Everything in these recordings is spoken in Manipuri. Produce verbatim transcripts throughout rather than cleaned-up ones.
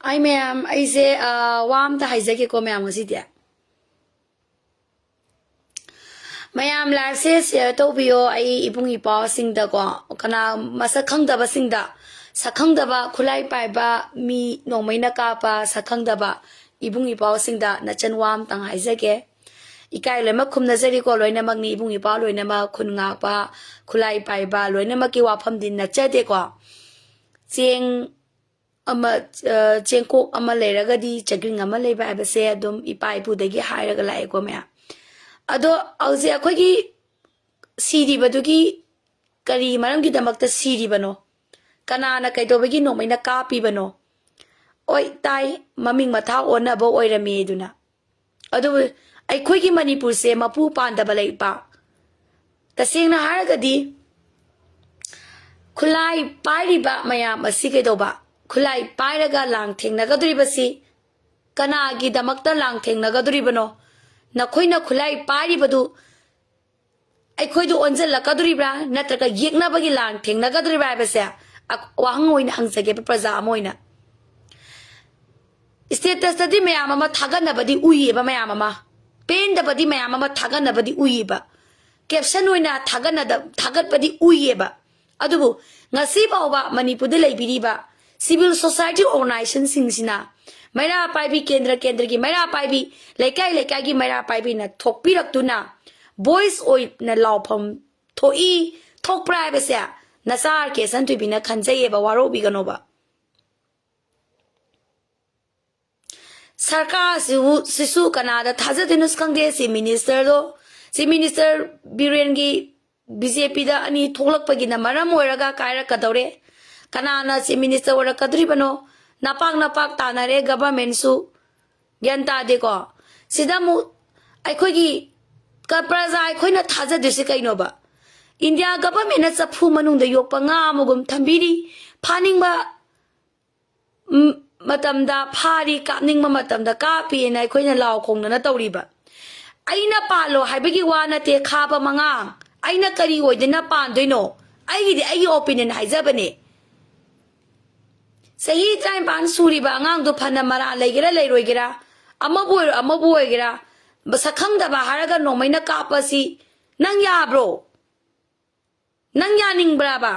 ꯑꯩ ꯃꯌꯥꯝ, ꯑꯩꯁꯦ, ꯑ, ꯋꯥ ꯑꯝꯇ ꯍꯥꯏꯖꯒꯦꯀꯣ, ꯃꯌꯥꯝ, ꯉꯁꯤꯗꯤ꯫ ꯃꯌꯥꯝ, live ꯁꯦ share ꯇꯧꯕꯤꯌꯣ꯫ ꯑꯩ ꯏꯕꯨꯡ ꯏꯄ꯭ꯋꯥꯁꯤꯡꯗꯀꯣ, ꯀꯅꯥ ꯃꯁꯛ ꯈꯪꯗꯕꯁꯤꯡꯗ, ꯁꯛ ꯈꯪꯗꯕ, ꯈꯨꯠꯂꯥꯏ ꯄꯥꯏꯕ ꯃꯤ, ꯅꯣꯡꯃꯩꯅ ꯀꯥꯞꯄ ꯁꯛ ꯈꯪꯗꯕ ꯏꯕꯨꯡ ꯏꯄ꯭ꯋꯥꯁꯤꯡꯗ ꯅꯆꯟ ꯋꯥ ꯑꯝꯇꯪ ꯍꯥꯏꯖꯒꯦ꯫ ꯏꯀꯥꯏ ꯂꯣꯏꯅꯃꯛ ꯈꯨꯝꯅꯖꯔꯤꯀꯣ, ꯂꯣꯏꯅꯃꯛꯅꯤ, ꯏꯕꯨꯡ ꯏꯄ꯭ꯋꯥ ꯂꯣꯏꯅꯃꯛ, ꯈꯨꯟ ꯉꯥꯛꯄ, ꯈꯨꯠꯂꯥꯏ ꯄꯥꯏꯕ ꯂꯣꯏꯅꯃꯛꯀꯤ ꯋꯥꯐꯝꯗꯤ ꯅꯠꯆꯗꯦꯀꯣ꯫ ꯆꯦꯡ ꯑꯃ, ꯑ, ꯆꯦꯡꯀꯣꯛ ꯑꯃ ꯂꯩꯔꯒꯗꯤ ꯆꯒ꯭ꯔꯤꯡ ꯑꯃ ꯂꯩꯕ ꯍꯥꯏꯕꯁꯦ ꯑꯗꯨꯝ ꯏꯄꯥ ꯏꯄꯨꯗꯒꯤ ꯍꯥꯏꯔꯒ ꯂꯥꯛꯑꯦꯀꯣ, ꯃꯌꯥꯝ꯫ ꯑꯗꯣ ꯍꯧꯖꯤꯛ ꯑꯩꯈꯣꯏꯒꯤ ꯁꯤꯔꯤꯕꯗꯨꯒꯤ ꯀꯔꯤ ꯃꯔꯝꯒꯤꯗꯃꯛꯇ ꯁꯤꯔꯤꯕꯅꯣ? ꯀꯅꯥꯅ ꯀꯩꯗꯧꯕꯒꯤ ꯅꯣꯡꯃꯩꯅ ꯀꯥꯞꯄꯤꯕꯅꯣ? ꯍꯣꯏ, ꯇꯥꯏ, ꯃꯃꯤꯡ ꯃꯊꯥ ꯑꯣꯟꯅꯕ ꯑꯣꯏꯔꯝꯃꯤ ꯑꯗꯨꯅ꯫ ꯑꯗꯨꯕꯨ ꯑꯩꯈꯣꯏꯒꯤ ꯃꯅꯤꯄꯨꯔꯁꯦ ꯃꯄꯨ ꯄꯥꯟꯗꯕ ꯂꯩꯄꯥꯛ꯫ ꯇꯁꯦꯡꯅ ꯍꯥꯏꯔꯒꯗꯤ ꯈꯨꯠꯂꯥꯏ ꯄꯥꯏꯔꯤꯕ ꯃꯌꯥꯝ ꯑꯁꯤ ꯀꯩꯗꯧꯕ? ꯈꯨꯠꯂꯥꯏ ꯄꯥꯏꯔꯒ ꯂꯥꯡ ꯊꯦꯡꯅꯒꯗꯧꯔꯤꯕꯁꯤ ꯀꯅꯥꯒꯤꯗꯃꯛꯇ ꯂꯥꯡ ꯊꯦꯡꯅꯒꯗꯧꯔꯤꯕꯅꯣ? ꯅꯈꯣꯏꯅ ꯈꯨꯠꯂꯥꯏ ꯄꯥꯏꯔꯤꯕꯗꯨ ꯑꯩꯈꯣꯏꯗ ꯑꯣꯟꯁꯤꯜꯂꯛꯀꯗꯧꯔꯤꯕ꯭ꯔꯥ, ꯅꯠꯇ꯭ꯔꯒ ꯌꯦꯛꯅꯕꯒꯤ ꯂꯥꯟ ꯊꯦꯡꯅꯒꯗꯧꯔꯤꯕ꯭ꯔꯥ ꯍꯥꯏꯕꯁꯦ ꯑ-, ꯋꯥꯍꯪ ꯑꯣꯏꯅ ꯍꯪꯖꯒꯦꯕ, ꯄ꯭ꯔꯖꯥ ꯑꯃ ꯑꯣꯏꯅ꯫ Status ꯇꯗꯤ ꯃꯌꯥꯝ ꯑꯃ ꯊꯥꯒꯠꯅꯕꯗꯤ ꯎꯏꯌꯦꯕ, ꯃꯌꯥꯝ ꯑꯃ ꯄꯦꯟꯗꯕꯗꯤ ꯃꯌꯥꯝ ꯑꯃ ꯊꯥꯒꯠꯅꯕꯗꯤ ꯎꯏꯌꯦꯕ, caption ꯑꯣꯏꯅ ꯊꯥꯒꯠꯅꯗ-, ꯊꯥꯒꯠꯄꯗꯤ ꯎꯏꯌꯦꯕ꯫ ꯑꯗꯨꯕꯨ ꯉꯁꯤ ꯐꯥꯎꯕ ꯃꯅꯤꯄꯨꯔꯗ ꯂꯩꯕꯤꯔꯤꯕ civil society organization ꯁꯤꯡꯁꯤꯅ, ꯃꯩꯔꯥ ꯄꯥꯏꯕꯤ, ꯀꯦꯟꯗ꯭ꯔ ꯀꯦꯟꯗ꯭ꯔꯒꯤ ꯃꯩꯔꯥ ꯄꯥꯏꯕꯤ, ꯂꯩꯀꯥꯏ ꯂꯩꯀꯥꯏꯒꯤ ꯃꯩꯔꯥ ꯄꯥꯏꯕꯤꯅ ꯊꯣꯛꯄꯤꯔꯛꯇꯨꯅ voice ꯑꯣꯏꯅ ꯂꯥꯎꯐꯝ ꯊꯣꯛꯏ, ꯊꯣꯛꯄ꯭ꯔꯥ ꯍꯥꯏꯕꯁꯦ ꯅꯆꯥ ꯑꯥꯔ ꯀꯦ ꯁꯟꯊꯣꯏꯕꯤꯅ ꯈꯟꯖꯩꯌꯦꯕ, ꯋꯥꯔꯧꯕꯤꯒꯅꯣꯕ꯫ ꯁꯔꯀꯥꯔꯁꯤꯕꯨ, ꯁꯤꯁꯨ ꯀꯅꯥꯗ ꯊꯥꯖꯗꯣꯏꯅꯣꯁꯨ ꯈꯪꯗꯦ꯫ Chief Minister ꯗꯣ, Chief Minister ꯕꯤꯔꯦꯟꯒꯤ ꯕꯤ ꯖꯦ ꯄꯤꯗ ꯑꯅꯤ ꯊꯣꯛꯂꯛꯄꯒꯤꯅ ꯃꯔꯝ ꯑꯣꯏꯔꯒ ꯀꯥꯏꯔꯛꯀꯗꯧꯔꯦ꯫ ꯀꯅꯥꯅ Chief Minister ꯑꯣꯏꯔꯛꯀꯗꯧꯔꯤꯕꯅꯣ? ꯅꯄꯥꯛ ꯅꯄꯥꯛ ꯇꯥꯅꯔꯦ government ꯁꯨ꯫ ꯒ꯭ꯌꯥꯟ ꯇꯥꯗꯦꯀꯣ? ꯁꯤꯗ ꯑꯃꯨꯛ ꯑꯩꯈꯣꯏꯒꯤ ꯀ-, ꯄ꯭ꯔꯖꯥ ꯑꯩꯈꯣꯏꯅ ꯊꯥꯖꯗꯣꯏꯁꯦ ꯀꯩꯅꯣꯕ? India government ꯅ ꯆꯐꯨ ꯃꯅꯨꯡꯗ ꯌꯣꯛꯄ ꯉꯥ ꯑꯃꯒꯨꯝ ꯊꯝꯕꯤꯔꯤ꯫ ꯐꯥꯅꯤꯡꯕ ꯎꯝ, ꯃꯇꯝꯗ ꯐꯥꯔꯤ, ꯀꯥꯞꯅꯤꯡꯕ ꯃꯇꯝꯗ ꯀꯥꯞꯄꯤꯅ ꯑꯩꯈꯣꯏꯅ ꯂꯥꯎ ꯈꯣꯡꯗꯅ ꯇꯧꯔꯤꯕ꯫ ꯑꯩꯅ ꯄꯥꯜꯂꯣ ꯍꯥꯏꯕꯒꯤ ꯋꯥ ꯅꯠꯇꯦ, ꯈꯥꯕ ꯃꯉꯥ꯫ ꯑꯩꯅ ꯀꯔꯤ ꯑꯣꯏꯗꯅ ꯄꯥꯟꯗꯣꯏꯅꯣ? ꯑꯩꯒꯤꯗꯤ ꯑꯩꯒꯤ opinion ꯍꯥꯏꯖꯕꯅꯦ꯫ ꯆꯍꯤ ꯇꯔꯥꯅꯤꯄꯥꯟ ꯁꯨꯔꯤꯕ ꯑꯉꯥꯡꯗꯣ ꯐꯅ ꯃꯔꯥ ꯂꯩꯒꯦꯔꯥ ꯂꯩꯔꯣꯏꯒꯦꯔꯥ, ꯑꯃꯕꯨ ꯑꯣꯏꯔꯣ ꯑꯃꯕꯨ ꯑꯣꯏꯒꯦꯔꯥ, ꯃꯁꯛ ꯈꯪꯗꯕ ꯍꯥꯏꯔꯒ ꯅꯣꯡꯃꯩꯅ ꯀꯥꯞꯄꯁꯤ ꯅꯪ ꯌꯥꯕ꯭ꯔꯣ? ꯅꯪ ꯌꯥꯅꯤꯡꯕ꯭ꯔꯥꯕ?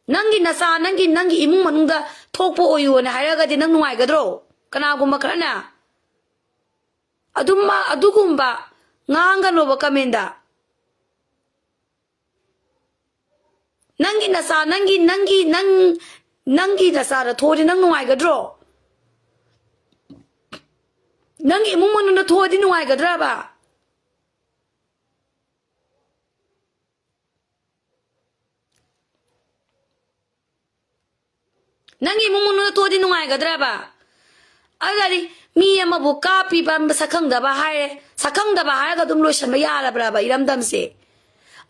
ꯅꯪꯒꯤ ꯅꯆꯥ, ꯅꯪꯒꯤ, ꯅꯪꯒꯤ ꯏꯃꯨꯡ ꯃꯅꯨꯡꯗ ꯊꯣꯛꯄ ꯑꯣꯏꯌꯨꯅ ꯍꯥꯏꯔꯒꯗꯤ ꯅꯪ ꯅꯨꯡꯉꯥꯏꯒꯗ꯭ꯔꯣ? ꯀꯅꯥꯒꯨꯝꯕ ꯈꯔꯅ ꯑꯗꯨꯝ, ꯑꯗꯨꯒꯨꯝꯕ ꯉꯥꯡꯒꯅꯣꯕ ꯀꯃꯦꯟꯗ꯫ ꯅꯪꯒꯤ ꯅꯆꯥ, ꯅꯪꯒꯤ, ꯅꯪꯒꯤ, ꯅꯪ, ꯅꯪꯒꯤ ꯅꯆꯥꯗ ꯊꯣꯛꯑꯗꯤ ꯅꯪ ꯅꯨꯡꯉꯥꯏꯒꯗ꯭ꯔꯣ? ꯅꯪꯒꯤ ꯏꯃꯨꯡ ꯃꯅꯨꯡꯗ ꯊꯣꯛꯑꯗꯤ ꯅꯨꯡꯉꯥꯏꯒꯗ꯭ꯔꯕ? ꯅꯪꯒꯤ ꯏꯃꯨꯡ ꯃꯅꯨꯡꯗ ꯊꯣꯛꯑꯗꯤ ꯅꯨꯡꯉꯥꯏꯒꯗ꯭ꯔꯕ? ꯑꯗꯨꯗꯤ ꯃꯤ ꯑꯃꯕꯨ ꯀꯥꯞꯄꯤꯕ ꯁꯛꯈꯪꯗꯕ ꯍꯥꯏꯔꯦ, ꯁꯛꯈꯪꯗꯕ ꯍꯥꯏꯔꯒ ꯑꯗꯨꯝ ꯂꯣꯏꯁꯟꯕ ꯌꯥꯔꯕ꯭ꯔꯕ ꯏꯔꯝꯗꯝꯁꯦ?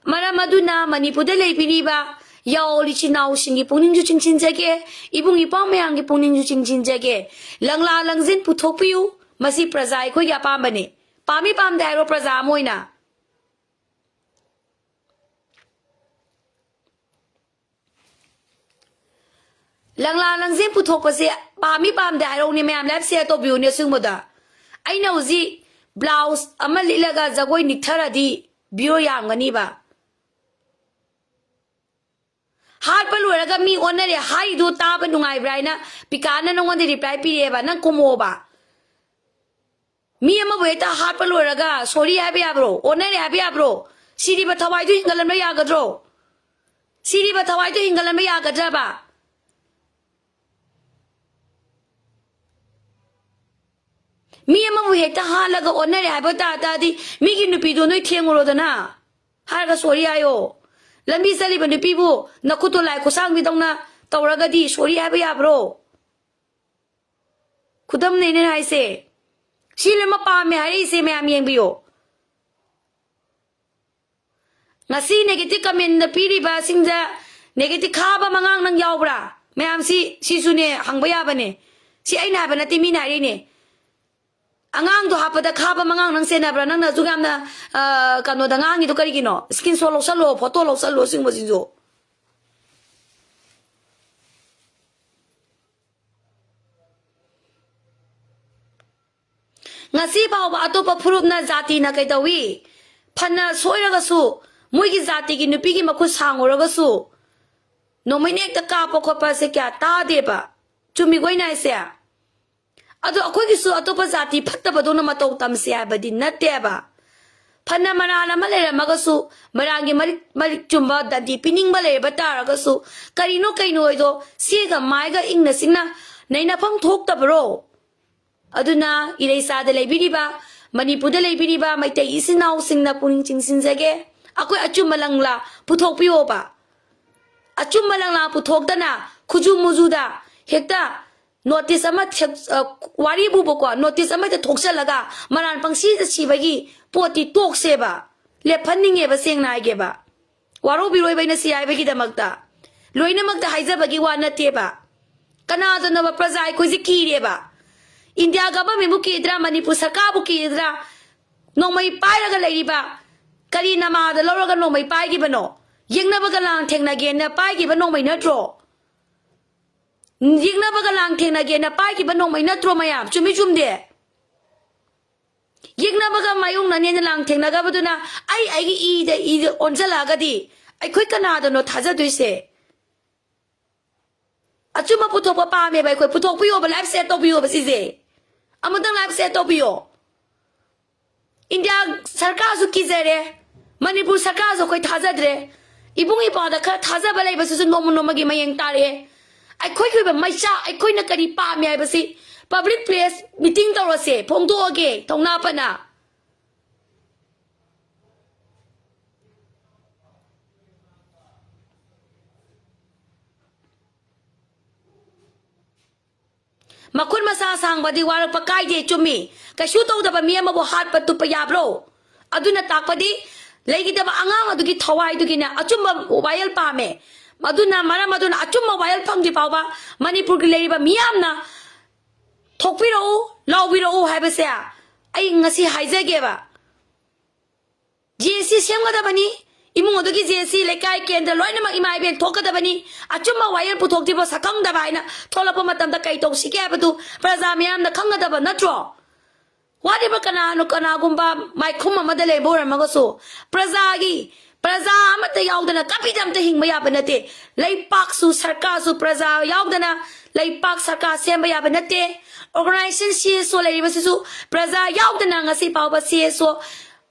ꯃꯔꯝ ꯑꯗꯨꯅ ꯃꯅꯤꯄꯨꯔꯗ ꯂꯩꯕꯤꯔꯤꯕ ꯌꯥꯑꯣꯜ ꯏꯆꯤꯟ ꯏꯅꯥꯎꯁꯤꯡꯒꯤ ꯄꯨꯛꯅꯤꯡꯁꯨ ꯆꯤꯡꯁꯤꯟꯖꯒꯦ, ꯏꯕꯨꯡ ꯏꯄ꯭ꯋꯥ ꯃꯌꯥꯝꯒꯤ ꯄꯨꯛꯅꯤꯡꯁꯨ ꯆꯤꯡꯁꯤꯟꯖꯒꯦ꯫ ꯂꯪꯂꯥ ꯂꯪꯖꯤꯟ ꯄꯨꯊꯣꯛꯄꯤꯌꯨ, ꯃꯁꯤ ꯄ꯭ꯔꯖꯥ ꯑꯩꯈꯣꯏꯒꯤ ꯑꯄꯥꯝꯕꯅꯤ꯫ ꯄꯥꯝꯃꯤ ꯄꯥꯝꯗꯦ ꯍꯥꯏꯔꯣ ꯄ꯭ꯔꯖꯥ ꯑꯃ ꯑꯣꯏꯅ꯫ ꯂꯪꯂꯥ ꯂꯪꯖꯦꯜ ꯄꯨꯊꯣꯛꯄꯁꯦ ꯄꯥꯝꯃꯤ ꯄꯥꯝꯗꯦ ꯍꯥꯏꯔꯛꯎꯅꯦ ꯃꯌꯥꯝ, live share ꯇꯧꯕꯤꯌꯨꯅꯦ ꯑꯁꯤꯒꯨꯝꯕꯗ꯫ ꯑꯩꯅ ꯍꯧꯖꯤꯛ blouse ꯑꯃ ꯂꯤꯠꯂꯒ ꯖꯒꯣꯏ ꯅꯤꯛꯊꯔꯗꯤ view ꯌꯥꯝꯒꯅꯤꯕ꯫ ꯍꯥꯠꯄ ꯂꯣꯏꯔꯒ ꯃꯤ ꯑꯣꯟꯅꯔꯦ ꯍꯥꯏꯗꯨ ꯇꯥꯕ ꯅꯨꯡꯉꯥꯏꯕ꯭ꯔꯥ ꯍꯥꯏꯅ ꯄꯤꯀꯥꯅ ꯅꯪꯉꯣꯟꯗ reply ꯄꯤꯔꯛꯑꯦꯕ, ꯅꯪ ꯈꯨꯝꯃꯛꯑꯣꯕ꯫ ꯃꯤ ꯑꯃꯕꯨ ꯍꯦꯛꯇ ꯍꯥꯠꯄ ꯂꯣꯏꯔꯒ sorry ꯍꯥꯏꯕ ꯌꯥꯕ꯭ꯔꯣ? ꯑꯣꯟꯅꯔꯦ ꯍꯥꯏꯕ ꯌꯥꯕ꯭ꯔꯣ? ꯁꯤꯔꯤꯕ ꯊꯋꯥꯏꯗꯨ ꯍꯤꯡꯒꯠꯍꯟꯕ ꯌꯥꯒꯗ꯭ꯔꯣ? ꯁꯤꯔꯤꯕ ꯊꯋꯥꯏꯗꯨ ꯍꯤꯡꯒꯠꯍꯟꯕ ꯌꯥꯒꯗ꯭ꯔꯕ? ꯃꯤ ꯑꯃꯕꯨ ꯍꯦꯛꯇ ꯍꯥꯠꯂꯒ ꯑꯣꯟꯅꯔꯦ ꯍꯥꯏꯕ ꯇꯥ ꯇꯥꯔꯗꯤ ꯃꯤꯒꯤ ꯅꯨꯄꯤꯗꯣ ꯅꯣꯏ ꯊꯦꯡꯉꯨꯔꯣꯗꯅ꯫ ꯍꯥꯏꯔꯒ sorry ꯍꯥꯏꯌꯣ꯫ ꯂꯝꯕꯤ ꯆꯠꯂꯤꯕ ꯅꯨꯄꯤꯕꯨ ꯅꯈꯨꯠꯇꯣ ꯂꯥꯏ ꯈꯨꯠꯁꯥꯡꯕꯤꯗꯧꯅ ꯇꯧꯔꯒꯗꯤ sorry ꯍꯥꯏꯕ ꯌꯥꯕ꯭ꯔꯣ? ꯈꯨꯗꯝꯅꯦ ꯑꯩꯅ ꯍꯥꯏꯁꯦ꯫ ꯁꯤ ꯂꯣꯏꯅꯃꯛ ꯄꯥꯝꯃꯦ ꯍꯥꯏꯔꯛꯏꯁꯦ ꯃꯌꯥꯝ ꯌꯦꯡꯕꯤꯌꯣ꯫ ꯉꯁꯤ negative commentꯗ ꯄꯤꯔꯤꯕꯁꯤꯡꯗ negative ꯈꯥꯕ ꯃꯉꯥꯡ ꯅꯪ ꯌꯥꯎꯕ꯭ꯔꯥ? ꯃꯌꯥꯝꯁꯤ, ꯁꯤꯁꯨꯅꯦ ꯍꯪꯕ ꯌꯥꯕꯅꯦ꯫ ꯁꯤ ꯑꯩꯅ ꯍꯥꯏꯕ ꯅꯠꯇꯦ, ꯃꯤꯅ ꯍꯥꯏꯔꯛꯏꯅꯦ꯫ ꯑꯉꯥꯡꯗꯣ ꯍꯥꯞꯄꯗ ꯈꯥꯕ ꯃꯉꯥꯡ ꯅꯪ ꯆꯦꯟꯅꯕ꯭ꯔꯥ? ꯅꯪꯅ ꯑꯁꯨꯛ ꯌꯥꯝꯅ, ꯑ, ꯀꯩꯅꯣꯗ ꯉꯥꯡꯉꯤꯗꯣ ꯀꯔꯤꯒꯤꯅꯣ? Screenshot ꯂꯧꯁꯜꯂꯣ, photo ꯂꯧꯁꯜꯂꯣ, ꯁꯤꯒꯨꯝꯕꯁꯤꯡꯗꯣ꯫ ꯉꯁꯤ ꯐꯥꯎꯕ ꯑꯇꯣꯞꯄ ꯐꯨꯔꯨꯞꯅ, ꯖꯥꯇꯤꯅ ꯀꯩꯗꯧꯏ? ꯐꯅ ꯁꯣꯏꯔꯒꯁꯨ, ꯃꯣꯏꯒꯤ ꯖꯥꯇꯤꯒꯤ ꯅꯨꯄꯤꯒꯤ ꯃꯈꯨꯠ ꯁꯥꯡꯉꯨꯔꯒꯁꯨ, ꯅꯣꯡꯃꯩꯅ ꯍꯦꯛꯇ ꯀꯥꯞꯄ ꯈꯣꯠꯄ ꯑꯁꯦ ꯀꯌꯥ ꯇꯥꯗꯦꯕ꯫ ꯆꯨꯝꯃꯤꯀꯣ ꯑꯩꯅ ꯍꯥꯏꯁꯦ? ꯑꯗꯣ ꯑꯩꯈꯣꯏꯒꯤꯁꯨ ꯑꯇꯣꯞꯄ ꯖꯥꯇꯤ ꯐꯠꯇꯕꯗꯧꯅ ꯃꯇꯧ ꯇꯝꯁꯦ ꯍꯥꯏꯕꯗꯤ ꯅꯠꯇꯦꯕ꯫ ꯐꯅ ꯃꯔꯥꯜ ꯑꯃ ꯂꯩꯔꯝꯃꯒꯁꯨ, ꯃꯔꯥꯜꯒꯤ ꯃꯔꯤꯛ, ꯃꯔꯤꯛ ꯆꯨꯝꯕ ꯗꯟꯗꯤ ꯄꯤꯅꯤꯡꯕ ꯂꯩꯔꯕ ꯇꯥꯔꯒꯁꯨ, ꯀꯔꯤꯅꯣ ꯀꯩꯅꯣ ꯍꯥꯏꯗꯣ ꯁꯦꯒ ꯃꯥꯏꯒ ꯏꯪꯅ ꯆꯤꯛꯅ ꯅꯩꯅꯐꯝ ꯊꯣꯛꯇꯕ꯭ꯔꯣ? ꯑꯗꯨꯅ ꯏꯔꯩꯆꯥꯗ ꯂꯩꯕꯤꯔꯤꯕ, ꯃꯅꯤꯄꯨꯔꯗ ꯂꯩꯕꯤꯔꯤꯕ ꯃꯩꯇꯩ ꯏꯆꯤꯟ ꯏꯅꯥꯎꯁꯤꯡꯅ ꯄꯨꯛꯅꯤꯡ ꯆꯤꯡꯁꯤꯟꯖꯒꯦ꯫ ꯑꯩꯈꯣꯏ ꯑꯆꯨꯝꯕ ꯂꯪꯂꯥ ꯄꯨꯊꯣꯛꯄꯤꯌꯣꯕ꯫ ꯑꯆꯨꯝꯕ ꯂꯪꯂꯥ ꯄꯨꯊꯣꯛꯇꯅ ꯈꯨꯖꯨ ꯃꯨꯖꯨꯗ ꯍꯦꯛꯇ ꯅꯣꯇꯤꯁ ꯑꯃ ꯊꯦꯛ-, ꯑ, ꯋꯥꯔꯤꯕꯨꯕꯀꯣ, ꯅꯣꯇꯤꯁ ꯑꯃ ꯍꯦꯛꯇ ꯊꯣꯛꯆꯜꯂꯒ ꯃꯔꯥꯟ ꯄꯪꯁꯤꯗ ꯁꯤꯕꯒꯤ ꯄꯣꯠꯇꯤ ꯇꯣꯛꯁꯦꯕ꯫ ꯂꯦꯞꯍꯟꯅꯤꯡꯉꯦꯕ, ꯁꯦꯡꯅ ꯍꯥꯏꯒꯦꯕ꯫ ꯋꯥꯔꯧꯕꯤꯔꯣꯏꯕ ꯑꯩꯅ ꯁꯤ ꯍꯥꯏꯕꯒꯤꯗꯃꯛꯇ꯫ ꯂꯣꯏꯅꯃꯛꯇ ꯍꯥꯏꯖꯕꯒꯤ ꯋꯥ ꯅꯠꯇꯦꯕ꯫ ꯀꯅꯥꯗꯅꯣꯕ ꯄ꯭ꯔꯖꯥ ꯑꯩꯈꯣꯏꯁꯦ ꯀꯤꯔꯦꯕ? ꯏꯟꯗꯤꯌꯥ ꯒꯚꯔꯟꯃꯦꯟꯕꯨ ꯀꯤꯗ꯭ꯔꯥ? ꯃꯅꯤꯄꯨꯔ ꯁꯔꯀꯥꯔꯕꯨ ꯀꯤꯗ꯭ꯔꯥ? ꯅꯣꯡꯃꯩ ꯄꯥꯏꯔꯒ ꯂꯩꯔꯤꯕ ꯀꯔꯤ ꯅꯃꯥꯗ ꯂꯧꯔꯒ ꯅꯣꯡꯃꯩ ꯄꯥꯏꯈꯤꯕꯅꯣ? ꯌꯦꯛꯅꯕꯒ ꯂꯥꯟ ꯊꯦꯡꯅꯒꯦꯅ ꯄꯥꯏꯈꯤꯕ ꯅꯣꯡꯃꯩ ꯅꯠꯇ꯭ꯔꯣ? ꯌꯦꯛꯅꯕꯒ ꯂꯥꯟ ꯊꯦꯡꯅꯒꯦꯅ ꯄꯥꯏꯈꯤꯕ ꯅꯣꯡꯃꯩ ꯅꯠꯇ꯭ꯔꯣ ꯃꯌꯥꯝ? ꯆꯨꯝꯃꯤ ꯆꯨꯝꯗꯦ? ꯌꯦꯛꯅꯕꯒ ꯃꯥꯌꯣꯛꯅꯅꯦꯅ ꯂꯥꯟ ꯊꯦꯡꯅꯒꯕꯗꯨꯅ ꯑꯩ ꯑꯩꯒꯤ ꯏꯗ, ꯏꯗ ꯑꯣꯟꯁꯤꯜꯂꯛꯑꯒꯗꯤ ꯑꯩꯈꯣꯏ ꯀꯅꯥꯗꯅꯣ ꯊꯥꯖꯗꯣꯏꯁꯦ? ꯑꯆꯨꯝꯕ ꯄꯨꯊꯣꯛꯄ ꯄꯥꯝꯃꯦꯕ ꯑꯩꯈꯣꯏ꯫ ꯄꯨꯊꯣꯛꯄꯤꯌꯣꯕ, ꯂꯥꯏꯐ ꯁꯦꯠ ꯇꯧꯕꯤꯌꯣꯕ ꯁꯤꯁꯦ꯫ ꯑꯃꯨꯛꯇꯪ ꯂꯥꯏꯐ ꯁꯦꯠ ꯇꯧꯕꯤꯌꯣ꯫ ꯏꯟꯗꯤꯌꯥ ꯁꯔꯀꯥꯔꯁꯨ ꯀꯤꯖꯔꯦ, ꯃꯅꯤꯄꯨꯔ ꯁꯔꯀꯥꯔꯁꯨ ꯑꯩꯈꯣꯏ ꯊꯥꯖꯗ꯭ꯔꯦ꯫ ꯏꯕꯨꯡ ꯏꯄ꯭ꯋꯥꯗ ꯈꯔ ꯊꯥꯖꯕ ꯂꯩꯕꯁꯤꯁꯨ ꯅꯣꯡꯃ ꯅꯣꯡꯃꯒꯤ ꯃꯌꯦꯡ ꯇꯥꯔꯛꯑꯦ꯫ ꯑꯩꯈꯣꯏꯒꯤ ꯑꯣꯏꯕ ꯃꯩꯆꯥꯛ, ꯑꯩꯈꯣꯏꯅ ꯀꯔꯤ ꯄꯥꯝꯃꯦ ꯍꯥꯏꯕꯁꯤ ꯄꯕ꯭ꯂꯤꯛ ꯄ꯭ꯂꯦꯁ ꯃꯤꯇꯤꯡ ꯇꯧꯔꯁꯦ, ꯐꯣꯡꯗꯣꯛꯑꯒꯦ ꯊꯧꯅꯥ ꯐꯅ꯫ ꯃꯈꯨꯠ ꯃꯁꯥ ꯁꯥꯡꯕꯗꯤ ꯋꯥꯔꯛꯄ ꯀꯥꯏꯗꯦ, ꯆꯨꯝꯃꯤ꯫ ꯀꯩꯁꯨ ꯇꯧꯗꯕ ꯃꯤ ꯑꯃꯕꯨ ꯍꯥꯠꯄ ꯇꯨꯞꯄ ꯌꯥꯕ꯭ꯔꯣ? ꯑꯗꯨꯅ ꯇꯥꯛꯄꯗꯤ ꯂꯩꯈꯤꯗꯕ ꯑꯉꯥꯡ ꯑꯗꯨꯒꯤ ꯊꯋꯥꯏꯗꯨꯒꯤꯅ ꯑꯆꯨꯝꯕ ꯋꯥꯌꯦꯜ ꯄꯥꯝꯃꯦ꯫ ꯑꯗꯨꯅ ꯃꯔꯝ ꯑꯗꯨꯅ ꯑꯆꯨꯝꯕ ꯋꯥꯌꯦꯜ ꯐꯪꯗ꯭ꯔꯤ ꯐꯥꯎꯕ ꯃꯅꯤꯄꯨꯔꯒꯤ ꯂꯩꯔꯤꯕ ꯃꯤꯌꯥꯝꯅ ꯊꯣꯛꯄꯤꯔꯛꯎ, ꯂꯥꯎꯕꯤꯔꯛꯎ ꯍꯥꯏꯕꯁꯦ ꯑꯩ ꯉꯁꯤ ꯍꯥꯏꯖꯒꯦꯕ꯫ J S C ꯁꯦꯝꯒꯗꯕꯅꯤ꯫ ꯏꯃꯨꯡ ꯑꯗꯨꯒꯤ ꯖꯦ ꯑꯦꯁ ꯁꯤ, ꯂꯩꯀꯥꯏ, ꯀꯦꯟꯗ꯭ꯔ ꯂꯣꯏꯅꯃꯛ ꯏꯃꯥ ꯏꯕꯦꯟ ꯊꯣꯛꯀꯗꯕꯅꯤ꯫ ꯑꯆꯨꯝꯕ ꯋꯥꯌꯦꯜ ꯄꯨꯊꯣꯛꯇ꯭ꯔꯤꯕ ꯁꯛꯈꯪꯗꯕ ꯍꯥꯏꯅ ꯊꯣꯛꯂꯛꯄ ꯃꯇꯝꯗ ꯀꯩ ꯇꯧꯁꯤꯒꯦ ꯍꯥꯏꯕꯗꯨ ꯄ꯭ꯔꯖꯥ ꯃꯤꯌꯥꯝꯅ ꯈꯪꯒꯗꯕ ꯅꯠꯇ꯭ꯔꯣ? Whatever, ꯀꯅꯥꯅꯣ, ꯀꯅꯥꯒꯨꯝꯕ ꯃꯥꯏꯈꯨꯝ ꯑꯃꯗ ꯂꯩꯕ ꯑꯣꯏꯔꯝꯃꯒꯁꯨ, ꯄ꯭ꯔꯖꯥꯒꯤ, ꯄ꯭ꯔꯖꯥ ꯑꯃꯠꯇ ꯌꯥꯎꯗꯅ ꯀꯕꯤꯗ ꯑꯝꯇ ꯍꯤꯡꯕ ꯌꯥꯕ ꯅꯠꯇꯦ꯫ ꯂꯩꯄꯥꯛꯁꯨ, ꯁꯔꯀꯥꯔꯁꯨ ꯄ꯭ꯔꯖꯥ ꯌꯥꯎꯗꯅ ꯂꯩꯄꯥꯛ ꯁꯔꯀꯥꯔ ꯁꯦꯝꯕ ꯌꯥꯕ ꯅꯠꯇꯦ꯫ Organization C S O ꯂꯩꯔꯤꯕꯁꯤꯁꯨ ꯄ꯭ꯔꯖꯥ ꯌꯥꯎꯗꯅ ꯉꯁꯤ ꯐꯥꯎꯕ C S O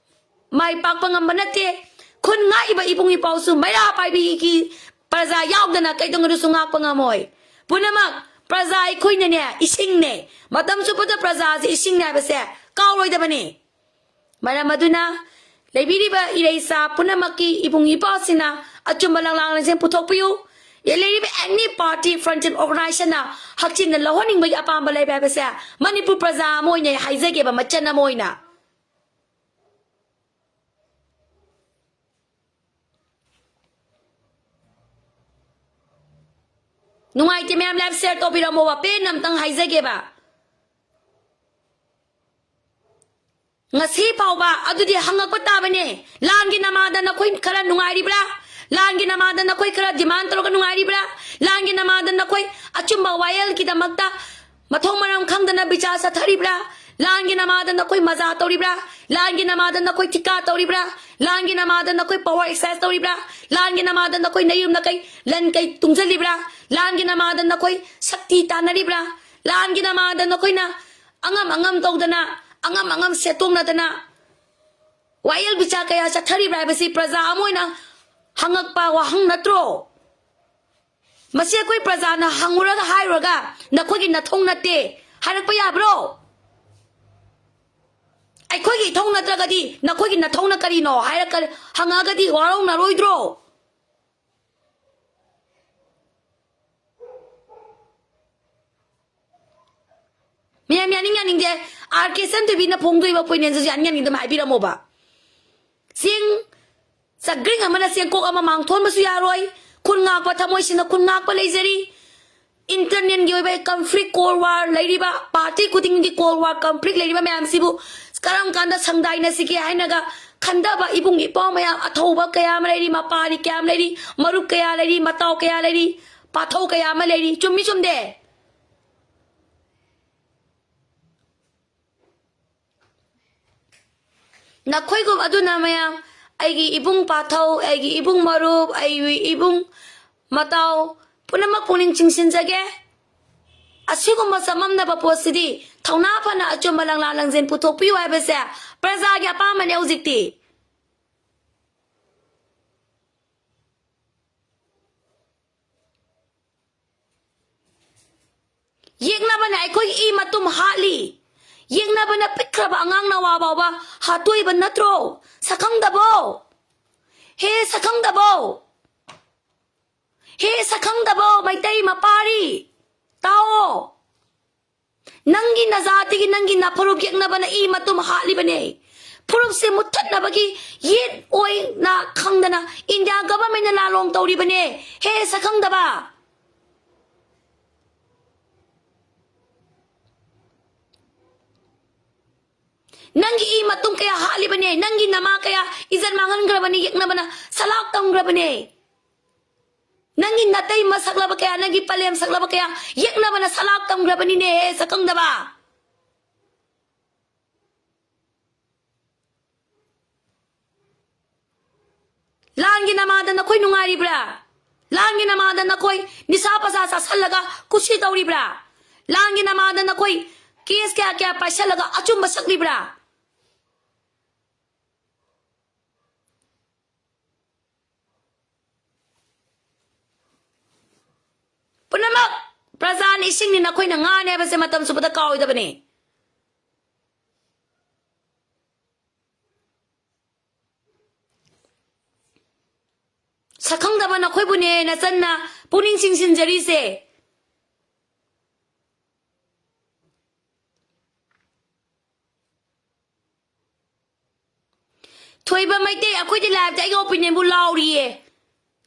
ꯃꯥꯏ ꯄꯥꯛꯄ ꯉꯝꯕ ꯅꯠꯇꯦ꯫ ꯈꯨꯟ ꯉꯥꯛꯏꯕ ꯏꯕꯨꯡ ꯏꯄꯥꯎꯁꯨ ꯃꯩꯔꯥ ꯄꯥꯏꯕꯤꯒꯤ ꯄ꯭ꯔꯖꯥ ꯌꯥꯎꯗꯅ ꯀꯩꯗꯧꯅꯗꯁꯨ ꯉꯥꯛꯄ ꯉꯝꯃꯣꯏ꯫ ꯄꯨꯝꯅꯃꯛ ꯄ꯭ꯔꯖꯥ ꯑꯩꯈꯣꯏꯅꯅꯦ, ꯏꯁꯤꯡꯅꯦ꯫ ꯃꯇꯝ ꯆꯨꯞꯄꯗ ꯄ꯭ꯔꯖꯥꯁꯦ ꯏꯁꯤꯡꯅꯦ ꯍꯥꯏꯕꯁꯦ ꯀꯥꯎꯔꯣꯏꯗꯕꯅꯤ꯫ ꯃꯔꯝ ꯑꯗꯨꯅ ꯂꯩꯕꯤꯔꯤꯕ ꯏꯔꯩꯆꯥ ꯄꯨꯝꯅꯃꯛꯀꯤ ꯏꯕꯨꯡ ꯏꯄꯥꯁꯤꯡꯅ ꯑꯆꯨꯝꯕ ꯂꯥꯡꯂꯥꯡꯁꯤꯡ ꯄꯨꯊꯣꯛꯄꯤꯌꯨ꯫ ꯂꯩꯔꯤꯕ any party, frontier organizationꯅ ꯍꯛꯆꯤꯟꯅ ꯂꯧꯍꯟꯅꯤꯡꯕꯒꯤ ꯑꯄꯥꯝꯕ ꯂꯩꯕ ꯍꯥꯏꯕꯁꯦ ꯃꯅꯤꯄꯨꯔ ꯄ꯭ꯔꯖꯥ ꯑꯃ ꯑꯣꯏꯅ ꯑꯩ ꯍꯥꯏꯖꯒꯦꯕ, ꯃꯆꯟ ꯑꯃ ꯑꯣꯏꯅ꯫ ꯅꯨꯡꯉꯥꯏꯇꯦ ꯃꯌꯥꯝ, live share ꯇꯧꯕꯤꯔꯝꯃꯣꯕ, ꯄꯦꯟꯅ ꯑꯝꯇꯪ ꯍꯥꯏꯖꯒꯦꯕ꯫ ꯉꯁꯤ ꯐꯥꯎꯕ ꯑꯗꯨꯗꯤ ꯍꯪꯉꯛꯄ ꯇꯥꯕꯅꯦ꯫ ꯂꯥꯟꯒꯤ ꯅꯃꯥꯗ ꯅꯈꯣꯏ ꯈꯔ ꯅꯨꯡꯉꯥꯏꯔꯤꯕ꯭ꯔꯥ? ꯂꯥꯟꯒꯤ ꯅꯃꯥꯗ ꯅꯈꯣꯏ ꯈꯔ demand ꯇꯧꯔꯒ ꯅꯨꯡꯉꯥꯏꯔꯤꯕ꯭ꯔꯥ? ꯂꯥꯟꯒꯤ ꯅꯃꯥꯗ ꯅꯈꯣꯏ ꯑꯆꯨꯝꯕ ꯋꯥꯌꯦꯜꯒꯤꯗꯃꯛꯇ ꯃꯊꯣꯡ ꯃꯔꯝ ꯈꯪꯗꯅ ꯕꯤꯆꯥꯔ ꯆꯠꯊꯔꯤꯕ꯭ꯔꯥ? ꯂꯥꯟꯒꯤ ꯅꯃꯥꯗ ꯅꯈꯣꯏ ꯃꯖꯥ ꯇꯧꯔꯤꯕ꯭ꯔꯥ? ꯂꯥꯟꯒꯤ ꯅꯃꯥꯗ ꯅꯈꯣꯏ ꯊꯤꯀꯥ ꯇꯧꯔꯤꯕ꯭ꯔꯥ? ꯂꯥꯟꯒꯤ ꯅꯃꯥꯗ ꯅꯈꯣꯏ power exercise ꯇꯧꯔꯤꯕ꯭ꯔꯥ? ꯂꯥꯟꯒꯤ ꯅꯃꯥꯗ ꯅꯈꯣꯏ ꯅꯌꯨꯝ ꯅꯀꯩ ꯂꯟ ꯀꯩ ꯇꯨꯡꯁꯤꯜꯂꯤꯕ꯭ꯔꯥ? ꯂꯥꯟꯒꯤ ꯅꯃꯥꯗ ꯅꯈꯣꯏ ꯁꯛꯇꯤ ꯇꯥꯟꯅꯔꯤꯕ꯭ꯔꯥ? ꯂꯥꯟꯒꯤ ꯅꯃꯥꯗ ꯅꯈꯣꯏꯅ ꯑꯉꯝ ꯑꯉꯝ ꯇꯧꯗꯅ, ꯑꯉꯝ ꯑꯉꯝ ꯁꯦꯠꯇꯣꯛꯅꯗꯅ ꯋꯥꯌꯦꯜ ꯕꯤꯆꯥꯔ ꯀꯌꯥ ꯆꯠꯊꯔꯤꯕ꯭ꯔꯥ ꯍꯥꯏꯕꯁꯤ ꯄ꯭ꯔꯖꯥ ꯑꯃ ꯑꯣꯏꯅ ꯍꯪꯉꯛꯄ ꯋꯥꯍꯪ ꯅꯠꯇ꯭ꯔꯣ? ꯃꯁꯤ ꯑꯩꯈꯣꯏ ꯄ꯭ꯔꯖꯥꯅ ꯍꯪꯉꯨꯔꯒ ꯍꯥꯏꯔꯨꯔꯒ "ꯅꯈꯣꯏꯒꯤ ꯅꯊꯧ ꯅꯠꯇꯦ" ꯍꯥꯏꯔꯛꯄ ꯌꯥꯕ꯭ꯔꯣ? ꯑꯩꯈꯣꯏꯒꯤ ꯏꯊꯧ ꯅꯠꯇ꯭ꯔꯒꯗꯤ ꯅꯈꯣꯏꯒꯤ ꯅꯊꯧꯅ ꯀꯔꯤꯅꯣ ꯍꯥꯏꯔꯛꯀ-, ꯍꯪꯉꯛꯑꯒꯗꯤ ꯋꯥꯔꯧꯅꯔꯣꯏꯗ꯭ꯔꯣ? ꯃꯌꯥꯝ ꯌꯥꯅꯤꯡ ꯌꯥꯅꯤꯡꯗꯦ, ꯑꯥꯔ ꯀꯦ ꯁꯟꯊꯣꯏꯕꯤꯅ ꯐꯣꯡꯗꯣꯛꯏꯕ ꯄꯣꯏꯅꯦꯟꯁꯤꯁꯨ ꯌꯥꯅꯤꯡ ꯌꯥꯅꯤꯡꯗꯕ ꯍꯥꯏꯕꯤꯔꯝꯃꯣꯕ꯫ ꯆꯦꯡ ꯆꯒ꯭ꯔꯤꯡ ꯑꯃꯅ ꯆꯦꯡꯀꯣꯛ ꯑꯃ ꯃꯥꯡꯊꯣꯛꯍꯟꯕꯁꯨ ꯌꯥꯔꯣꯏ꯫ ꯈꯨꯟ ꯉꯥꯛꯄ ꯊꯃꯣꯏꯁꯤꯅ ꯈꯨꯟ ꯉꯥꯛꯄ ꯂꯩꯖꯔꯤ꯫ Internalꯒꯤ ꯑꯣꯏꯕ conflict, cold war ꯂꯩꯔꯤꯕ, party ꯈꯨꯗꯤꯡꯒꯤ cold war, conflict ꯂꯩꯔꯤꯕ ꯃꯌꯥꯝꯁꯤꯕꯨ ꯀꯔꯝ ꯀꯥꯟꯗ ꯁꯪꯗꯥꯏꯅꯁꯤꯒꯦ ꯍꯥꯏꯅꯒ ꯈꯟꯊꯕ ꯏꯕꯨꯡ ꯏꯄ꯭ꯋꯥ ꯃꯌꯥꯝ, ꯑꯊꯧꯕ ꯀꯌꯥ ꯑꯃ ꯂꯩꯔꯤ, ꯃꯄꯥꯔꯤ ꯀꯌꯥ ꯑꯃ ꯂꯩꯔꯤ, ꯃꯔꯨꯞ ꯀꯌꯥ ꯂꯩꯔꯤ, ꯃꯇꯥꯎ ꯀꯌꯥ ꯂꯩꯔꯤ, ꯄꯥꯊꯧ ꯀꯌꯥ ꯑꯃ ꯂꯩꯔꯤ꯫ ꯆꯨꯝꯃꯤ ꯆꯨꯝꯗꯦ? ꯅꯈꯣꯏꯒꯨꯝ ꯑꯗꯨꯅ ꯃꯌꯥꯝ, ꯑꯩꯒꯤ ꯏꯕꯨꯡ ꯄꯥꯊꯧ, ꯑꯩꯒꯤ ꯏꯕꯨꯡ ꯃꯔꯨꯞ, ꯑꯩꯒꯤ ꯏꯕꯨꯡ ꯃꯇꯥꯎ ꯄꯨꯝꯅꯃꯛ ꯄꯨꯛꯅꯤꯡ ꯆꯤꯡꯁꯤꯟꯖꯒꯦ꯫ ꯑꯁꯤꯒꯨꯝꯕ ꯆꯃꯝꯅꯕ ꯄꯣꯠꯁꯤꯗꯤ ꯊꯧꯅꯥ ꯐꯅ ꯑꯆꯨꯝꯕ ꯂꯪꯂꯥ ꯂꯪꯖꯦꯜ ꯄꯨꯊꯣꯛꯄꯤꯌꯨ ꯍꯥꯏꯕꯁꯦ ꯄ꯭ꯔꯖꯥꯒꯤ ꯑꯄꯥꯝꯕꯅꯦ ꯍꯧꯖꯤꯛꯇꯤ꯫ ꯌꯦꯛꯅꯕꯅ ꯑꯩꯈꯣꯏꯒꯤ ꯏ ꯃꯇꯨꯝ ꯍꯥꯠꯂꯤ꯫ ꯌꯦꯛꯅꯕꯅ ꯄꯤꯛꯈ꯭ꯔꯕ ꯑꯉꯥꯡ ꯅꯋꯥ ꯐꯥꯎꯕ ꯍꯥꯠꯇꯣꯛꯏꯕ ꯅꯠꯇ꯭ꯔꯣ? ꯁꯛꯈꯪꯗꯕꯣ? ꯍꯦ ꯁꯛꯈꯪꯗꯕꯣ? ꯍꯦ ꯁꯛꯈꯪꯗꯕꯣ ꯃꯩꯇꯩ ꯃꯄꯥꯔꯤ? ꯇꯥꯎꯑꯣ꯫ ꯅꯪꯒꯤ ꯅꯖꯥꯇꯤꯒꯤ ꯅꯪꯒꯤ ꯅꯐꯨꯔꯨꯞ ꯌꯦꯛꯅꯕꯅ ꯏ ꯃꯇꯨꯝ ꯍꯥꯠꯂꯤꯕꯅꯦ꯫ ꯐꯨꯔꯨꯞꯁꯦ ꯃꯨꯠꯊꯠꯅꯕꯒꯤ ꯌꯦꯠ ꯑꯣꯏꯅ ꯈꯪꯗꯅ ꯏꯟꯗꯤꯌꯥ ꯒꯚꯔꯟꯃꯦꯟꯠꯅ ꯂꯥꯂꯣꯡ ꯇꯧꯔꯤꯕꯅꯦ꯫ ꯍꯦ ꯁꯛꯈꯪꯗꯕ꯫ ꯅꯪꯒꯤ ꯏ ꯃꯇꯨꯝ ꯀꯌꯥ ꯍꯥꯠꯂꯤꯕꯅꯦ, ꯅꯪꯒꯤ ꯅꯃꯥ ꯀꯌꯥ ꯏꯖꯠ ꯃꯥꯡꯍꯟꯈ꯭ꯔꯕꯅꯤ, ꯌꯦꯛꯅꯕꯅ ꯁꯂꯥꯛ ꯇꯝꯈ꯭ꯔꯕꯅꯦ꯫ ꯅꯪꯒꯤ ꯅꯇꯩ ꯃꯁꯛꯂꯕ ꯀꯌꯥ, ꯅꯪꯒꯤ ꯄꯂꯦꯝ ꯁꯛꯂꯕ ꯀꯌꯥ ꯌꯦꯛꯅꯕꯅ ꯁꯂꯥꯛ ꯇꯝꯈ꯭ꯔꯕꯅꯤꯅꯦ, ꯁꯛꯈꯪꯗꯕ꯫ ꯂꯥꯟꯒꯤ ꯅꯃꯥꯗ ꯅꯈꯣꯏ ꯅꯨꯡꯉꯥꯏꯔꯤꯕ꯭ꯔꯥ? ꯂꯥꯟꯒꯤ ꯅꯃꯥꯗ ꯅꯈꯣꯏ ꯅꯤꯁꯥ ꯄꯁꯥ ꯆꯥꯁꯜꯂꯒ ꯀꯨꯁꯤ ꯇꯧꯔꯤꯕ꯭ꯔꯥ? ꯂꯥꯟꯒꯤ ꯅꯃꯥꯗ ꯅꯈꯣꯏ ꯀꯦꯁ ꯀꯌꯥ ꯀꯌꯥ ꯄꯥꯏꯁꯜꯂꯒ ꯑꯆꯨꯝꯕ ꯁꯛꯂꯤꯕ꯭ꯔꯥ? ꯄꯨꯝꯅꯃꯛ ꯄ꯭ꯔꯖꯥꯅ ꯏꯁꯤꯡꯅꯤ, ꯅꯈꯣꯏꯅ ꯉꯥꯅꯤ ꯍꯥꯏꯕꯁꯦ ꯃꯇꯝ ꯆꯨꯞꯄꯗ ꯀꯥꯎꯔꯣꯏꯗꯕꯅꯤ꯫ ꯁꯛꯈꯪꯗꯕ ꯅꯈꯣꯏꯕꯨꯅꯦ ꯅꯆꯟꯅ ꯄꯨꯛꯅꯤꯡ ꯆꯤꯡꯁꯤꯟꯖꯔꯤꯁꯦ꯫ ꯊꯣꯏꯕ ꯃꯩꯇꯩ, ꯑꯩꯈꯣꯏꯗꯤ ꯂꯥꯏꯞꯇ ꯑꯩꯒꯤ ꯑꯣꯄꯤꯅꯤꯌꯟꯕꯨ ꯂꯥꯎꯔꯤꯌꯦ꯫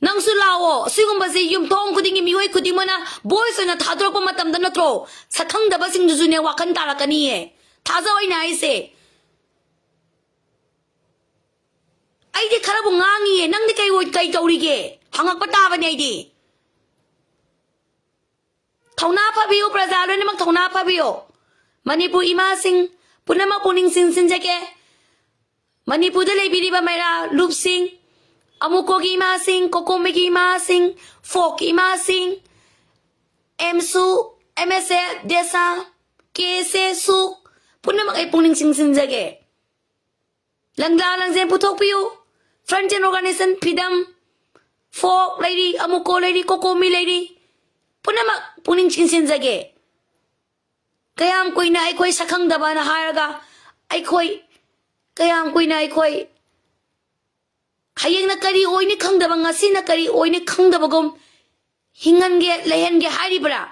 ꯅꯪꯁꯨ ꯂꯥꯎꯑꯣ꯫ ꯑꯁꯤꯒꯨꯝꯕꯁꯤ ꯌꯨꯝꯊꯣꯡ ꯈꯨꯗꯤꯡꯒꯤ ꯃꯤꯑꯣꯏ ꯈꯨꯗꯤꯡꯃꯛꯅ ꯚꯣꯏꯁ ꯑꯣꯏꯅ ꯊꯥꯗꯣꯔꯛꯄ ꯃꯇꯝꯗ ꯅꯠꯇ꯭ꯔꯣ ꯁꯛꯈꯪꯗꯕꯁꯤꯡꯗꯨꯁꯨꯅꯦ ꯋꯥꯈꯜ ꯇꯥꯔꯛꯀꯅꯤꯌꯦ꯫ ꯊꯥꯖꯧ ꯑꯩꯅ ꯍꯥꯏꯁꯦ꯫ ꯑꯩꯗꯤ ꯈꯔꯕꯨ ꯉꯥꯡꯉꯤꯌꯦ, ꯅꯪꯗꯤ ꯀꯩ ꯑꯣꯏ-, ꯀꯩ ꯇꯧꯔꯤꯒꯦ? ꯍꯪꯉꯛꯄ ꯇꯥꯕꯅꯦ ꯑꯩꯗꯤ꯫ ꯊꯧꯅꯥ ꯐꯕꯤꯌꯨ, ꯄ꯭ꯔꯖꯥ ꯂꯣꯏꯅꯃꯛ ꯊꯧꯅꯥ ꯐꯕꯤꯌꯨ꯫ ꯃꯅꯤꯄꯨꯔ ꯏꯃꯥꯁꯤꯡ ꯄꯨꯝꯅꯃꯛ ꯄꯨꯛꯅꯤꯡ ꯆꯤꯡꯁꯤꯟꯖꯒꯦ꯫ ꯃꯅꯤꯄꯨꯔꯗ ꯂꯩꯕꯤꯔꯤꯕ ꯃꯩꯔꯥ ꯂꯨꯞꯁꯤꯡ, ꯑꯃꯨꯀꯣꯒꯤ ꯏꯃꯥꯁꯤꯡ, ꯀꯣꯀꯣꯃꯤꯒꯤ ꯏꯃꯥꯁꯤꯡ, ꯐꯣꯛꯀꯤ ꯏꯃꯥꯁꯤꯡ, ꯑꯦꯝꯁꯨ, ꯑꯦꯝ ꯑꯦꯁ ꯑꯦꯐ, ꯗꯦꯁꯥ, ꯀꯦ ꯑꯦꯁ ꯑꯦ, ꯁꯨꯛ, ꯄꯨꯝꯅꯃꯛ ꯑꯩ ꯄꯨꯛꯅꯤꯡ ꯆꯤꯡꯁꯤꯟꯖꯒꯦ꯫ ꯂꯪꯂꯥ ꯂꯪꯖꯦꯜ ꯄꯨꯊꯣꯛꯄꯤꯌꯨ꯫ Front and organization, ꯐꯤꯗꯝ, ꯐꯣꯛ ꯂꯩꯔꯤ, ꯑꯃꯨꯀꯣ ꯂꯩꯔꯤ, ꯀꯣꯀꯣꯃꯤ ꯂꯩꯔꯤ, ꯄꯨꯝꯅꯃꯛ ꯄꯨꯛꯅꯤꯡ ꯆꯤꯡꯁꯤꯟꯖꯒꯦ꯫ ꯀꯌꯥꯝ ꯀꯨꯏꯅ ꯑꯩꯈꯣꯏ ꯁꯛꯈꯪꯗꯕꯅ ꯍꯥꯏꯔꯒ ꯑꯩꯈꯣꯏ ꯀꯌꯥꯝ ꯀꯨꯏꯅ ꯑꯩꯈꯣꯏ ꯍꯌꯦꯡꯅ ꯀꯔꯤ ꯑꯣꯏꯅꯤ ꯈꯪꯗꯕ, ꯉꯁꯤꯅ ꯀꯔꯤ ꯑꯣꯏꯅꯤ ꯈꯪꯗꯕꯒꯨꯝ ꯍꯤꯡꯍꯟꯒꯦ, ꯂꯩꯍꯟꯒꯦ ꯍꯥꯏꯔꯤꯕ꯭ꯔꯥ?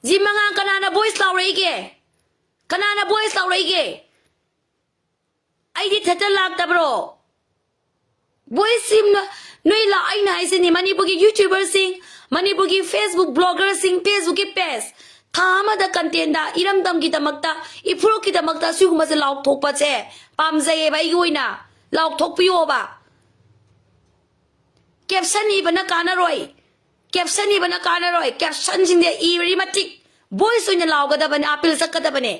ꯖꯤ ꯃꯉꯥ ꯀꯅꯥꯅ voice ꯂꯥꯎꯔꯛꯏꯒꯦ? ꯀꯅꯥꯅ voice ꯂꯥꯎꯔꯛꯏꯒꯦ? ꯑꯩꯗꯤ ꯊꯦꯇꯔ ꯂꯥꯛꯇꯕ꯭ꯔꯣ? Voice ꯁꯤ ꯅ-, ꯅꯣꯏ ꯂꯥ-, ꯑꯩꯅ ꯍꯥꯏꯁꯤꯅꯤ, ꯃꯅꯤꯄꯨꯔꯒꯤ YouTuberꯁꯤꯡ, ꯃꯅꯤꯄꯨꯔꯒꯤ Facebook bloggerꯁꯤꯡ, Facebookꯀꯤ page, ꯊꯥ ꯑꯃꯗ contentꯗ ꯏꯔꯝꯗꯝꯒꯤꯗꯃꯛꯇ, ꯏꯐꯨꯔꯨꯞꯀꯤꯗꯃꯛꯇ ꯁꯤꯒꯨꯝꯕꯁꯦ ꯂꯥꯎꯊꯣꯛꯄꯁꯦ ꯄꯥꯝꯖꯩꯌꯦꯕ ꯑꯩꯒꯤ ꯑꯣꯏꯅ꯫ ꯂꯥꯎꯊꯣꯛꯄꯤꯌꯣꯕ꯫ Caption ꯏꯕꯅ ꯀꯥꯟꯅꯔꯣꯏ꯫ Caption ꯏꯕꯅ ꯀꯥꯟꯅꯔꯣꯏ꯫ Captionꯁꯤꯡꯁꯦ ꯏꯕꯔꯤ ꯃꯇꯤꯛ voice ꯑꯣꯏꯅ ꯂꯥꯎꯒꯗꯕꯅꯦ, appeal ꯆꯠꯀꯗꯕꯅꯦ꯫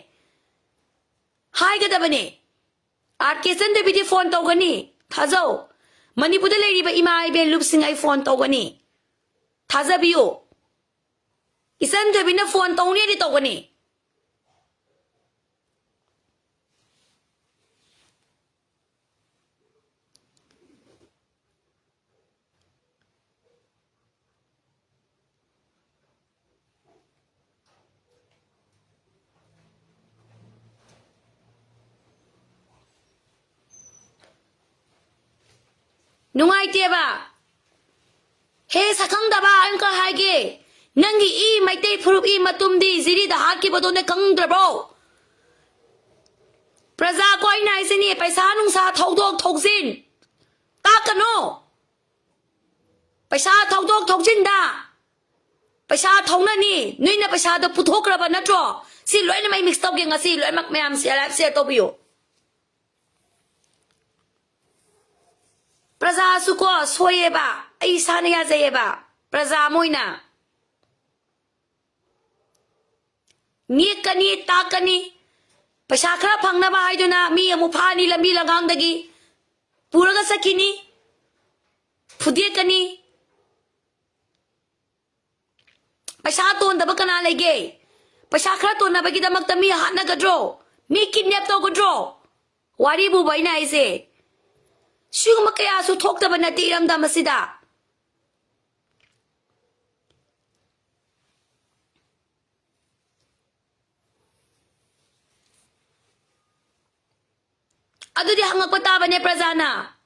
ꯍꯥꯏꯒꯗꯕꯅꯦ꯫ ꯑꯥꯔ ꯀꯦ ꯏꯆꯟꯗꯕꯤꯗꯤ phone ꯇꯧꯒꯅꯤ꯫ ꯊꯥꯖꯧ꯫ ꯃꯅꯤꯄꯨꯔꯗ ꯂꯩꯔꯤꯕ ꯏꯃꯥ ꯏꯕꯦꯟ ꯂꯨꯞꯁꯤꯡ ꯑꯩ phone ꯇꯧꯒꯅꯤ꯫ ꯊꯥꯖꯕꯤꯌꯨ꯫ ꯏꯆꯟꯗꯕꯤꯅ phone ꯇꯧꯅꯤꯗꯤ ꯇꯧꯒꯅꯤ꯫ ꯅꯨꯡꯉꯥꯏꯇꯦꯕ꯫ ꯍꯦ ꯁꯛꯈꯪꯗꯕ, ꯑꯩ ꯑꯃꯨꯛꯀ ꯍꯥꯏꯒꯦ, ꯅꯪꯒꯤ ꯏ, ꯃꯩꯇꯩ ꯐꯨꯔꯨꯞ ꯏ ꯃꯇꯨꯝꯗꯤ ꯖꯤꯔꯤꯗ ꯍꯥꯠꯈꯤꯕꯗꯣ ꯅꯪ ꯈꯪꯗ꯭ꯔꯕꯣ? ꯄ꯭ꯔꯖꯥ ꯀꯣ, ꯑꯩꯅ ꯍꯥꯏꯁꯤꯅꯤ, ꯄꯩꯁꯥ ꯅꯨꯡꯁꯥ ꯊꯧꯗꯣꯛ ꯊꯧꯖꯤꯟ ꯇꯥꯛꯀꯅꯣ꯫ ꯄꯩꯁꯥ ꯊꯧꯗꯣꯛ ꯊꯧꯖꯤꯟꯗ ꯄꯩꯁꯥ ꯊꯧꯅꯅꯤ꯫ ꯅꯣꯏꯅ ꯄꯩꯁꯥꯗꯣ ꯄꯨꯊꯣꯛꯈ꯭ꯔꯕ ꯅꯠꯇ꯭ꯔꯣ? ꯁꯤ ꯂꯣꯏꯅꯃꯛ ꯑꯩ ꯃꯤꯛꯁ ꯇꯧꯒꯦ ꯉꯁꯤ, ꯂꯣꯏꯅꯃꯛ ꯃꯌꯥꯝ ꯁꯤꯌꯔ, ꯂꯥꯏꯐ ꯁꯤꯌꯔ ꯇꯧꯕꯤꯌꯨ꯫ ꯄ꯭ꯔꯖꯥꯁꯨ ꯀꯣ ꯁꯣꯏꯌꯦꯕ, ꯑꯩ ꯏꯁꯥꯅ ꯌꯥꯖꯩꯌꯦꯕ꯫ ꯄ꯭ꯔꯖꯥ ꯑꯃ ꯑꯣꯏꯅ ꯅꯦꯛꯀꯅꯤ, ꯇꯥꯛꯀꯅꯤ꯫ ꯄꯩꯁꯥ ꯈꯔ ꯐꯪꯅꯕ ꯍꯥꯏꯗꯨꯅ ꯃꯤ ꯑꯃꯨꯛ ꯐꯥꯅꯤ, ꯂꯝꯕꯤ ꯂꯝꯈꯥꯡꯗꯒꯤ ꯄꯨꯔꯒ ꯆꯠꯈꯤꯅꯤ, ꯐꯨꯗꯦꯛꯀꯅꯤ꯫ ꯄꯩꯁꯥ ꯇꯣꯟꯗꯕ ꯀꯅꯥ ꯂꯩꯒꯦ? ꯄꯩꯁꯥ ꯈꯔ ꯇꯣꯟꯅꯕꯒꯤꯗꯃꯛꯇ ꯃꯤ ꯍꯥꯠꯅꯒꯗ꯭ꯔꯣ? ꯃꯤ ꯀꯤꯗꯅꯦꯞ ꯇꯧꯒꯗ꯭ꯔꯣ? ꯋꯥꯔꯤꯕꯨꯕ ꯑꯩꯅ ꯍꯥꯏꯁꯦ꯫ ꯁꯤꯒꯨꯝꯕ ꯀꯌꯥꯁꯨ ꯊꯣꯛꯇꯕ ꯅꯠꯇꯦ ꯏꯔꯝꯗꯝ ꯑꯁꯤꯗ꯫ ꯑꯗꯨꯗꯤ ꯍꯪꯉꯛꯄ ꯇꯥꯕꯅꯦ ꯄ꯭ꯔꯖꯥꯅ,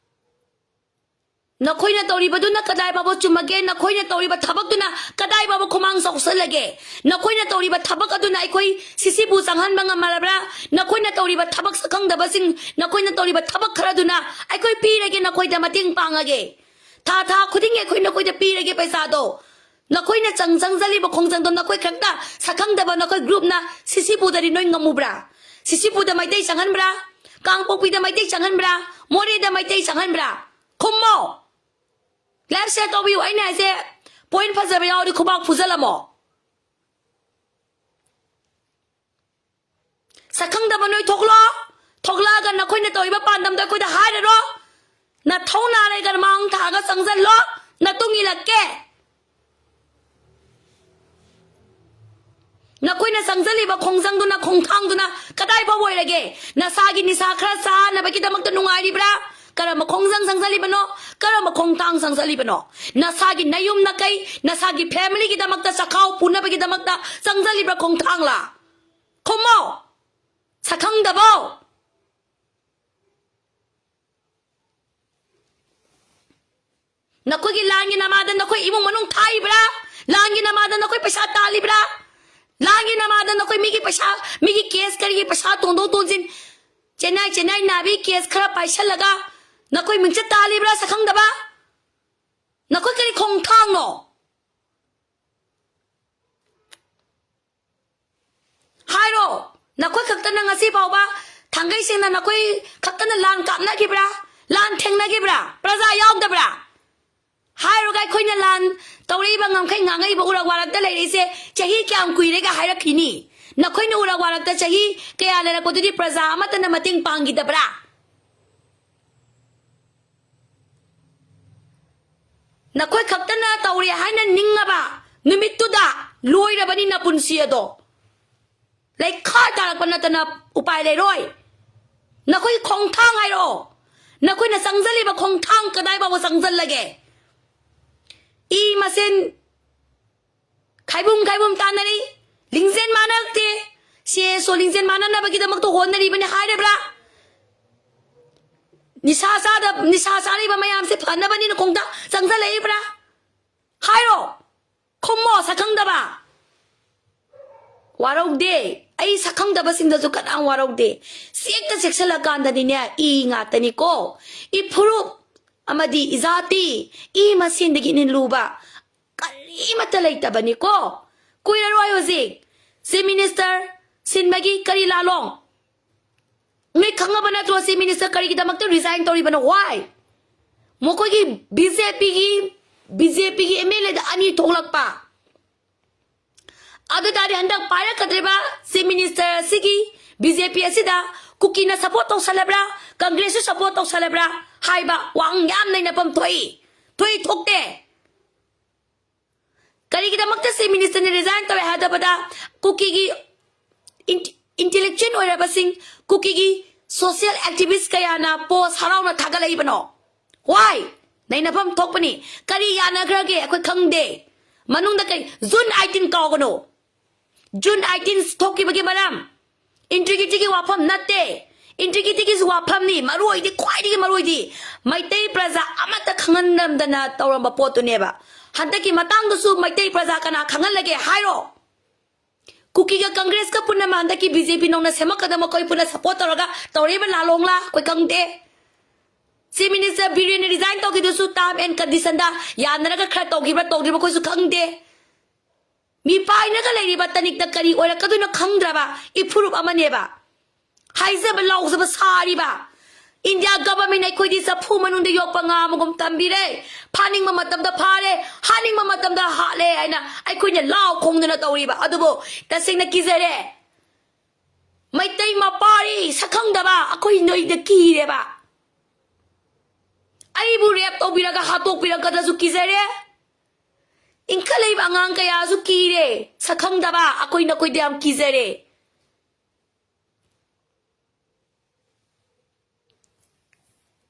ꯅꯈꯣꯏꯅ ꯇꯧꯔꯤꯕꯗꯨꯅ ꯀꯗꯥꯏ ꯐꯥꯎꯕ ꯆꯨꯝꯃꯒꯦ? ꯅꯈꯣꯏꯅ ꯇꯧꯔꯤꯕ ꯊꯕꯛꯇꯨꯅ ꯀꯗꯥꯏ ꯐꯥꯎꯕ ꯈꯨꯃꯥꯡ ꯆꯥꯎꯁꯜꯂꯒꯦ? ꯅꯈꯣꯏꯅ ꯇꯧꯔꯤꯕ ꯊꯕꯛ ꯑꯗꯨꯅ ꯑꯩꯈꯣꯏ ꯁꯤꯁꯤꯕꯨ ꯆꯪꯍꯟꯕ ꯉꯝꯃꯕ꯭ꯔꯥ? ꯅꯈꯣꯏꯅ ꯇꯧꯔꯤꯕ ꯊꯕꯛ ꯁꯛꯈꯪꯗꯕꯁꯤꯡ, ꯅꯈꯣꯏꯅ ꯇꯧꯔꯤꯕ ꯊꯕꯛ ꯈꯔꯗꯨꯅ ꯑꯩꯈꯣꯏ ꯄꯤꯔꯒꯦ, ꯅꯈꯣꯏꯗ ꯃꯇꯦꯡ ꯄꯥꯡꯉꯒꯦ꯫ ꯊꯥ ꯊꯥ ꯈꯨꯗꯤꯡꯒꯤ ꯑꯩꯈꯣꯏ ꯅꯈꯣꯏꯗ ꯄꯤꯔꯒꯦ ꯄꯩꯁꯥꯗꯣ꯫ ꯅꯈꯣꯏꯅ ꯆꯪ ꯆꯪꯖꯜꯂꯤꯕ ꯈꯣꯡꯖꯪꯗꯣ ꯅꯈꯣꯏ ꯈꯛꯇ ꯁꯛꯈꯪꯗꯕ ꯅꯈꯣꯏ ꯒ꯭ꯔꯨꯞꯅ ꯁꯤꯁꯤꯄꯨꯗꯗꯤ ꯅꯣꯏ ꯉꯝꯃꯨꯕ꯭ꯔꯥ? ꯁꯤꯁꯤꯄꯨꯗ ꯃꯩꯇꯩ ꯆꯪꯍꯟꯕ꯭ꯔꯥ? ꯀꯥꯡꯄꯣꯛꯄꯤꯗ ꯃꯩꯇꯩ ꯆꯪꯍꯟꯕ꯭ꯔꯥ? ꯃꯣꯔꯦꯗ ꯃꯩꯇꯩ ꯆꯪꯍꯟꯕ꯭ꯔꯥ? ꯈꯨꯝꯃꯣ꯫ ꯂꯥꯏꯐ ꯁꯦꯌꯔ ꯇꯧꯕꯤꯌꯨ꯫ ꯑꯩꯅ ꯍꯥꯏꯁꯦ, ꯄꯣꯏꯟ ꯐꯖꯕ ꯌꯥꯎꯔꯗꯤ ꯈꯨꯕꯥꯛ ꯐꯨꯖꯜꯂꯝꯃꯣ꯫ ꯁꯛꯈꯪꯗꯕ ꯅꯣꯏ ꯊꯣꯛꯂꯛꯑꯣ꯫ ꯊꯣꯛꯂꯛꯑꯒ ꯅꯈꯣꯏꯅ ꯇꯧꯔꯤꯕ ꯄꯥꯟꯗꯝꯗꯣ ꯑꯩꯈꯣꯏꯗ ꯍꯥꯏꯔꯔꯣ꯫ ꯅꯊꯧꯅꯥ ꯂꯩꯒꯅ ꯃꯥꯡ ꯊꯥꯛꯑꯒ ꯆꯪꯁꯤꯜꯂꯣ꯫ ꯅꯇꯨꯡ ꯏꯜꯂꯛꯀꯦ꯫ ꯅꯈꯣꯏꯅ ꯆꯪꯁꯤꯜꯂꯤꯕ ꯈꯣꯡꯖꯪꯗꯨꯅ, ꯈꯣꯡꯊꯥꯡꯗꯨꯅ ꯀꯗꯥꯏ ꯐꯥꯎ ꯑꯣꯏꯔꯒꯦ? ꯅꯁꯥꯒꯤ ꯅꯤꯁꯥ ꯈꯔ ꯆꯥꯅꯕꯒꯤꯗꯃꯛꯇ ꯅꯨꯡꯉꯥꯏꯔꯤꯕ꯭ꯔꯥ? ꯀꯔꯝꯕ ꯈꯣꯡꯖꯪ ꯆꯪꯁꯤꯜꯂꯤꯕꯅꯣ? ꯀꯔꯝꯕ ꯈꯣꯡꯊꯥꯡ ꯆꯪꯁꯤꯜꯂꯤꯕꯅꯣ? ꯅꯁꯥꯒꯤ ꯅꯌꯨꯝ ꯅꯀꯩ, ꯅꯁꯥꯒꯤ ꯐꯦꯃꯤꯂꯤꯒꯤꯗꯃꯛꯇ ꯆꯈꯥꯎ ꯄꯨꯅꯕꯒꯤꯗꯃꯛꯇ ꯆꯪꯁꯤꯜꯂꯤꯕ꯭ꯔꯥ ꯈꯣꯡꯊꯥꯡꯂꯥ? ꯈꯨꯝꯃꯣ꯫ ꯁꯛꯈꯪꯗꯕꯧ꯫ ꯅꯈꯣꯏꯒꯤ ꯂꯥꯟꯒꯤ ꯅꯃꯥꯗ ꯅꯈꯣꯏ ꯏꯃꯨꯡ ꯃꯅꯨꯡ ꯊꯥꯛꯏꯕ꯭ꯔꯥ? ꯂꯥꯟꯒꯤ ꯅꯃꯥꯗ ꯅꯈꯣꯏ ꯄꯩꯁꯥ ꯇꯥꯜꯂꯤꯕ꯭ꯔꯥ? ꯂꯥꯟꯒꯤ ꯅꯃꯥꯗ ꯅꯈꯣꯏ ꯃꯤꯒꯤ ꯄꯩꯁꯥ, ꯃꯤꯒꯤ ꯀꯦꯁ ꯀꯔꯤꯒꯤ ꯄꯩꯁꯥ ꯇꯣꯟꯗꯣꯛ ꯇꯣꯟꯁꯤꯟ ꯆꯦꯟꯅꯥꯏ ꯆꯦꯟꯅꯥꯏ ꯅꯥꯕꯤ ꯀꯦꯁ ꯈꯔ ꯄꯥꯏꯁꯜꯂꯒ ꯅꯈꯣꯏ ꯃꯤꯡꯆꯠ ꯇꯥꯍꯜꯂꯤꯕ꯭ꯔꯥ ꯁꯛꯈꯪꯗꯕ? ꯅꯈꯣꯏ ꯀꯔꯤ ꯈꯣꯡꯊꯥꯡꯅꯣ? ꯍꯥꯏꯔꯣ꯫ ꯅꯈꯣꯏ ꯈꯛꯇꯅ ꯉꯁꯤ ꯐꯥꯎꯕ ꯊꯥꯡꯒꯩ ꯁꯦꯡꯅ ꯅꯈꯣꯏ ꯈꯛꯇꯅ ꯂꯥꯟ ꯀꯥꯞꯅꯈꯤꯕ꯭ꯔꯥ? ꯂꯥꯟ ꯊꯦꯡꯅꯈꯤꯕ꯭ꯔꯥ? ꯄ꯭ꯔꯖꯥ ꯌꯥꯎꯗꯕ꯭ꯔꯥ? ꯍꯥꯏꯔꯨꯒ ꯑꯩꯈꯣꯏꯅ ꯂꯥꯟ ꯇꯧꯔꯛꯏꯕ ꯉꯝꯈꯩ ꯉꯥꯡꯉꯛꯏꯕ ꯎꯔꯛ ꯋꯥꯔꯛꯇ ꯂꯩꯔꯛꯏꯁꯦ ꯆꯍꯤ ꯀꯌꯥꯝ ꯀꯨꯏꯔꯦꯒ ꯍꯥꯏꯔꯛꯈꯤꯅꯤ? ꯅꯈꯣꯏꯅ ꯎꯔꯛ ꯋꯥꯔꯛꯇ ꯆꯍꯤ ꯀꯌꯥ ꯂꯩꯔꯛꯄꯗꯨꯗꯤ ꯄ꯭ꯔꯖꯥ ꯑꯃꯠꯇꯅ ꯃꯇꯦꯡ ꯄꯥꯡꯈꯤꯗꯕ꯭ꯔꯥ? ꯅꯈꯣꯏ ꯈꯛꯇꯅ ꯇꯧꯔꯦ ꯍꯥꯏꯅ ꯅꯤꯡꯉꯕ ꯅꯨꯃꯤꯠꯇꯨꯗ ꯂꯣꯏꯔꯕꯅꯤ ꯅꯄꯨꯟꯁꯤ ꯑꯗꯣ꯫ ꯂꯩꯈꯥ ꯇꯥꯔꯛꯄ ꯅꯠꯇꯅ ꯎꯄꯥꯏ ꯂꯩꯔꯣꯏ꯫ ꯅꯈꯣꯏ ꯈꯣꯡꯊꯥꯡ ꯍꯥꯏꯔꯛꯑꯣ꯫ ꯅꯈꯣꯏꯅ ꯆꯪꯁꯤꯜꯂꯤꯕ ꯈꯣꯡꯊꯥꯡ ꯀꯗꯥꯏ ꯐꯥꯎꯕ ꯆꯪꯁꯤꯜꯂꯒꯦ? ꯏ ꯃꯁꯦꯟ ꯈꯥꯏꯕꯨꯝ ꯈꯥꯏꯕꯨꯝ ꯇꯥꯟꯅꯔꯤ꯫ ꯂꯤꯡꯖꯦꯜ ꯃꯥꯟꯅꯔꯛꯇꯦ꯫ ꯁꯤ ꯑꯦꯁ ꯑꯣ ꯂꯤꯡꯖꯦꯜ ꯃꯥꯟꯅꯅꯕꯒꯤꯗꯃꯛꯇ ꯍꯣꯠꯅꯔꯤꯕꯅꯤ ꯍꯥꯏꯔꯕ꯭ꯔꯥ? ꯅꯤꯁꯥ ꯆꯥꯗ-, ꯅꯤꯁꯥ ꯆꯥꯔꯤꯕ ꯃꯌꯥꯝꯁꯦ ꯐꯅꯕꯅꯤꯅ ꯈꯣꯡꯊꯥꯡ ꯆꯪꯁꯤꯜꯂꯛꯏꯕ꯭ꯔꯥ? ꯍꯥꯏꯔꯣ꯫ ꯈꯨꯝꯃꯣ, ꯁꯛꯈꯪꯗꯕ꯫ ꯋꯥꯔꯧꯗꯦ꯫ ꯑꯩ ꯁꯛꯈꯪꯗꯕꯁꯤꯡꯗꯁꯨ ꯀꯅꯥꯝ ꯋꯥꯔꯧꯗꯦ꯫ ꯆꯦꯛꯇ ꯆꯦꯛꯁꯤꯜꯂꯀꯥꯟꯗꯗꯤꯅꯦ, ꯏ ꯉꯥꯛꯇꯅꯤꯀꯣ꯫ ꯏꯐꯨꯔꯨꯞ ꯑꯃꯗꯤ ꯏꯖꯥꯇꯤ, ꯏ ꯃꯁꯦꯟꯗꯒꯤ ꯏꯅꯤꯜ ꯂꯨꯕ ꯀꯔꯤꯃꯠꯇ ꯂꯩꯇꯕꯅꯤꯀꯣ꯫ ꯀꯨꯏꯔꯔꯣꯏ ꯍꯧꯖꯤꯛ꯫ ꯆꯤꯐ ꯃꯤꯅꯤꯁꯇꯔ ꯁꯤꯟꯕꯒꯤ ꯀꯔꯤ ꯂꯥꯜꯂꯣꯡ? ꯅꯣꯏ ꯈꯪꯉꯕ ꯅꯠꯇ꯭ꯔꯣ ꯆꯤꯐ ꯃꯤꯅꯤꯁꯇꯔ ꯀꯔꯤꯒꯤꯗꯃꯛꯇ ꯔꯤꯖꯥꯏꯟ ꯇꯧꯔꯤꯕꯅꯣ? Why? ꯃꯈꯣꯏꯒꯤ ꯕꯤ ꯖꯦ ꯄꯤꯒꯤ, ꯕꯤ ꯖꯦ ꯄꯤꯒꯤ ꯑꯦꯝ ꯑꯦꯜ ꯑꯦꯗ ꯑꯅꯤ ꯊꯣꯛꯂꯛꯄ꯫ ꯑꯗꯨ ꯇꯥꯔꯗꯤ ꯍꯟꯗꯛ ꯄꯥꯏꯔꯛꯀꯗꯧꯔꯤꯕ ꯆꯤꯐ ꯃꯤꯅꯤꯁꯇꯔ ꯑꯁꯤꯒꯤ ꯕꯤ ꯖꯦ ꯄꯤ ꯑꯁꯤꯗ ꯀꯨꯀꯤꯅ ꯁꯄꯣꯔꯠ ꯇꯧꯁꯜꯂꯕ꯭ꯔꯥ, ꯀꯪꯒ꯭ꯔꯦꯁꯁꯨ ꯁꯄꯣꯔꯠ ꯇꯧꯁꯜꯂꯕ꯭ꯔꯥ ꯍꯥꯏꯕ ꯋꯥꯍꯪ ꯌꯥꯝ ꯅꯩꯅꯐꯝ ꯊꯣꯛꯏ꯫ ꯊꯣꯛꯏ, ꯊꯣꯛꯇꯦ? ꯀꯔꯤꯒꯤꯗꯃꯛꯇ ꯆꯤꯐ ꯃꯤꯅꯤꯁꯇꯔꯅ ꯔꯤꯖꯥꯏꯟ ꯇꯧꯋꯦ ꯍꯥꯏꯗꯕꯗ ꯀꯨꯀꯤꯒꯤ ꯏꯟ-, ꯏꯟꯇꯦꯂꯦꯛꯆꯨꯋꯦꯜ ꯑꯣꯏꯔꯕꯁꯤꯡ, ꯀꯨꯀꯤꯒꯤ ꯁꯣꯁꯤꯌꯦꯜ ꯑꯦꯛꯇꯤꯚꯤꯁ ꯀꯌꯥꯅ ꯄꯣꯁ ꯍꯔꯥꯎꯅ ꯊꯥꯒꯠꯂꯛꯏꯕꯅꯣ? Why? ꯅꯩꯅꯐꯝ ꯊꯣꯛꯄꯅꯤ꯫ ꯀꯔꯤ ꯌꯥꯅꯈ꯭ꯔꯒꯦ ꯑꯩꯈꯣꯏ ꯈꯪꯗꯦ꯫ ꯃꯅꯨꯡꯗ ꯀꯩ, ꯖꯨꯟ ꯑꯩꯠꯇꯤꯟ ꯀꯥꯎꯒꯅꯨ꯫ ꯖꯨꯟ ꯑꯩꯠꯇꯤꯟ ꯊꯣꯛꯈꯤꯕꯒꯤ ꯃꯔꯝ ꯏꯟꯇꯤꯒ꯭ꯔꯤꯇꯤꯒꯤ ꯋꯥꯐꯝ ꯅꯠꯇꯦ꯫ ꯏꯟꯇꯤꯒ꯭ꯔꯤꯇꯤꯒꯤꯁꯨ ꯋꯥꯐꯝꯅꯤ, ꯃꯔꯨ ꯑꯣꯏꯗꯤ, ꯈ꯭ꯋꯥꯏꯗꯒꯤ ꯃꯔꯨ ꯑꯣꯏꯗꯤ ꯃꯩꯇꯩ ꯄ꯭ꯔꯖꯥ ꯑꯃꯠꯇ ꯈꯪꯍꯟꯂꯝꯗꯅ ꯇꯧꯔꯝꯕ ꯄꯣꯠꯇꯨꯅꯦꯕ꯫ ꯍꯟꯗꯛꯀꯤ ꯃꯇꯥꯡꯗꯁꯨ ꯃꯩꯇꯩ ꯄ꯭ꯔꯖꯥ ꯀꯅꯥ ꯈꯪꯍꯜꯂꯒꯦ ꯍꯥꯏꯔꯣ? ꯀꯨꯀꯤꯒ ꯀꯪꯒ꯭ꯔꯦꯁꯀ ꯄꯨꯟꯅ ꯍꯟꯗꯛꯀꯤ ꯕꯤ ꯖꯦ ꯄꯤ ꯅꯧꯅ ꯁꯦꯝꯃꯛꯀꯗꯕ ꯃꯈꯣꯏ ꯄꯨꯟꯅ ꯁꯄꯣꯔꯠ ꯇꯧꯔꯒ ꯇꯧꯔꯛꯏꯕ ꯂꯥꯂꯣꯡꯂꯥ ꯑꯩꯈꯣꯏ ꯈꯪꯗꯦ꯫ ꯆꯤꯐ ꯃꯤꯅꯤꯁꯇꯔ ꯕꯤꯔꯦꯟꯅ ꯔꯤꯖꯥꯏꯟ ꯇꯧꯈꯤꯗꯨꯁꯨ ꯇꯥꯔꯝ ꯑꯦꯟ ꯀꯟꯗꯤꯁꯟꯗ ꯌꯥꯅꯔꯒ ꯈꯔ ꯇꯧꯈꯤꯕ꯭ꯔꯥ ꯇꯧꯗ꯭ꯔꯤꯕ ꯑꯩꯈꯣꯏꯁꯨ ꯈꯪꯗꯦ꯫ ꯃꯤꯄꯥꯏꯅꯒ ꯂꯩꯔꯤꯕ ꯇꯅꯤꯛꯇ ꯀꯔꯤ ꯑꯣꯏꯔꯛꯀꯗꯣꯏꯅꯣ ꯈꯪꯗ꯭ꯔꯕ ꯏꯐꯨꯔꯨꯞ ꯑꯃꯅꯦꯕ꯫ ꯍꯥꯏꯖꯕ ꯂꯥꯎꯖꯕ ꯁꯥꯔꯤꯕ꯫ ꯏꯟꯗꯤꯌꯥ ꯒꯚꯔꯟꯃꯦꯟꯠ ꯑꯩꯈꯣꯏꯗꯤ ꯆꯐꯨ ꯃꯅꯨꯡꯗ ꯌꯣꯛꯄ ꯉꯥ ꯑꯃꯒꯨꯝ ꯇꯝꯕꯤꯔꯦ꯫ ꯐꯥꯅꯤꯡꯕ ꯃꯇꯝꯗ ꯐꯥꯔꯦ, ꯍꯥꯠꯅꯤꯡꯕ ꯃꯇꯝꯗ ꯍꯥꯠꯂꯦ ꯍꯥꯏꯅ ꯑꯩꯈꯣꯏꯅ ꯂꯥꯎ ꯈꯣꯡꯗꯅ ꯇꯧꯔꯤꯕ꯫ ꯑꯗꯨꯕꯨ ꯇꯁꯦꯡꯅ ꯀꯤꯖꯔꯦ꯫ ꯃꯩꯇꯩ ꯃꯄꯥꯔꯤ ꯁꯛꯈꯪꯗꯕ ꯑꯩꯈꯣꯏ ꯅꯣꯏꯗ ꯀꯤꯔꯦꯕ꯫ ꯑꯩꯕꯨ ꯔꯦꯞ ꯇꯧꯕꯤꯔꯒ ꯍꯥꯠꯇꯣꯛꯄꯤꯔꯛꯀꯗ꯭ꯔꯁꯨ ꯀꯤꯖꯔꯦ꯫ ꯏꯟꯈꯠꯂꯛꯏꯕ ꯑꯉꯥꯡ ꯀꯌꯥꯁꯨ ꯀꯤꯔꯦ꯫ ꯁꯛꯈꯪꯗꯕ ꯑꯩꯈꯣꯏ ꯅꯈꯣꯏꯗ ꯌꯥꯝ ꯀꯤꯖꯔꯦ꯫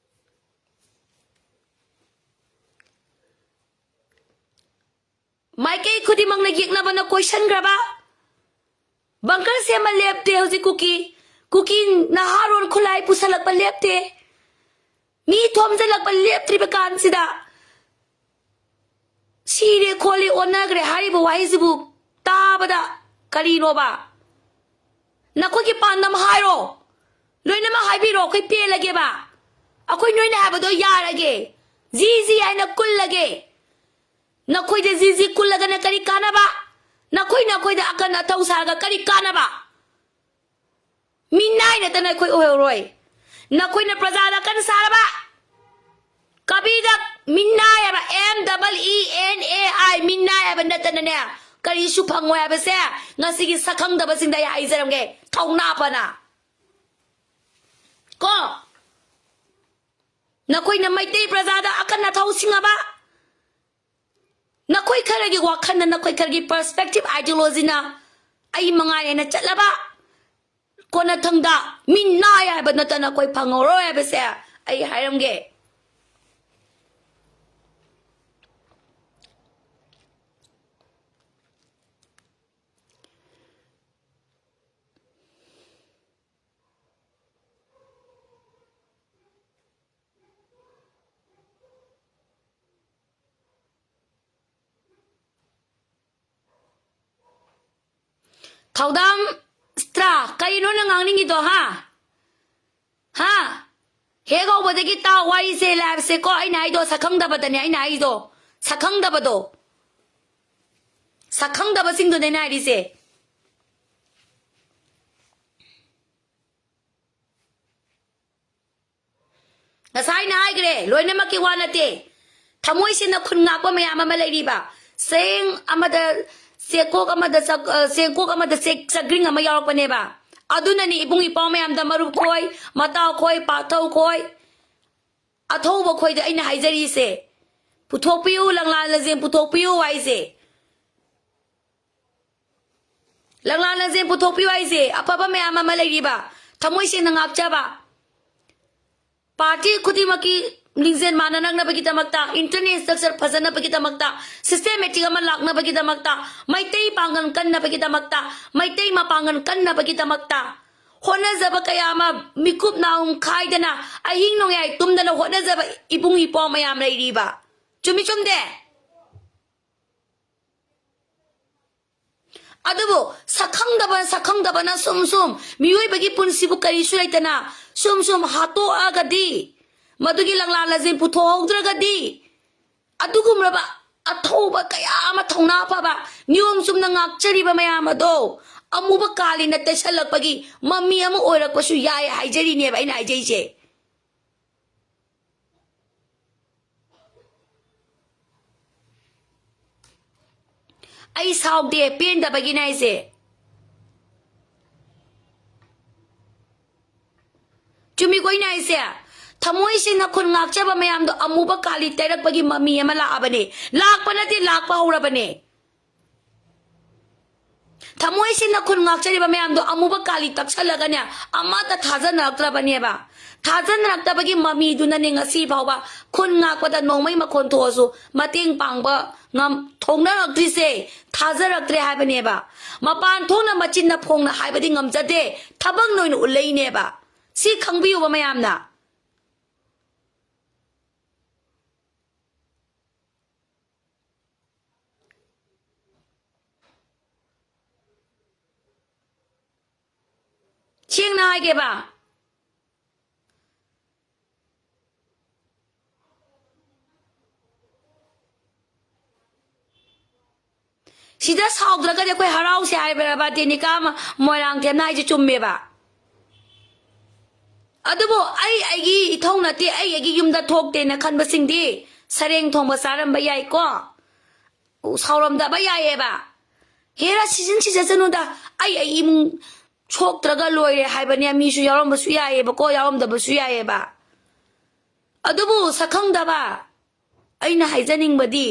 ꯃꯥꯏꯀꯩ ꯈꯨꯗꯤꯡꯃꯛꯅ ꯌꯦꯛꯅꯕꯅ ꯀꯣꯏꯁꯟꯈ꯭ꯔꯕ꯫ ꯕꯪꯀꯔ ꯁꯦꯝꯕ ꯂꯦꯞꯇꯦ ꯍꯧꯖꯤꯛ ꯀꯨꯀꯤ꯫ ꯀꯨꯀꯤ ꯅꯍꯥꯔꯣꯟ ꯈꯨꯠꯂꯥꯏ ꯄꯨꯁꯜꯂꯛꯄ ꯂꯦꯞꯇꯦ꯫ ꯃꯤ ꯊꯣꯝꯖꯤꯜꯂꯛꯄ ꯂꯦꯞꯇ꯭ꯔꯤꯕ ꯀꯥꯟꯁꯤꯗ ꯁꯤꯔꯦ ꯈꯣꯠꯂꯦ ꯑꯣꯟꯅꯈ꯭ꯔꯦ ꯍꯥꯏꯔꯤꯕ ꯋꯥꯍꯩꯁꯤꯕꯨ ꯇꯥꯕꯗ ꯀꯔꯤꯅꯣꯕ? ꯅꯈꯣꯏꯒꯤ ꯄꯥꯟꯗꯝ ꯍꯥꯏꯔꯣ, ꯂꯣꯏꯅꯃꯛ ꯍꯥꯏꯕꯤꯔꯣ, ꯑꯩꯈꯣꯏ ꯄꯦꯜꯂꯒꯦꯕ꯫ ꯑꯩꯈꯣꯏ ꯅꯣꯏꯅ ꯍꯥꯏꯕꯗꯣ ꯌꯥꯔꯒꯦ, ꯖꯤ ꯖꯤ ꯍꯥꯏꯅ ꯀꯨꯜꯂꯒꯦ꯫ ꯅꯈꯣꯏꯗ ꯖꯤ ꯖꯤ ꯀꯨꯜꯂꯒꯅ ꯀꯔꯤ ꯀꯥꯟꯅꯕ? ꯅꯈꯣꯏ ꯅꯈꯣꯏꯗ ꯑꯀꯟ ꯑꯊꯧ ꯁꯥꯔꯒ ꯀꯔꯤ ꯀꯥꯟꯅꯕ? ꯃꯤꯅꯥꯏ ꯅꯠꯇꯅ ꯑꯩꯈꯣꯏ ꯑꯣꯏꯍꯧꯔꯣꯏ꯫ ꯅꯈꯣꯏꯅ ꯄ꯭ꯔꯖꯥꯗ ꯑꯀꯟ ꯁꯥꯔꯕ, ꯀꯕꯤꯗ ꯃꯤꯅꯥꯏ ꯍꯥꯏꯕ, M double E N A I, ꯃꯤꯅꯥꯏ ꯍꯥꯏꯕ ꯅꯠꯇꯅꯅꯦ ꯀꯔꯤꯁꯨ ꯐꯪꯉꯣꯏ ꯍꯥꯏꯕꯁꯦ ꯉꯁꯤꯒꯤ ꯁꯛꯈꯪꯗꯕꯁꯤꯡꯗ ꯑꯩ ꯍꯥꯏꯖꯔꯝꯒꯦ, ꯊꯧꯅꯥ ꯐꯅ꯫ ꯀꯣ, ꯅꯈꯣꯏꯅ ꯃꯩꯇꯩ ꯄ꯭ꯔꯖꯥꯗ ꯑꯀꯟ ꯑꯊꯧ ꯁꯤꯡꯉꯕ, ꯅꯈꯣꯏ ꯈꯔꯒꯤ ꯋꯥꯈꯜꯅ, ꯅꯈꯣꯏ ꯈꯔꯒꯤ ꯄꯔꯁꯄꯦꯛꯇꯤꯚ, ꯑꯥꯏꯗꯤꯌꯣꯂꯣꯖꯤꯅ ꯑꯩ ꯃꯉꯥꯏ ꯍꯥꯏꯅ ꯆꯠꯂꯕ, ꯀꯣꯟꯅꯊꯪꯗ ꯃꯤꯅꯥꯏ ꯍꯥꯏꯕ ꯅꯠꯇꯅ ꯑꯩꯈꯣꯏ ꯐꯪꯍꯧꯔꯣꯏ ꯍꯥꯏꯕꯁꯦ ꯑꯩ ꯍꯥꯏꯔꯝꯒꯦ꯫ ꯊꯧꯗꯥꯝ ꯁꯤꯇ꯭ꯔꯥ, ꯀꯔꯤꯅꯣ ꯅꯪ ꯉꯥꯡꯅꯤꯡꯉꯤꯗꯣ, ꯍꯥ? ꯍꯥ? ꯍꯦꯛ ꯍꯧꯕꯗꯒꯤ ꯇꯥꯎ ꯋꯥꯔꯤꯁꯦ, ꯂꯥꯏꯐꯁꯦ ꯀꯣ, ꯑꯩꯅ ꯍꯥꯏꯗꯣ ꯁꯛꯈꯪꯗꯕꯗꯅꯦ ꯑꯩꯅ ꯍꯥꯏꯗꯣ꯫ ꯁꯛꯈꯪꯗꯕꯗꯣ꯫ ꯁꯛꯈꯪꯗꯕꯁꯤꯡꯗꯨꯅꯦ ꯑꯩꯅ ꯍꯥꯏꯔꯤꯁꯦ꯫ ꯉꯁꯥꯏꯅ ꯍꯥꯏꯈ꯭ꯔꯦ, ꯂꯣꯏꯅꯃꯛꯀꯤ ꯋꯥ ꯅꯠꯇꯦ꯫ ꯊꯃꯣꯏ ꯁꯦꯡꯅ ꯈꯨꯟ ꯉꯥꯛꯄ ꯃꯌꯥꯝ ꯑꯃ ꯂꯩꯔꯤꯕ, ꯆꯦꯡ ꯑꯃꯗ, ꯆꯦꯡꯀꯣꯛ ꯑꯃꯗ ꯆꯛ-, ꯑ, ꯆꯦꯡꯀꯣꯛ ꯑꯃꯗ ꯆꯦꯛ ꯆꯒ꯭ꯔꯤꯡ ꯑꯃ ꯌꯥꯎꯔꯛꯄꯅꯦꯕ꯫ ꯑꯗꯨꯅꯅꯤ ꯏꯕꯨꯡ ꯏꯄ꯭ꯋꯥ ꯃꯌꯥꯝꯗ, ꯃꯔꯨꯞ ꯈꯣꯏ, ꯃꯇꯥꯎ ꯈꯣꯏ, ꯄꯥꯊꯧ ꯈꯣꯏ, ꯑꯊꯧꯕ ꯈꯣꯏꯗ ꯑꯩꯅ ꯍꯥꯏꯖꯔꯤꯁꯦ, ꯄꯨꯊꯣꯛꯄꯤꯌꯨ, ꯂꯪꯂꯥ ꯂꯖꯦꯟ ꯄꯨꯊꯣꯛꯄꯤꯌꯨ ꯍꯥꯏꯁꯦ꯫ ꯂꯪꯂꯥ ꯂꯖꯦꯟ ꯄꯨꯊꯣꯛꯄꯤꯌꯨ ꯍꯥꯏꯁꯦ꯫ ꯑꯐꯕ ꯃꯌꯥꯝ ꯑꯃ ꯂꯩꯔꯤꯕ, ꯊꯃꯣꯏ ꯁꯦꯡꯅ ꯉꯥꯛꯆꯕ, ꯄꯥꯔꯇꯤ ꯈꯨꯗꯤꯡꯃꯛꯀꯤ ꯂꯤꯡꯖꯦꯜ ꯃꯥꯟꯅꯅꯕꯒꯤꯗꯃꯛꯇ, ꯏꯟꯇꯔꯅꯦꯜ ꯏꯁꯇ꯭ꯔꯛꯆꯔ ꯐꯖꯅꯕꯒꯤꯗꯃꯛꯇ, ꯁꯤꯁꯇꯦꯃꯦꯇꯤꯛ ꯑꯃ ꯂꯥꯛꯅꯕꯒꯤꯗꯃꯛꯇ, ꯃꯩꯇꯩ ꯄꯥꯡꯒꯜ ꯀꯟꯅꯕꯒꯤꯗꯃꯛꯇ, ꯃꯩꯇꯩ ꯃꯄꯥꯡꯒꯜ ꯀꯟꯅꯕꯒꯤꯗꯃꯛꯇ ꯍꯣꯠꯅꯖꯕ ꯀꯌꯥ ꯑꯃ, ꯃꯤꯀꯨꯞ ꯅꯥꯍꯨꯝ ꯈꯥꯏꯗꯅ, ꯑꯍꯤꯡ ꯅꯣꯡꯌꯥꯏ ꯇꯨꯝꯗꯅ ꯍꯣꯠꯅꯖꯕ ꯏꯕꯨꯡ ꯏꯄ꯭ꯋꯥ ꯃꯌꯥꯝ ꯂꯩꯔꯤꯕ꯫ ꯆꯨꯝꯃꯤ ꯆꯨꯝꯗꯦ? ꯑꯗꯨꯕꯨ ꯁꯛꯈꯪꯗꯕ, ꯁꯛꯈꯪꯗꯕꯅ ꯁꯨꯝ ꯁꯨꯝ ꯃꯤꯑꯣꯏꯕꯒꯤ ꯄꯨꯟꯁꯤꯕꯨ ꯀꯔꯤꯁꯨ ꯂꯩꯇꯅ ꯁꯨꯝ ꯁꯨꯝ ꯍꯥꯠꯇꯣꯛꯑꯒꯗꯤ, ꯃꯗꯨꯒꯤ ꯂꯪꯂꯥ ꯂꯖꯦꯟ ꯄꯨꯊꯣꯛꯍꯧꯗ꯭ꯔꯒꯗꯤ, ꯑꯗꯨꯒꯨꯝꯂꯕ ꯑꯊꯧꯕ ꯀꯌꯥ ꯑꯃ, ꯊꯧꯅꯥ ꯐꯕ, ꯅꯤꯌꯣꯝ ꯆꯨꯝꯅ ꯉꯥꯛꯆꯔꯤꯕ ꯃꯌꯥꯝ ꯑꯗꯣ ꯑꯃꯨꯕ ꯀꯥꯂꯤꯅ ꯇꯩꯁꯜꯂꯛꯄꯒꯤ ꯃꯃꯤ ꯑꯃ ꯑꯣꯏꯔꯛꯄꯁꯨ ꯌꯥꯏ ꯍꯥꯏꯖꯔꯤꯅꯦꯕ ꯑꯩꯅ ꯍꯥꯏꯖꯩꯁꯦ꯫ ꯑꯩ ꯁꯥꯎꯗꯦ, ꯄꯦꯟꯗꯕꯒꯤꯅꯦ ꯑꯩꯁꯦ꯫ ꯆꯨꯝꯃꯤꯀꯣ ꯑꯩꯅ ꯍꯥꯏꯁꯦ? ꯊꯃꯣꯏ ꯁꯦꯡꯅ ꯈꯨꯟ ꯉꯥꯛꯆꯕ ꯃꯌꯥꯝꯗꯣ ꯑꯃꯨꯕ ꯀꯥꯂꯤ ꯇꯩꯔꯛꯄꯒꯤ ꯃꯃꯤ ꯑꯃ ꯂꯥꯛꯑꯕꯅꯦ꯫ ꯂꯥꯛꯄ ꯅꯠꯇꯦ, ꯂꯥꯛꯄ ꯍꯧꯔꯕꯅꯦ꯫ ꯊꯃꯣꯏ ꯁꯦꯡꯅ ꯈꯨꯟ ꯉꯥꯛꯆꯔꯤꯕ ꯃꯌꯥꯝꯗꯣ ꯑꯃꯨꯕ ꯀꯥꯂꯤ ꯇꯛꯁꯜꯂꯒꯅꯦ, ꯑꯃꯠꯇ ꯊꯥꯖꯅꯔꯛꯇ꯭ꯔꯕꯅꯦꯕ꯫ ꯊꯥꯖꯅꯔꯛꯇꯕꯒꯤ ꯃꯃꯤꯗꯨꯅꯅꯦ ꯉꯁꯤ ꯐꯥꯎꯕ ꯈꯨꯟ ꯉꯥꯛꯄꯗ ꯅꯣꯡꯃꯩ ꯃꯈꯣꯟ ꯊꯣꯛꯑꯁꯨ ꯃꯇꯦꯡ ꯄꯥꯡꯕ ꯉꯝ-, ꯊꯣꯛꯅꯔꯛꯇ꯭ꯔꯤꯁꯦ꯫ ꯊꯥꯖꯔꯛꯇ꯭ꯔꯦ ꯍꯥꯏꯕꯅꯦꯕ꯫ ꯃꯄꯥꯟ ꯊꯣꯛꯅ ꯃꯆꯤꯟꯅ ꯐꯣꯡꯅ ꯍꯥꯏꯕꯗꯤ ꯉꯝꯖꯗꯦ, ꯊꯕꯛꯅ ꯑꯣꯏꯅ ꯎꯠꯂꯛꯏꯅꯦꯕ꯫ ꯁꯤ ꯈꯪꯕꯤꯌꯣꯕ ꯃꯌꯥꯝꯅ꯫ ꯁꯦꯡꯅ ꯍꯥꯏꯒꯦꯕ, ꯁꯤꯗ ꯁꯥꯎꯗ꯭ꯔꯒꯗꯤ ꯑꯩꯈꯣꯏ ꯍꯔꯥꯎꯁꯦ ꯍꯥꯏꯕ꯭ꯔꯕ? ꯗꯦꯅꯤꯀꯥ ꯑꯃ ꯃꯣꯏꯔꯥꯡꯊꯦꯝꯅ ꯍꯥꯏꯁꯦ ꯆꯨꯝꯃꯦꯕ꯫ ꯑꯗꯨꯕꯨ ꯑꯩ ꯑꯩꯒꯤ ꯏꯊꯧ ꯅꯠꯇꯦ, ꯑꯩ ꯑꯩꯒꯤ ꯌꯨꯝꯗ ꯊꯣꯛꯇꯦꯅ ꯈꯟꯕꯁꯤꯡꯗꯤ ꯁꯔꯦꯡ ꯊꯣꯡꯕ ꯆꯥꯔꯝꯕ ꯌꯥꯏꯀꯣ, ꯁꯥꯎꯔꯝꯗꯕ ꯌꯥꯏꯌꯦꯕ꯫ ꯍꯦꯔꯥ ꯁꯤꯖꯤꯟ ꯁꯤꯖꯁꯅꯨꯗ, ꯑꯩ ꯑꯩ ꯏꯃꯨꯡ ꯁꯣꯛꯇ꯭ꯔꯒ ꯂꯣꯏꯔꯦ ꯍꯥꯏꯕꯅꯦ꯫ ꯃꯤꯁꯨ ꯌꯥꯎꯔꯝꯕꯁꯨ ꯌꯥꯏꯌꯦꯕꯀꯣ, ꯌꯥꯎꯔꯝꯗꯕꯁꯨ ꯌꯥꯏꯌꯦꯕ꯫ ꯑꯗꯨꯕꯨ ꯁꯛꯈꯪꯗꯕ, ꯑꯩꯅ ꯍꯥꯏꯖꯅꯤꯡꯕꯗꯤ,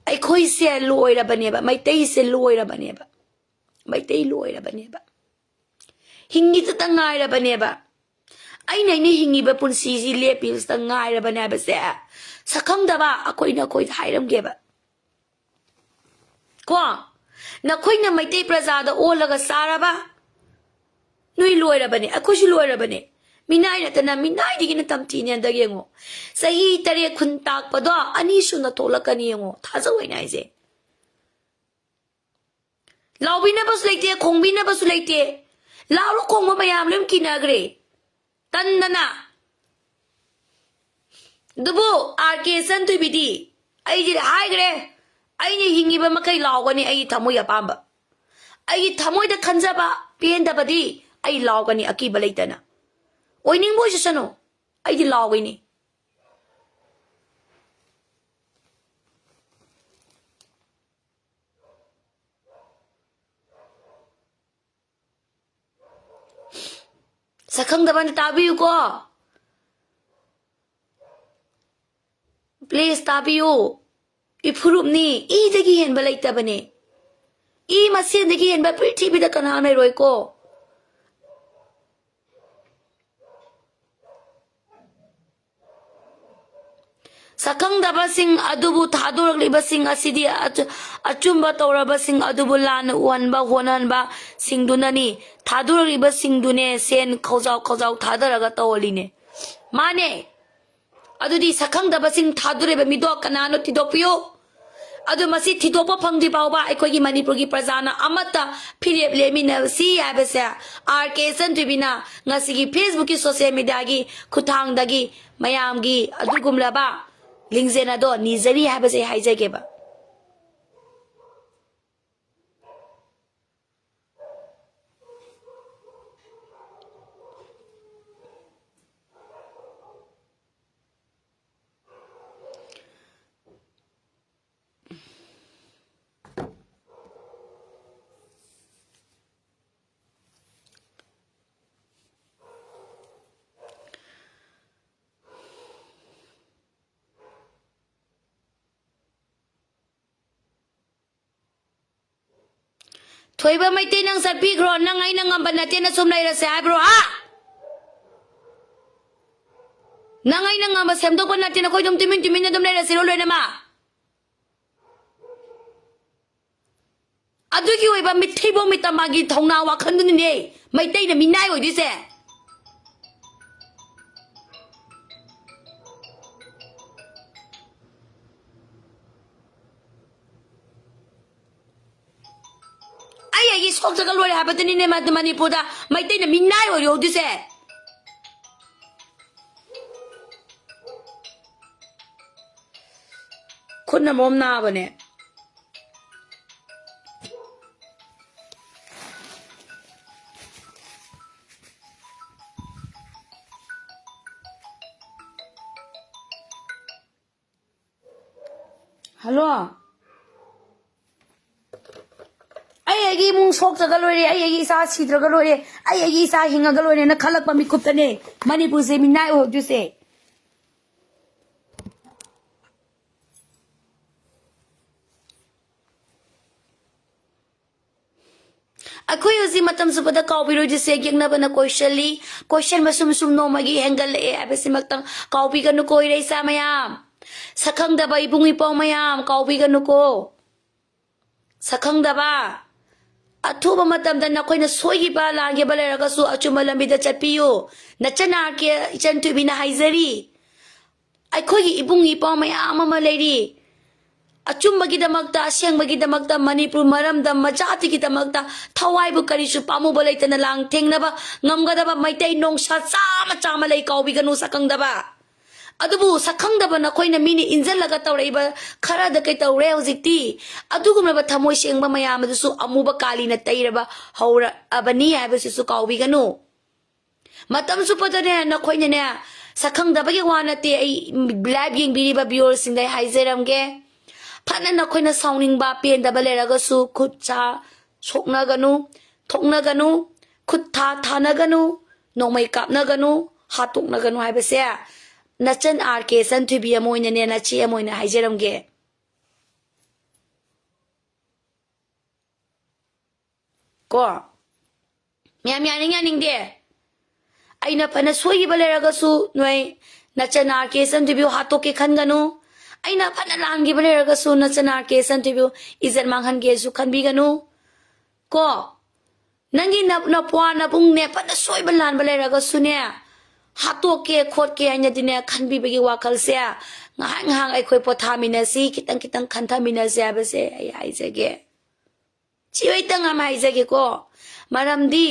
ꯑꯩꯈꯣꯏꯁꯦ ꯂꯣꯏꯔꯕꯅꯦꯕ, ꯃꯩꯇꯩꯁꯦ ꯂꯣꯏꯔꯕꯅꯦꯕ, ꯃꯩꯇꯩ ꯂꯣꯏꯔꯕꯅꯦꯕ, ꯍꯤꯡꯉꯤꯗꯇ ꯉꯥꯏꯔꯕꯅꯦꯕ꯫ ꯑꯩꯅ ꯑꯩꯅ ꯍꯤꯡꯉꯤꯕ ꯄꯨꯟꯁꯤꯁꯤ ꯂꯦꯞꯄꯤꯕꯁꯤꯗ ꯉꯥꯏꯔꯕꯅꯦ ꯍꯥꯏꯕꯁꯦ ꯁꯛꯈꯪꯗꯕ ꯑꯩꯈꯣꯏꯅ ꯑꯩꯈꯣꯏꯗ ꯍꯥꯏꯔꯝꯒꯦꯕ꯫ ꯀꯣ, ꯅꯈꯣꯏꯅ ꯃꯩꯇꯩ ꯄ꯭ꯔꯖꯥꯗ ꯑꯣꯜꯂꯒ ꯆꯥꯔꯕ? ꯅꯣꯏ ꯂꯣꯏꯔꯕꯅꯦ, ꯑꯩꯈꯣꯏꯁꯨ ꯂꯣꯏꯔꯕꯅꯦ꯫ ꯃꯤꯅꯥꯏ ꯅꯠꯇꯅ ꯃꯤꯅꯥꯏꯗꯒꯤꯅ ꯇꯝꯊꯤꯅꯦ꯫ ꯍꯟꯗꯛ ꯌꯦꯡꯉꯣ, ꯆꯍꯤ ꯇꯔꯦꯠ ꯈꯨꯟ ꯇꯥꯛꯄꯗꯣ ꯑꯅꯤ ꯁꯨꯅ ꯊꯣꯛꯂꯛꯀꯅꯤ ꯌꯦꯡꯉꯣ, ꯊꯥꯖꯧ ꯑꯩꯅ ꯍꯥꯏꯁꯦ꯫ ꯂꯥꯎꯕꯤꯅꯕꯁꯨ ꯂꯩꯇꯦ, ꯈꯣꯡꯕꯤꯅꯕꯁꯨ ꯂꯩꯇꯦ꯫ ꯂꯥꯎꯔ ꯈꯣꯡꯕ ꯃꯌꯥꯝ ꯂꯣꯏ ꯀꯤꯅꯈ꯭ꯔꯦ꯫ ꯇꯟꯗꯅ꯫ ꯑꯗꯨꯕꯨ ꯑꯥꯔ ꯀꯦ ꯏꯆꯟꯊꯣꯏꯕꯤꯗꯤ, ꯑꯩꯗꯤ ꯍꯥꯏꯈ꯭ꯔꯦ, ꯑꯩꯅ ꯍꯤꯡꯉꯤꯕ ꯃꯈꯩ ꯂꯥꯎꯒꯅꯤ ꯑꯩꯒꯤ ꯊꯃꯣꯏ ꯑꯄꯥꯝꯕ꯫ ꯑꯩꯒꯤ ꯊꯃꯣꯏꯗ ꯈꯟꯖꯕ ꯄꯦꯟꯗꯕꯗꯤ ꯑꯩ ꯂꯥꯎꯒꯅꯤ ꯑꯀꯤꯕ ꯂꯩꯇꯅ꯫ ꯑꯣꯏꯅꯤꯡꯕ ꯑꯣꯏꯖꯁꯅꯨ, ꯑꯩꯗꯤ ꯂꯥꯎꯒꯅꯤ꯫ ꯁꯛꯈꯪꯗꯕꯅ ꯇꯥꯕꯤꯌꯨꯀꯣ꯫ Please ꯇꯥꯕꯤꯌꯨ꯫ ꯏꯐꯨꯔꯨꯞꯅꯤ, ꯏꯗꯒꯤ ꯍꯦꯟꯕ ꯂꯩꯇꯕꯅꯦ꯫ ꯏ ꯃꯁꯦꯟꯗꯒꯤ ꯍꯦꯟꯕ ꯄ꯭ꯔꯤꯊꯤꯕꯤꯗ ꯀꯅꯥ ꯂꯩꯔꯣꯏꯀꯣ꯫ ꯁꯛꯈꯪꯗꯕꯁꯤꯡ ꯑꯗꯨꯕꯨ ꯊꯥꯗꯣꯔꯛꯂꯤꯕꯁꯤꯡ ꯑꯁꯤꯗꯤ ꯑꯆꯨ-, ꯑꯆꯨꯝꯕ ꯇꯧꯔꯕꯁꯤꯡ ꯑꯗꯨꯕꯨ ꯂꯥꯟꯅ ꯎꯍꯟꯕ ꯍꯣꯠꯅꯍꯟꯕ ꯁꯤꯡꯗꯨꯅꯅꯤ꯫ ꯊꯥꯗꯣꯔꯛꯂꯤꯕꯁꯤꯡꯗꯨꯅꯦ ꯁꯦꯟ ꯈꯧꯖꯥꯎ ꯈꯧꯖꯥꯎ ꯊꯥꯗꯔꯒ ꯇꯧꯍꯜꯂꯤꯅꯦ꯫ ꯃꯥꯅꯦ꯫ ꯑꯗꯨꯗꯤ ꯁꯛꯈꯪꯗꯕꯁꯤꯡ ꯊꯥꯗꯣꯔꯛꯏꯕ ꯃꯤꯗꯣ ꯀꯅꯥꯅꯣ ꯊꯤꯗꯣꯛꯄꯤꯌꯨ꯫ ꯑꯗꯨ ꯃꯁꯤ ꯊꯤꯗꯣꯛꯄ ꯐꯪꯗ꯭ꯔꯤ ꯐꯥꯎꯕ ꯑꯩꯈꯣꯏꯒꯤ ꯃꯅꯤꯄꯨꯔꯒꯤ ꯄ꯭ꯔꯖꯥꯅ ꯑꯃꯠꯇ ꯐꯤꯔꯦꯞ ꯂꯦꯞꯃꯤꯟꯅꯁꯤ ꯍꯥꯏꯕꯁꯦ ꯑꯥꯔ ꯀꯦ ꯏꯆꯟꯊꯣꯏꯕꯤꯅ ꯉꯁꯤꯒꯤ ꯐꯦꯁꯕꯨꯛꯀꯤ ꯁꯣꯁꯤꯌꯦꯜ ꯃꯤꯗꯤꯌꯥꯒꯤ ꯈꯨꯠꯊꯥꯡꯗꯒꯤ ꯃꯌꯥꯝꯒꯤ ꯑꯗꯨꯒꯨꯝꯂꯕ ꯂꯤꯡꯖꯦꯜ ꯑꯗꯣ ꯅꯤꯖꯔꯤ ꯍꯥꯏꯕꯁꯦ ꯑꯩ ꯍꯥꯏꯖꯒꯦꯕ꯫ ꯊꯣꯏꯕ ꯃꯩꯇꯩ, ꯅꯪ ꯆꯠꯄꯤꯈ꯭ꯔꯣ꯫ ꯅꯪ ꯑꯩꯅ ꯉꯝꯕ ꯅꯠꯇꯦꯅ ꯁꯨꯝ ꯂꯩꯔꯁꯦ ꯍꯥꯏꯕ꯭ꯔꯣ, ꯍꯥ? ꯅꯪ ꯑꯩꯅ ꯉꯝꯕ ꯁꯦꯝꯗꯣꯛꯄ ꯅꯠꯇꯦ, ꯅꯈꯣꯏ ꯑꯗꯨꯝ ꯇꯨꯃꯤꯟ ꯇꯨꯃꯤꯟꯅ ꯑꯗꯨꯝ ꯂꯩꯔꯁꯤꯔꯣ ꯂꯣꯏꯅꯃꯛ? ꯑꯗꯨꯒꯤ ꯑꯣꯏꯕ ꯃꯤꯊꯤꯕꯣꯡ ꯃꯤꯇꯝꯕꯥꯒꯤ ꯊꯧꯅꯥ ꯋꯥꯈꯜꯗꯨꯅꯤꯅꯦ ꯃꯩꯇꯩꯅ ꯃꯤꯅꯥꯏ ꯑꯣꯏꯗꯣꯏꯁꯦ꯫ ꯑꯩ ꯑꯩꯒꯤ ꯁꯣꯛꯆꯒ ꯂꯣꯏꯔꯦ ꯍꯥꯏꯕꯗꯨꯅꯤꯅꯦ ꯃ-, ꯃꯅꯤꯄꯨꯔꯗ ꯃꯩꯇꯩꯅ ꯃꯤꯅꯥꯏ ꯑꯣꯏꯔꯤꯍꯧꯗꯣꯏꯁꯦ꯫ ꯈꯨꯠꯅ ꯃꯔꯣꯝ ꯅꯥꯕꯅꯦ꯫ ꯍꯜꯂꯣ꯫ ꯑꯩ ꯑꯩꯒꯤ ꯏꯃꯨꯡ ꯁꯣꯛꯇ꯭ꯔꯒ ꯂꯣꯏꯔꯦ, ꯑꯩ ꯑꯩꯒꯤ ꯏꯆꯥ ꯁꯤꯗ꯭ꯔꯒ ꯂꯣꯏꯔꯦ, ꯑꯩ ꯑꯩꯒꯤ ꯏꯆꯥ ꯍꯤꯡꯉꯒ ꯂꯣꯏꯔꯦꯅ ꯈꯜꯂꯛꯄ ꯃꯤꯀꯨꯞꯇꯅꯦ ꯃꯅꯤꯄꯨꯔꯁꯦ ꯃꯤꯅꯥꯏ ꯑꯣꯏꯍꯧꯗꯣꯏꯁꯦ꯫ ꯑꯩꯈꯣꯏ ꯍꯧꯖꯤꯛ ꯃꯇꯝ ꯆꯨꯞꯄꯗ ꯀꯥꯎꯕꯤꯔꯣꯏꯗꯣꯏꯁꯦ, ꯌꯦꯛꯅꯕꯅ ꯀꯣꯏꯁꯜꯂꯤ, ꯀꯣꯏꯁꯟꯕ ꯁꯨꯝ ꯁꯨꯝ ꯅꯣꯡꯃꯒꯤ ꯍꯦꯟꯒꯠꯂꯛꯑꯦ ꯍꯥꯏꯕꯁꯤꯃꯛꯇꯪ ꯀꯥꯎꯕꯤꯒꯅꯨꯀꯣ, ꯏꯔꯩꯆꯥ ꯃꯌꯥꯝ꯫ ꯁꯛꯈꯪꯗꯕ ꯏꯕꯨꯡ ꯏꯄ꯭ꯋꯥ ꯃꯌꯥꯝ, ꯀꯥꯎꯕꯤꯒꯅꯨꯀꯣ꯫ ꯁꯛꯈꯪꯗꯕ, ꯑꯊꯨꯕ ꯃꯇꯝꯗ ꯅꯈꯣꯏꯅ ꯁꯣꯏꯈꯤꯕ ꯂꯥꯟꯈꯤꯕ ꯂꯩꯔꯒꯁꯨ ꯑꯆꯨꯝꯕ ꯂꯝꯕꯤꯗ ꯆꯠꯄꯤꯌꯨ꯫ ꯅꯆꯟ ꯑꯥꯔ ꯀꯦ ꯏꯆꯟ ꯊꯣꯏꯕꯤꯅ ꯍꯥꯏꯖꯔꯤ꯫ ꯑꯩꯈꯣꯏꯒꯤ ꯏꯕꯨꯡ ꯏꯄ꯭ꯋꯥ ꯃꯌꯥꯝ ꯑꯃ ꯂꯩꯔꯤ꯫ ꯑꯆꯨꯝꯕꯒꯤꯗꯃꯛꯇ, ꯑꯁꯦꯡꯕꯒꯤꯗꯃꯛꯇ, ꯃꯅꯤꯄꯨꯔ ꯃꯔꯝꯗꯝ ꯃꯖꯥꯇꯤꯒꯤꯗꯃꯛꯇ ꯊꯋꯥꯏꯕꯨ ꯀꯔꯤꯁꯨ ꯄꯥꯝꯃꯨꯕ ꯂꯩꯇꯅ ꯂꯥꯡ ꯊꯦꯡꯅꯕ ꯉꯝꯒꯗꯕ ꯃꯩꯇꯩ ꯅꯣꯡꯁꯥ ꯆꯥꯝꯃ ꯆꯥꯝꯃ ꯂꯩ, ꯀꯥꯎꯕꯤꯒꯅꯨ ꯁꯛꯈꯪꯗꯕ꯫ ꯑꯗꯨꯕꯨ ꯁꯛꯈꯪꯗꯕ ꯅꯈꯣꯏꯅ ꯃꯤꯅ ꯏꯟꯖꯜꯂꯒ ꯇꯧꯔꯛꯏꯕ ꯈꯔꯗ ꯀꯩ ꯇꯧꯔꯦ ꯍꯧꯖꯤꯛꯇꯤ? ꯑꯗꯨꯒꯨꯝꯂꯕ ꯊꯃꯣꯏ ꯁꯦꯡꯕ ꯃꯌꯥꯝ ꯑꯗꯨꯁꯨ ꯑꯃꯨꯕ ꯀꯥꯂꯤꯅ ꯇꯩꯔꯕ ꯍꯧꯔꯛꯑꯕꯅꯤ ꯍꯥꯏꯕꯁꯤꯁꯨ ꯀꯥꯎꯕꯤꯒꯅꯨ꯫ ꯃꯇꯝ ꯆꯨꯞꯄꯗꯅꯦ ꯅꯈꯣꯏꯅꯅꯦ, ꯁꯛꯈꯪꯗꯕꯒꯤ ꯋꯥ ꯅꯠꯇꯦ, ꯑꯩ ꯂꯥꯏꯚ ꯌꯦꯡꯕꯤꯔꯤꯕ ꯚꯤꯌꯨꯋꯔꯁꯤꯡꯗ ꯑꯩ ꯍꯥꯏꯖꯔꯝꯒꯦ, ꯐꯅ ꯅꯈꯣꯏꯅ ꯁꯥꯎꯅꯤꯡꯕ ꯄꯦꯟꯗꯕ ꯂꯩꯔꯒꯁꯨ ꯈꯨꯠ ꯁꯥ ꯁꯣꯛꯅꯒꯅꯨ, ꯊꯣꯛꯅꯒꯅꯨ, ꯈꯨꯠ ꯊꯥ ꯊꯥꯅꯒꯅꯨ, ꯅꯣꯡꯃꯩ ꯀꯥꯞꯅꯒꯅꯨ, ꯍꯥꯠꯇꯣꯛꯅꯒꯅꯨ ꯍꯥꯏꯕꯁꯦ ꯅꯆꯟ ꯑꯥꯔ ꯀꯦ ꯆꯟꯊꯣꯏꯕꯤ ꯑꯃ ꯑꯣꯏꯅꯅꯦ, ꯅꯆꯦ ꯑꯃ ꯑꯣꯏꯅ ꯍꯥꯏꯖꯔꯝꯒꯦ꯫ ꯀꯣ, ꯃꯌꯥꯝ ꯌꯥꯅꯤꯡ ꯌꯥꯅꯤꯡꯗꯦ, ꯑꯩꯅ ꯐꯅ ꯁꯣꯏꯈꯤꯕ ꯂꯩꯔꯒꯁꯨ ꯅꯣꯏ ꯅꯆꯟ ꯑꯥꯔ ꯀꯦ ꯆꯟꯊꯣꯏꯕꯤꯕꯨ ꯍꯥꯠꯇꯣꯛꯀꯦ ꯈꯟꯒꯅꯨ꯫ ꯑꯩꯅ ꯐꯅ ꯂꯥꯟꯈꯤꯕ ꯂꯩꯔꯒꯁꯨ ꯅꯆꯟ ꯑꯥꯔ ꯀꯦ ꯆꯟꯊꯣꯏꯕꯤꯕꯨ ꯏꯖꯠ ꯃꯥꯡꯍꯟꯒꯦꯁꯨ ꯈꯟꯕꯤꯒꯅꯨ꯫ ꯀꯣ, ꯅꯪꯒꯤ ꯅ-, ꯅꯄ꯭ꯋꯥ ꯅꯕꯨꯡꯅꯦ ꯐꯅ ꯁꯣꯏꯕ ꯂꯥꯟꯕ ꯂꯩꯔꯒꯁꯨꯅꯦ, ꯍꯥꯠꯇꯣꯛꯀꯦ ꯈꯣꯠꯀꯦ ꯍꯥꯏꯅꯗꯤꯅꯦ ꯈꯟꯕꯤꯕꯒꯤ ꯋꯥꯈꯜꯁꯦ ꯉꯥꯏꯍꯥꯛ ꯉꯥꯏꯍꯥꯛ ꯑꯩꯈꯣꯏ ꯄꯣꯊꯥꯃꯤꯟꯅꯁꯤ, ꯈꯤꯇꯪ ꯈꯤꯇꯪ ꯈꯟꯊꯃꯤꯟꯅꯁꯤ ꯍꯥꯏꯕꯁꯦ ꯑꯩ ꯍꯥꯏꯖꯒꯦ꯫ ꯁꯤ ꯑꯩꯇꯪ ꯑꯃ ꯍꯥꯏꯖꯒꯦꯀꯣ, ꯃꯔꯝꯗꯤ,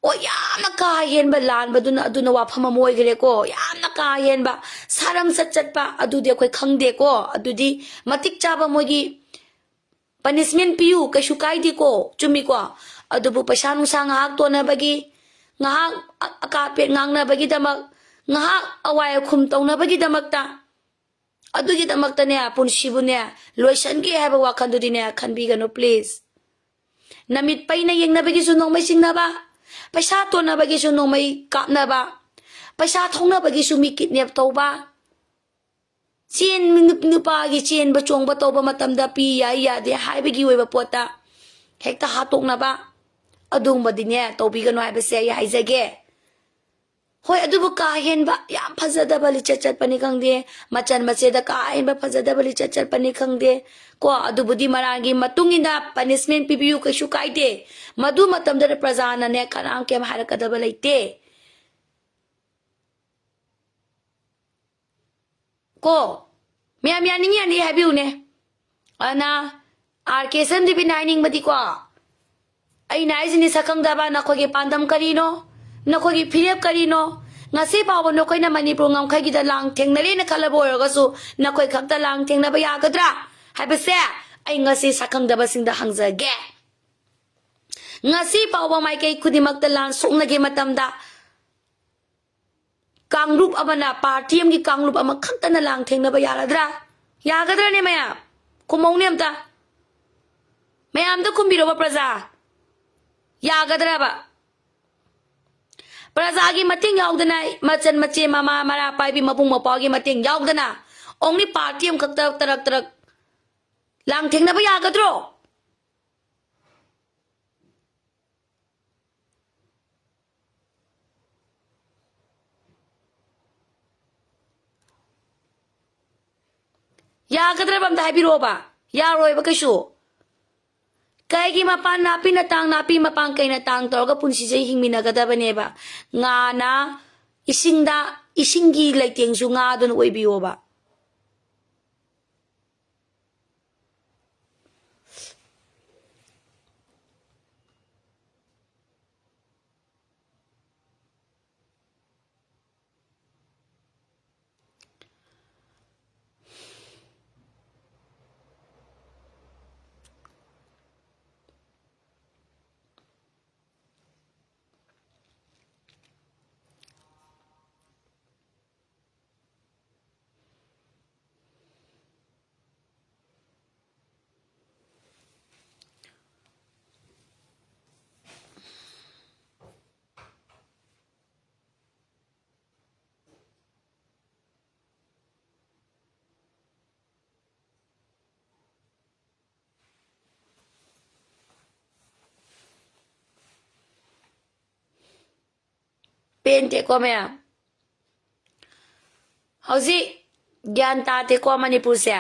ꯑꯣ, ꯌꯥꯝꯅ ꯀꯥ ꯍꯦꯟꯕ ꯂꯥꯟꯕꯗꯨꯅ ꯑꯗꯨꯅ ꯋꯥꯐꯝ ꯑꯃ ꯑꯣꯏꯈ꯭ꯔꯦꯀꯣ꯫ ꯌꯥꯝꯅ ꯀꯥ ꯍꯦꯟꯕ ꯁꯥꯔꯝ ꯆꯠ ꯆꯠꯄ ꯑꯗꯨꯗꯤ ꯑꯩꯈꯣꯏ ꯈꯪꯗꯦꯀꯣ꯫ ꯑꯗꯨꯗꯤ ꯃꯇꯤꯛ ꯆꯥꯕ ꯃꯣꯏꯒꯤ ꯄꯅꯤꯁꯃꯦꯟ ꯄꯤꯌꯨ, ꯀꯩꯁꯨ ꯀꯥꯏꯗꯦꯀꯣ, ꯆꯨꯝꯃꯤꯀꯣ꯫ ꯑꯗꯨꯕꯨ ꯄꯩꯁꯥ ꯅꯨꯡꯁꯥ ꯉꯥꯏꯍꯥꯛ ꯇꯣꯟꯅꯕꯒꯤ, ꯉꯥꯏꯍꯥꯛ ꯑ-, ꯑꯀꯥꯠꯄꯦꯠ ꯉꯥꯡꯅꯕꯒꯤꯗꯃꯛ, ꯉꯥꯏꯍꯥꯛ ꯑꯋꯥꯏ ꯑꯈꯨꯝ ꯇꯧꯅꯕꯒꯤꯗꯃꯛꯇ, ꯑꯗꯨꯒꯤꯗꯃꯛꯇꯅꯦ ꯄꯨꯟꯁꯤꯕꯨꯅꯦ ꯂꯣꯏꯁꯟꯒꯦ ꯍꯥꯏꯕ ꯋꯥꯈꯜꯗꯨꯗꯤꯅꯦ ꯈꯟꯕꯤꯒꯅꯨ please꯫ ꯅꯃꯤꯠ ꯄꯩꯅ ꯌꯦꯡꯅꯕꯒꯤꯁꯨ ꯅꯣꯡꯃꯩ ꯆꯤꯡꯅꯕ, ꯄꯩꯁꯥ ꯇꯣꯟꯅꯕꯒꯤꯁꯨ ꯅꯣꯡꯃꯩ ꯀꯥꯞꯅꯕ, ꯄꯩꯁꯥ ꯊꯧꯅꯕꯒꯤꯁꯨ ꯃꯤ ꯀꯤꯗꯅꯦꯞ ꯇꯧꯕ, ꯆꯦꯟ-, ꯅꯨ-, ꯅꯨꯄꯥꯒꯤ ꯆꯦꯟꯕ ꯆꯣꯡꯕ ꯇꯧꯕ ꯃꯇꯝꯗ ꯄꯤ ꯌꯥꯏ ꯌꯥꯗꯦ ꯍꯥꯏꯕꯒꯤ ꯑꯣꯏꯕ ꯄꯣꯠꯇ ꯍꯦꯛꯇ ꯍꯥꯠꯇꯣꯛꯅꯕ, ꯑꯗꯨꯒꯨꯝꯕꯗꯤꯅꯦ ꯇꯧꯕꯤꯒꯅꯨ ꯍꯥꯏꯕꯁꯦ ꯑꯩ ꯍꯥꯏꯖꯒꯦ꯫ ꯍꯣꯏ, ꯑꯗꯨꯕꯨ ꯀꯥ ꯍꯦꯟꯕ ꯌꯥꯝ ꯐꯖꯗꯕ ꯂꯤꯆꯠ ꯆꯠꯄꯅꯤ ꯈꯪꯗꯦ, ꯃꯆꯟ ꯃꯆꯦꯗ ꯀꯥ ꯍꯦꯟꯕ ꯐꯖꯗꯕ ꯂꯤꯆꯠ ꯆꯠꯄꯅꯤ ꯈꯪꯗꯦ ꯀꯣ, ꯑꯗꯨꯕꯨꯗꯤ ꯃꯔꯥꯜꯒꯤ ꯃꯇꯨꯡ ꯏꯟꯅ ꯄꯅꯤꯁꯃꯦꯟ ꯄꯤꯕꯤꯌꯨ, ꯀꯩꯁꯨ ꯀꯥꯏꯗꯦ꯫ ꯃꯗꯨ ꯃꯇꯝꯗꯨꯗ ꯄ꯭ꯔꯖꯥꯅꯅꯦ ꯀꯅꯥꯝ ꯀꯩꯝ ꯍꯥꯏꯔꯛꯀꯗꯕ ꯂꯩꯇꯦ꯫ ꯀꯣ, ꯃꯌꯥꯝ ꯌꯥꯅꯤꯡ ꯌꯥꯅꯤꯡ ꯍꯥꯏꯕꯤꯌꯨꯅꯦ꯫ ꯑꯗꯨꯅ ꯑꯥꯔ ꯀꯦ ꯁꯟꯗꯤꯕꯤꯅ ꯍꯥꯏꯅꯤꯡꯕꯗꯤꯀꯣ, ꯑꯩꯅ ꯍꯥꯏꯁꯤꯅꯤ, ꯁꯛꯈꯪꯗꯕ ꯅꯈꯣꯏꯒꯤ ꯄꯥꯟꯗꯝ ꯀꯔꯤꯅꯣ? ꯅꯈꯣꯏꯒꯤ ꯐꯤꯔꯦꯞ ꯀꯔꯤꯅꯣ? ꯉꯁꯤ ꯐꯥꯎꯕ ꯅꯈꯣꯏꯅ ꯃꯅꯤꯄꯨꯔ ꯉꯝꯈꯩꯒꯤꯗ ꯂꯥꯡ ꯊꯦꯡꯅꯔꯦꯅ ꯈꯜꯂꯕ ꯑꯣꯏꯔꯒꯁꯨ, ꯅꯈꯣꯏ ꯈꯛꯇ ꯂꯥꯡ ꯊꯦꯡꯅꯕ ꯌꯥꯒꯗ꯭ꯔꯥ ꯍꯥꯏꯕꯁꯦ ꯑꯩ ꯉꯁꯤ ꯁꯛꯈꯪꯗꯕꯁꯤꯡꯗ ꯍꯪꯖꯒꯦ꯫ ꯉꯁꯤ ꯐꯥꯎꯕ ꯃꯥꯏꯀꯩ ꯈꯨꯗꯤꯡꯃꯛꯇ ꯂꯥꯟ ꯁꯣꯛꯅꯒꯦ ꯃꯇꯝꯗ, ꯀꯥꯡꯂꯨꯞ ꯑꯃꯅ, ꯄꯥꯔꯇꯤ ꯑꯃꯒꯤ ꯀꯥꯡꯂꯨꯞ ꯑꯃꯈꯛꯇꯅ ꯂꯥꯡ ꯊꯦꯡꯅꯕ ꯌꯥꯔꯗ꯭ꯔꯥ? ꯌꯥꯒꯗ꯭ꯔꯅꯦ ꯃꯌꯥꯝ? ꯈꯨꯝꯃꯧꯅꯦ ꯑꯝꯇ꯫ ꯃꯌꯥꯝꯗ ꯈꯨꯝꯕꯤꯔꯣꯕ ꯄ꯭ꯔꯖꯥ꯫ ꯌꯥꯒꯗ꯭ꯔꯕ? ꯄ꯭ꯔꯖꯥꯒꯤ ꯃꯇꯦꯡ ꯌꯥꯎꯗꯅ, ꯃꯆꯟ ꯃꯆꯦ, ꯃꯃꯥ ꯃꯔꯥ ꯄꯥꯏꯕꯤ, ꯃꯕꯨꯡ ꯃꯧꯄ꯭ꯋꯥꯒꯤ ꯃꯇꯦꯡ ꯌꯥꯎꯗꯅ, only ꯄꯥꯔꯇꯤ ꯑꯃꯈꯛꯇ ꯇꯔꯛ ꯇꯔꯛ ꯂꯥꯡ ꯊꯦꯡꯅꯕ ꯌꯥꯒꯗ꯭ꯔꯣ? ꯌꯥꯒꯗ꯭ꯔꯕ ꯑꯝꯇ ꯍꯥꯏꯕꯤꯔꯛꯑꯣꯕ? ꯌꯥꯔꯣꯏꯕ ꯀꯩꯁꯨ꯫ ꯀꯩꯒꯤ ꯃꯄꯥꯟ ꯅꯥꯄꯤꯅ ꯇꯥꯡ, ꯅꯥꯄꯤ ꯃꯄꯥꯟ ꯀꯩꯅ ꯇꯥꯡ ꯇꯧꯔꯒ ꯄꯨꯟꯁꯤꯁꯦ ꯍꯤꯡꯃꯤꯟꯅꯒꯗꯕꯅꯦꯕ? ꯉꯥꯅ ꯏꯁꯤꯡꯗ, ꯏꯁꯤꯡꯒꯤ ꯂꯩꯇꯦꯡꯁꯨ ꯉꯥꯗꯨꯅ ꯑꯣꯏꯕꯤꯌꯣꯕ꯫ ꯄꯦꯟꯗꯦꯀꯣ ꯃꯌꯥꯝ꯫ ꯍꯧꯖꯤꯛ ꯒ꯭ꯌꯥꯟ ꯇꯥꯗꯦꯀꯣ ꯃꯅꯤꯄꯨꯔꯁꯦ꯫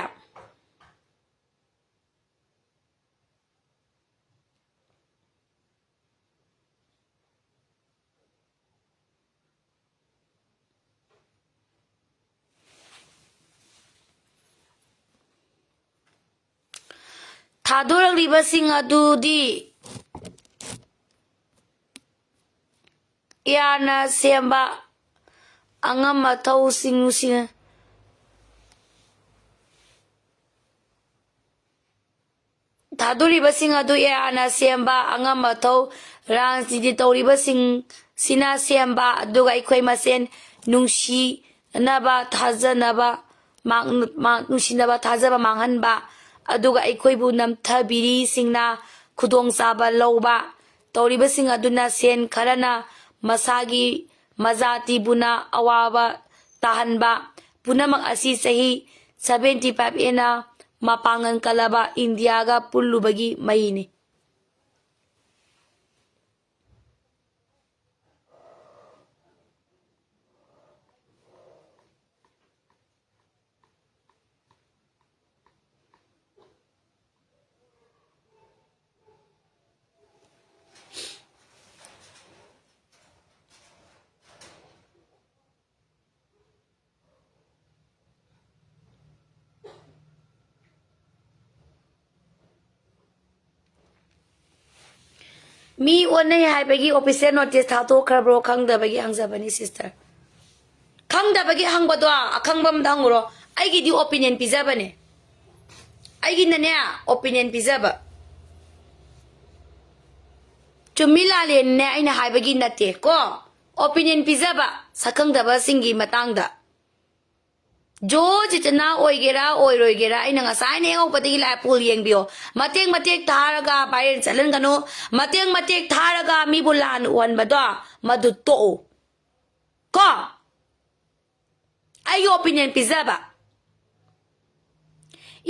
ꯊꯥꯗꯣꯔꯛꯂꯤꯕꯁꯤꯡ ꯑꯗꯨꯗꯤ ꯑꯦ ꯑꯥꯔꯅ ꯁꯦꯝꯕ ꯑꯉꯝ ꯑꯊꯧꯁꯤꯡ ꯁꯤ-, ꯊꯥꯗꯣꯔꯤꯕꯁꯤꯡ ꯑꯗꯨ ꯑꯦ ꯑꯥꯔꯅ ꯁꯦꯝꯕ ꯑꯉꯝ ꯑꯊꯧ ꯔꯥꯖꯅꯤꯇꯤ ꯇꯧꯔꯤꯕꯁꯤꯡꯁꯤꯅ ꯁꯦꯝꯕ, ꯑꯗꯨꯒ ꯑꯩꯈꯣꯏ ꯃꯁꯦꯟ ꯅꯨꯡꯁꯤꯅꯕ, ꯊꯥꯖꯅꯕ, ꯃꯥꯡ-, ꯃꯥꯡ-, ꯅꯨꯡꯁꯤꯅꯕ, ꯊꯥꯖꯕ ꯃꯥꯡꯍꯟꯕ, ꯑꯗꯨꯒ ꯑꯩꯈꯣꯏꯕꯨ ꯅꯝꯊꯕꯤꯔꯤꯁꯤꯡꯅ ꯈꯨꯗꯣꯡꯆꯥꯕ ꯂꯧꯕ, ꯇꯧꯔꯤꯕꯁꯤꯡ ꯑꯗꯨꯅ ꯁꯦꯟ ꯈꯔꯅ ꯃꯁꯥꯒꯤ ꯃꯖꯥꯇꯤꯕꯨꯅ ꯑꯋꯥꯕ ꯇꯥꯍꯟꯕ, ꯄꯨꯝꯅꯃꯛ ꯑꯁꯤ ꯆꯍꯤ seventy five ꯑꯦꯅ ꯃꯄꯥꯡꯒꯜ ꯀꯜꯂꯕ ꯏꯟꯗꯤꯌꯥꯒ ꯄꯨꯜꯂꯨꯕꯒꯤ ꯃꯍꯩꯅꯤ꯫ ꯃꯤ ꯑꯣꯟꯅꯩ ꯍꯥꯏꯕꯒꯤ official notice ꯊꯥꯗꯣꯛꯈ꯭ꯔꯕ꯭ꯔꯣ? ꯈꯪꯗꯕꯒꯤ ꯍꯪꯖꯕꯅꯤ, sister꯫ ꯈꯪꯗꯕꯒꯤ ꯍꯪꯕꯗꯣ ꯑꯈꯪꯕ ꯑꯝꯗ ꯍꯪꯉꯨꯔꯣ꯫ ꯑꯩꯒꯤꯗꯤ opinion ꯄꯤꯖꯕꯅꯦ꯫ ꯑꯩꯒꯤꯅꯅꯦ, opinion ꯄꯤꯖꯕ꯫ ꯆꯨꯝꯃꯤ ꯂꯥꯜꯂꯦꯅꯅꯦ ꯑꯩꯅ ꯍꯥꯏꯕꯒꯤ ꯅꯠꯇꯦ ꯀꯣ꯫ Opinion ꯄꯤꯖꯕ ꯁꯛꯈꯪꯗꯕꯁꯤꯡꯒꯤ ꯃꯇꯥꯡꯗ꯫ ꯖꯣ ꯆꯤꯇꯅ ꯑꯣꯏꯒꯦꯔꯥ ꯑꯣꯏꯔꯣꯏꯒꯦꯔꯥ, ꯑꯩꯅ ꯉꯁꯥꯏꯅ ꯍꯦꯛ ꯍꯧꯕꯗꯒꯤ ꯂꯥꯏ ꯄꯨꯜ ꯌꯦꯡꯕꯤꯌꯣ꯫ ꯃꯇꯦꯛ ꯃꯇꯦꯛ ꯊꯥꯔꯒ viral ꯆꯠꯍꯟꯒꯅꯨ꯫ ꯃꯇꯦꯛ ꯃꯇꯦꯛ ꯊꯥꯔꯒ ꯃꯤꯕꯨ ꯂꯥꯟ ꯎꯍꯟꯕꯗꯣ, ꯃꯗꯨ ꯇꯣꯛꯎ꯫ ꯀꯣ? ꯑꯩꯒꯤ opinion ꯄꯤꯖꯕ꯫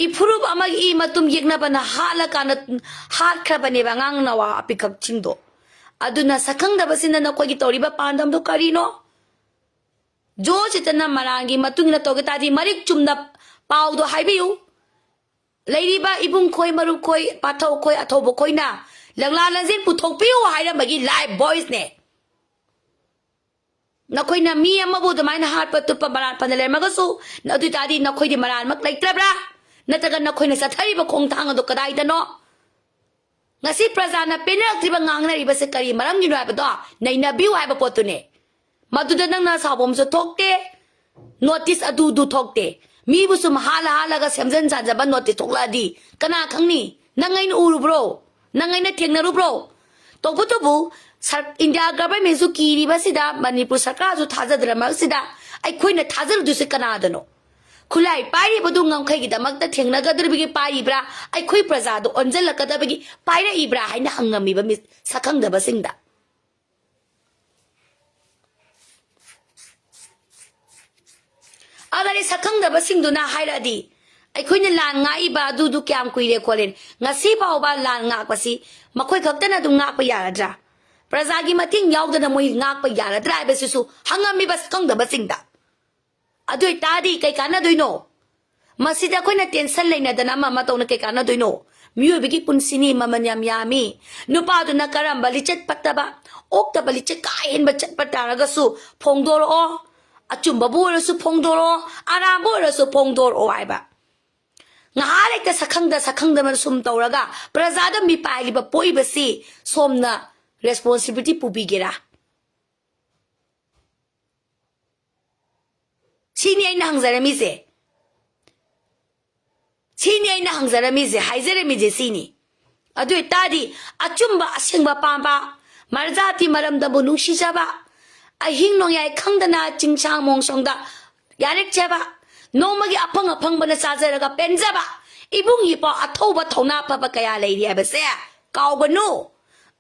ꯏꯐꯨꯔꯨꯞ ꯑꯃꯒꯤ ꯏ ꯃꯇꯨꯝ ꯌꯦꯛꯅꯕꯅ ꯍꯥꯠꯂꯀꯥꯟꯗ ꯍꯥꯠꯈ꯭ꯔꯕꯅꯦꯕ ꯑꯉꯥꯡ ꯅꯋꯥ ꯑꯄꯤꯛꯈꯛꯁꯤꯡꯗꯣ꯫ ꯑꯗꯨꯅ ꯁꯛꯈꯪꯗꯕꯁꯤꯡꯅ ꯅꯈꯣꯏꯒꯤ ꯇꯧꯔꯤꯕ ꯄꯥꯟꯗꯝꯗꯣ ꯀꯔꯤꯅꯣ? ꯖꯣ ꯆꯤꯇꯟꯅ ꯃꯔꯥꯜꯒꯤ ꯃꯇꯨꯡ ꯏꯟꯅ ꯇꯧꯒꯦ ꯇꯥꯔꯗꯤ ꯃꯔꯤꯛ ꯆꯨꯝꯅ ꯄꯥꯎꯗꯣ ꯍꯥꯏꯕꯤꯌꯨ꯫ ꯂꯩꯔꯤꯕ ꯏꯕꯨꯡ ꯈꯣꯏ, ꯃꯔꯨꯞ ꯈꯣꯏ, ꯄꯥꯊꯧ ꯈꯣꯏ, ꯑꯊꯧꯕ ꯈꯣꯏꯅ ꯂꯪꯂꯥ ꯂꯪꯖꯦꯜ ꯄꯨꯊꯣꯛꯄꯤꯌꯨ ꯍꯥꯏꯔꯝꯕꯒꯤ live voice ꯅꯦ꯫ ꯅꯈꯣꯏꯅ ꯃꯤ ꯑꯃꯕꯨ ꯑꯗꯨꯃꯥꯏꯅ ꯍꯥꯠꯄ ꯇꯨꯞꯄ ꯃꯔꯥꯜ ꯐꯅ ꯂꯩꯔꯝꯃꯒꯁꯨ, ꯑꯗꯨ ꯑꯣꯏ ꯇꯥꯔꯗꯤ ꯅꯈꯣꯏꯗꯤ ꯃꯔꯥꯜꯃꯛ ꯂꯩꯇ꯭ꯔꯕ꯭ꯔꯥ? ꯅꯠꯇ꯭ꯔꯒ ꯅꯈꯣꯏꯅ ꯆꯠꯊꯔꯤꯕ ꯈꯣꯡꯊꯥꯡ ꯑꯗꯣ ꯀꯗꯥꯏꯗꯅꯣ? ꯉꯁꯤ ꯄ꯭ꯔꯖꯥꯅ ꯄꯦꯟꯅꯔꯛꯇ꯭ꯔꯤꯕ, ꯉꯥꯡꯅꯔꯤꯕꯁꯦ ꯀꯔꯤ ꯃꯔꯝꯒꯤꯅꯣ ꯍꯥꯏꯕꯗꯣ ꯅꯩꯅꯕꯤꯌꯨ ꯍꯥꯏꯕ ꯄꯣꯠꯇꯨꯅꯦ꯫ ꯃꯗꯨꯗ ꯅꯪꯅ ꯁꯥꯎꯐꯝꯁꯨ ꯊꯣꯛꯇꯦ, ꯅꯣꯇꯤꯁ ꯑꯗꯨꯗꯨ ꯊꯣꯛꯇꯦ꯫ ꯃꯤꯕꯨ ꯁꯨꯝ ꯍꯥꯜꯂ ꯍꯥꯜꯂꯒ ꯁꯦꯝꯖꯤꯟ ꯁꯥꯖꯕ ꯅꯣꯇꯤꯁ ꯊꯣꯛꯂꯛꯑꯗꯤ ꯀꯅꯥ ꯈꯪꯅꯤ? ꯅꯪ ꯑꯩꯅ ꯎꯔꯨꯕ꯭ꯔꯣ? ꯅꯪ ꯑꯩꯅ ꯊꯦꯡꯅꯔꯨꯕ꯭ꯔꯣ? ꯇꯧꯕꯇꯕꯨ ꯁꯔ-, ꯏꯟꯗꯤꯌꯥ ꯒꯚꯔꯟꯃꯦꯟꯁꯨ ꯀꯤꯔꯤꯕꯁꯤꯗ, ꯃꯅꯤꯄꯨꯔ ꯁꯔꯀꯥꯔꯁꯨ ꯊꯥꯖꯗ꯭ꯔꯃꯛꯁꯤꯗ ꯑꯩꯈꯣꯏꯅ ꯊꯥꯖꯔꯨꯗꯣꯏꯁꯦ ꯀꯅꯥꯗꯅꯣ? ꯈꯨꯠꯂꯥꯏ ꯄꯥꯏꯔꯤꯕꯗꯨ ꯉꯝꯈꯩꯒꯤꯗꯃꯛꯇ ꯊꯦꯡꯅꯒꯗꯧꯔꯤꯕꯒꯤ ꯄꯥꯏꯔꯤꯕ꯭ꯔꯥ, ꯑꯩꯈꯣꯏ ꯄ꯭ꯔꯖꯥꯗꯣ ꯑꯣꯟꯁꯤꯜꯂꯛꯀꯗꯕꯒꯤ ꯄꯥꯏꯔꯛꯏꯕ꯭ꯔꯥ ꯍꯥꯏꯅ ꯍꯪꯉꯝꯃꯤꯕ ꯃꯤ ꯁꯛꯈꯪꯗꯕꯁꯤꯡꯗ꯫ ꯑꯗꯨꯗꯤ ꯁꯛꯈꯪꯗꯕꯁꯤꯡꯗꯨꯅ ꯍꯥꯏꯔꯛꯑꯗꯤ, ꯑꯩꯈꯣꯏꯅ ꯂꯥꯟ ꯉꯥꯛꯏꯕ ꯑꯗꯨꯗꯨ ꯀꯌꯥꯝ ꯀꯨꯏꯔꯦ ꯈꯣꯠꯂꯦ, ꯉꯁꯤ ꯐꯥꯎꯕ ꯂꯥꯟ ꯉꯥꯛꯄꯁꯤ ꯃꯈꯣꯏ ꯈꯛꯇꯅ ꯑꯗꯨꯝ ꯉꯥꯛꯄ ꯌꯥꯔꯗ꯭ꯔꯥ? ꯄ꯭ꯔꯖꯥꯒꯤ ꯃꯇꯦꯡ ꯌꯥꯎꯗꯅ ꯃꯣꯏ ꯉꯥꯛꯄ ꯌꯥꯔꯗ꯭ꯔꯥ ꯍꯥꯏꯕꯁꯤꯁꯨ ꯍꯪꯉꯝꯃꯤꯕ ꯁꯛꯈꯪꯗꯕꯁꯤꯡꯗ꯫ ꯑꯗꯨ ꯑꯣꯏꯇꯥꯔꯗꯤ ꯀꯩ ꯀꯥꯟꯅꯗꯣꯏꯅꯣ? ꯃꯁꯤꯗ ꯑꯩꯈꯣꯏꯅ ꯇꯦꯟꯁꯟ ꯂꯩꯅꯗꯅ ꯑꯃ ꯑꯃ ꯇꯧꯅ ꯀꯩ ꯀꯥꯟꯅꯗꯣꯏꯅꯣ? ꯃꯤꯑꯣꯏꯕꯒꯤ ꯄꯨꯟꯁꯤꯅꯤ ꯃꯃꯜ ꯌꯥꯝ ꯌꯥꯝꯃꯤ꯫ ꯅꯨꯄꯥꯗꯨꯅ ꯀꯔꯝꯕ ꯂꯤꯆꯠ ꯐꯠꯇꯕ, ꯑꯣꯛꯇꯕ ꯂꯤꯆꯠ ꯀꯥ ꯍꯦꯟꯕ ꯆꯠꯄ ꯇꯥꯔꯒꯁꯨ ꯐꯣꯡꯗꯣꯔꯛꯑꯣ, ꯑꯆꯨꯝꯕꯕꯨ ꯑꯣꯏꯔꯁꯨ ꯐꯣꯡꯗꯣꯔꯛꯑꯣ, ꯑꯔꯥꯟꯕ ꯑꯣꯏꯔꯁꯨ ꯐꯣꯡꯗꯣꯔꯛꯑꯣ ꯍꯥꯏꯕ꯫ ꯉꯥꯏꯍꯥꯛ ꯂꯩꯇ ꯁꯛꯈꯪꯗ ꯁꯛꯈꯪꯗꯅ ꯁꯨꯝ ꯇꯧꯔꯒ ꯄ꯭ꯔꯖꯥꯗ ꯃꯤꯄꯥꯏꯔꯤꯕ ꯄꯣꯛꯏꯕꯁꯤ ꯁꯣꯝꯅ ꯔꯦꯁꯄꯣꯟꯁꯤꯕꯤꯂꯤꯇꯤ ꯄꯨꯕꯤꯒꯦꯔꯥ? ꯁꯤꯅꯤ ꯑꯩꯅ ꯍꯪꯖꯔꯝꯃꯤꯁꯦ꯫ ꯁꯤꯅꯤ ꯑꯩꯅ ꯍꯪꯖꯔꯝꯃꯤꯁꯦ, ꯍꯥꯏꯖꯔꯝꯃꯤꯁꯦ ꯁꯤꯅꯤ꯫ ꯑꯗꯨ ꯑꯣꯏꯇꯥꯔꯗꯤ ꯑꯆꯨꯝꯕ ꯑꯁꯦꯡꯕ ꯄꯥꯝꯕ, ꯃꯔꯖꯥꯇꯤ ꯃꯔꯝꯗꯕꯨ ꯅꯨꯡꯁꯤꯖꯕ, ꯑꯍꯤꯡ ꯅꯣꯡꯌꯥꯏ ꯈꯪꯗꯅ ꯆꯤꯡꯁꯥꯡ ꯃꯣꯡꯁꯣꯡꯗ ꯌꯥꯔꯦꯛꯆꯕ, ꯅꯣꯡꯃꯒꯤ ꯑꯐꯪ ꯑꯐꯪꯕꯅ ꯆꯥꯖꯔꯒ ꯄꯦꯟꯖꯕ ꯏꯕꯨꯡ ꯏꯄ꯭ꯋꯥ ꯑꯊꯧꯕ ꯊꯧꯅꯥ ꯐꯕ ꯀꯌꯥ ꯂꯩꯔꯤ ꯍꯥꯏꯕꯁꯦ ꯀꯥꯎꯒꯅꯨ꯫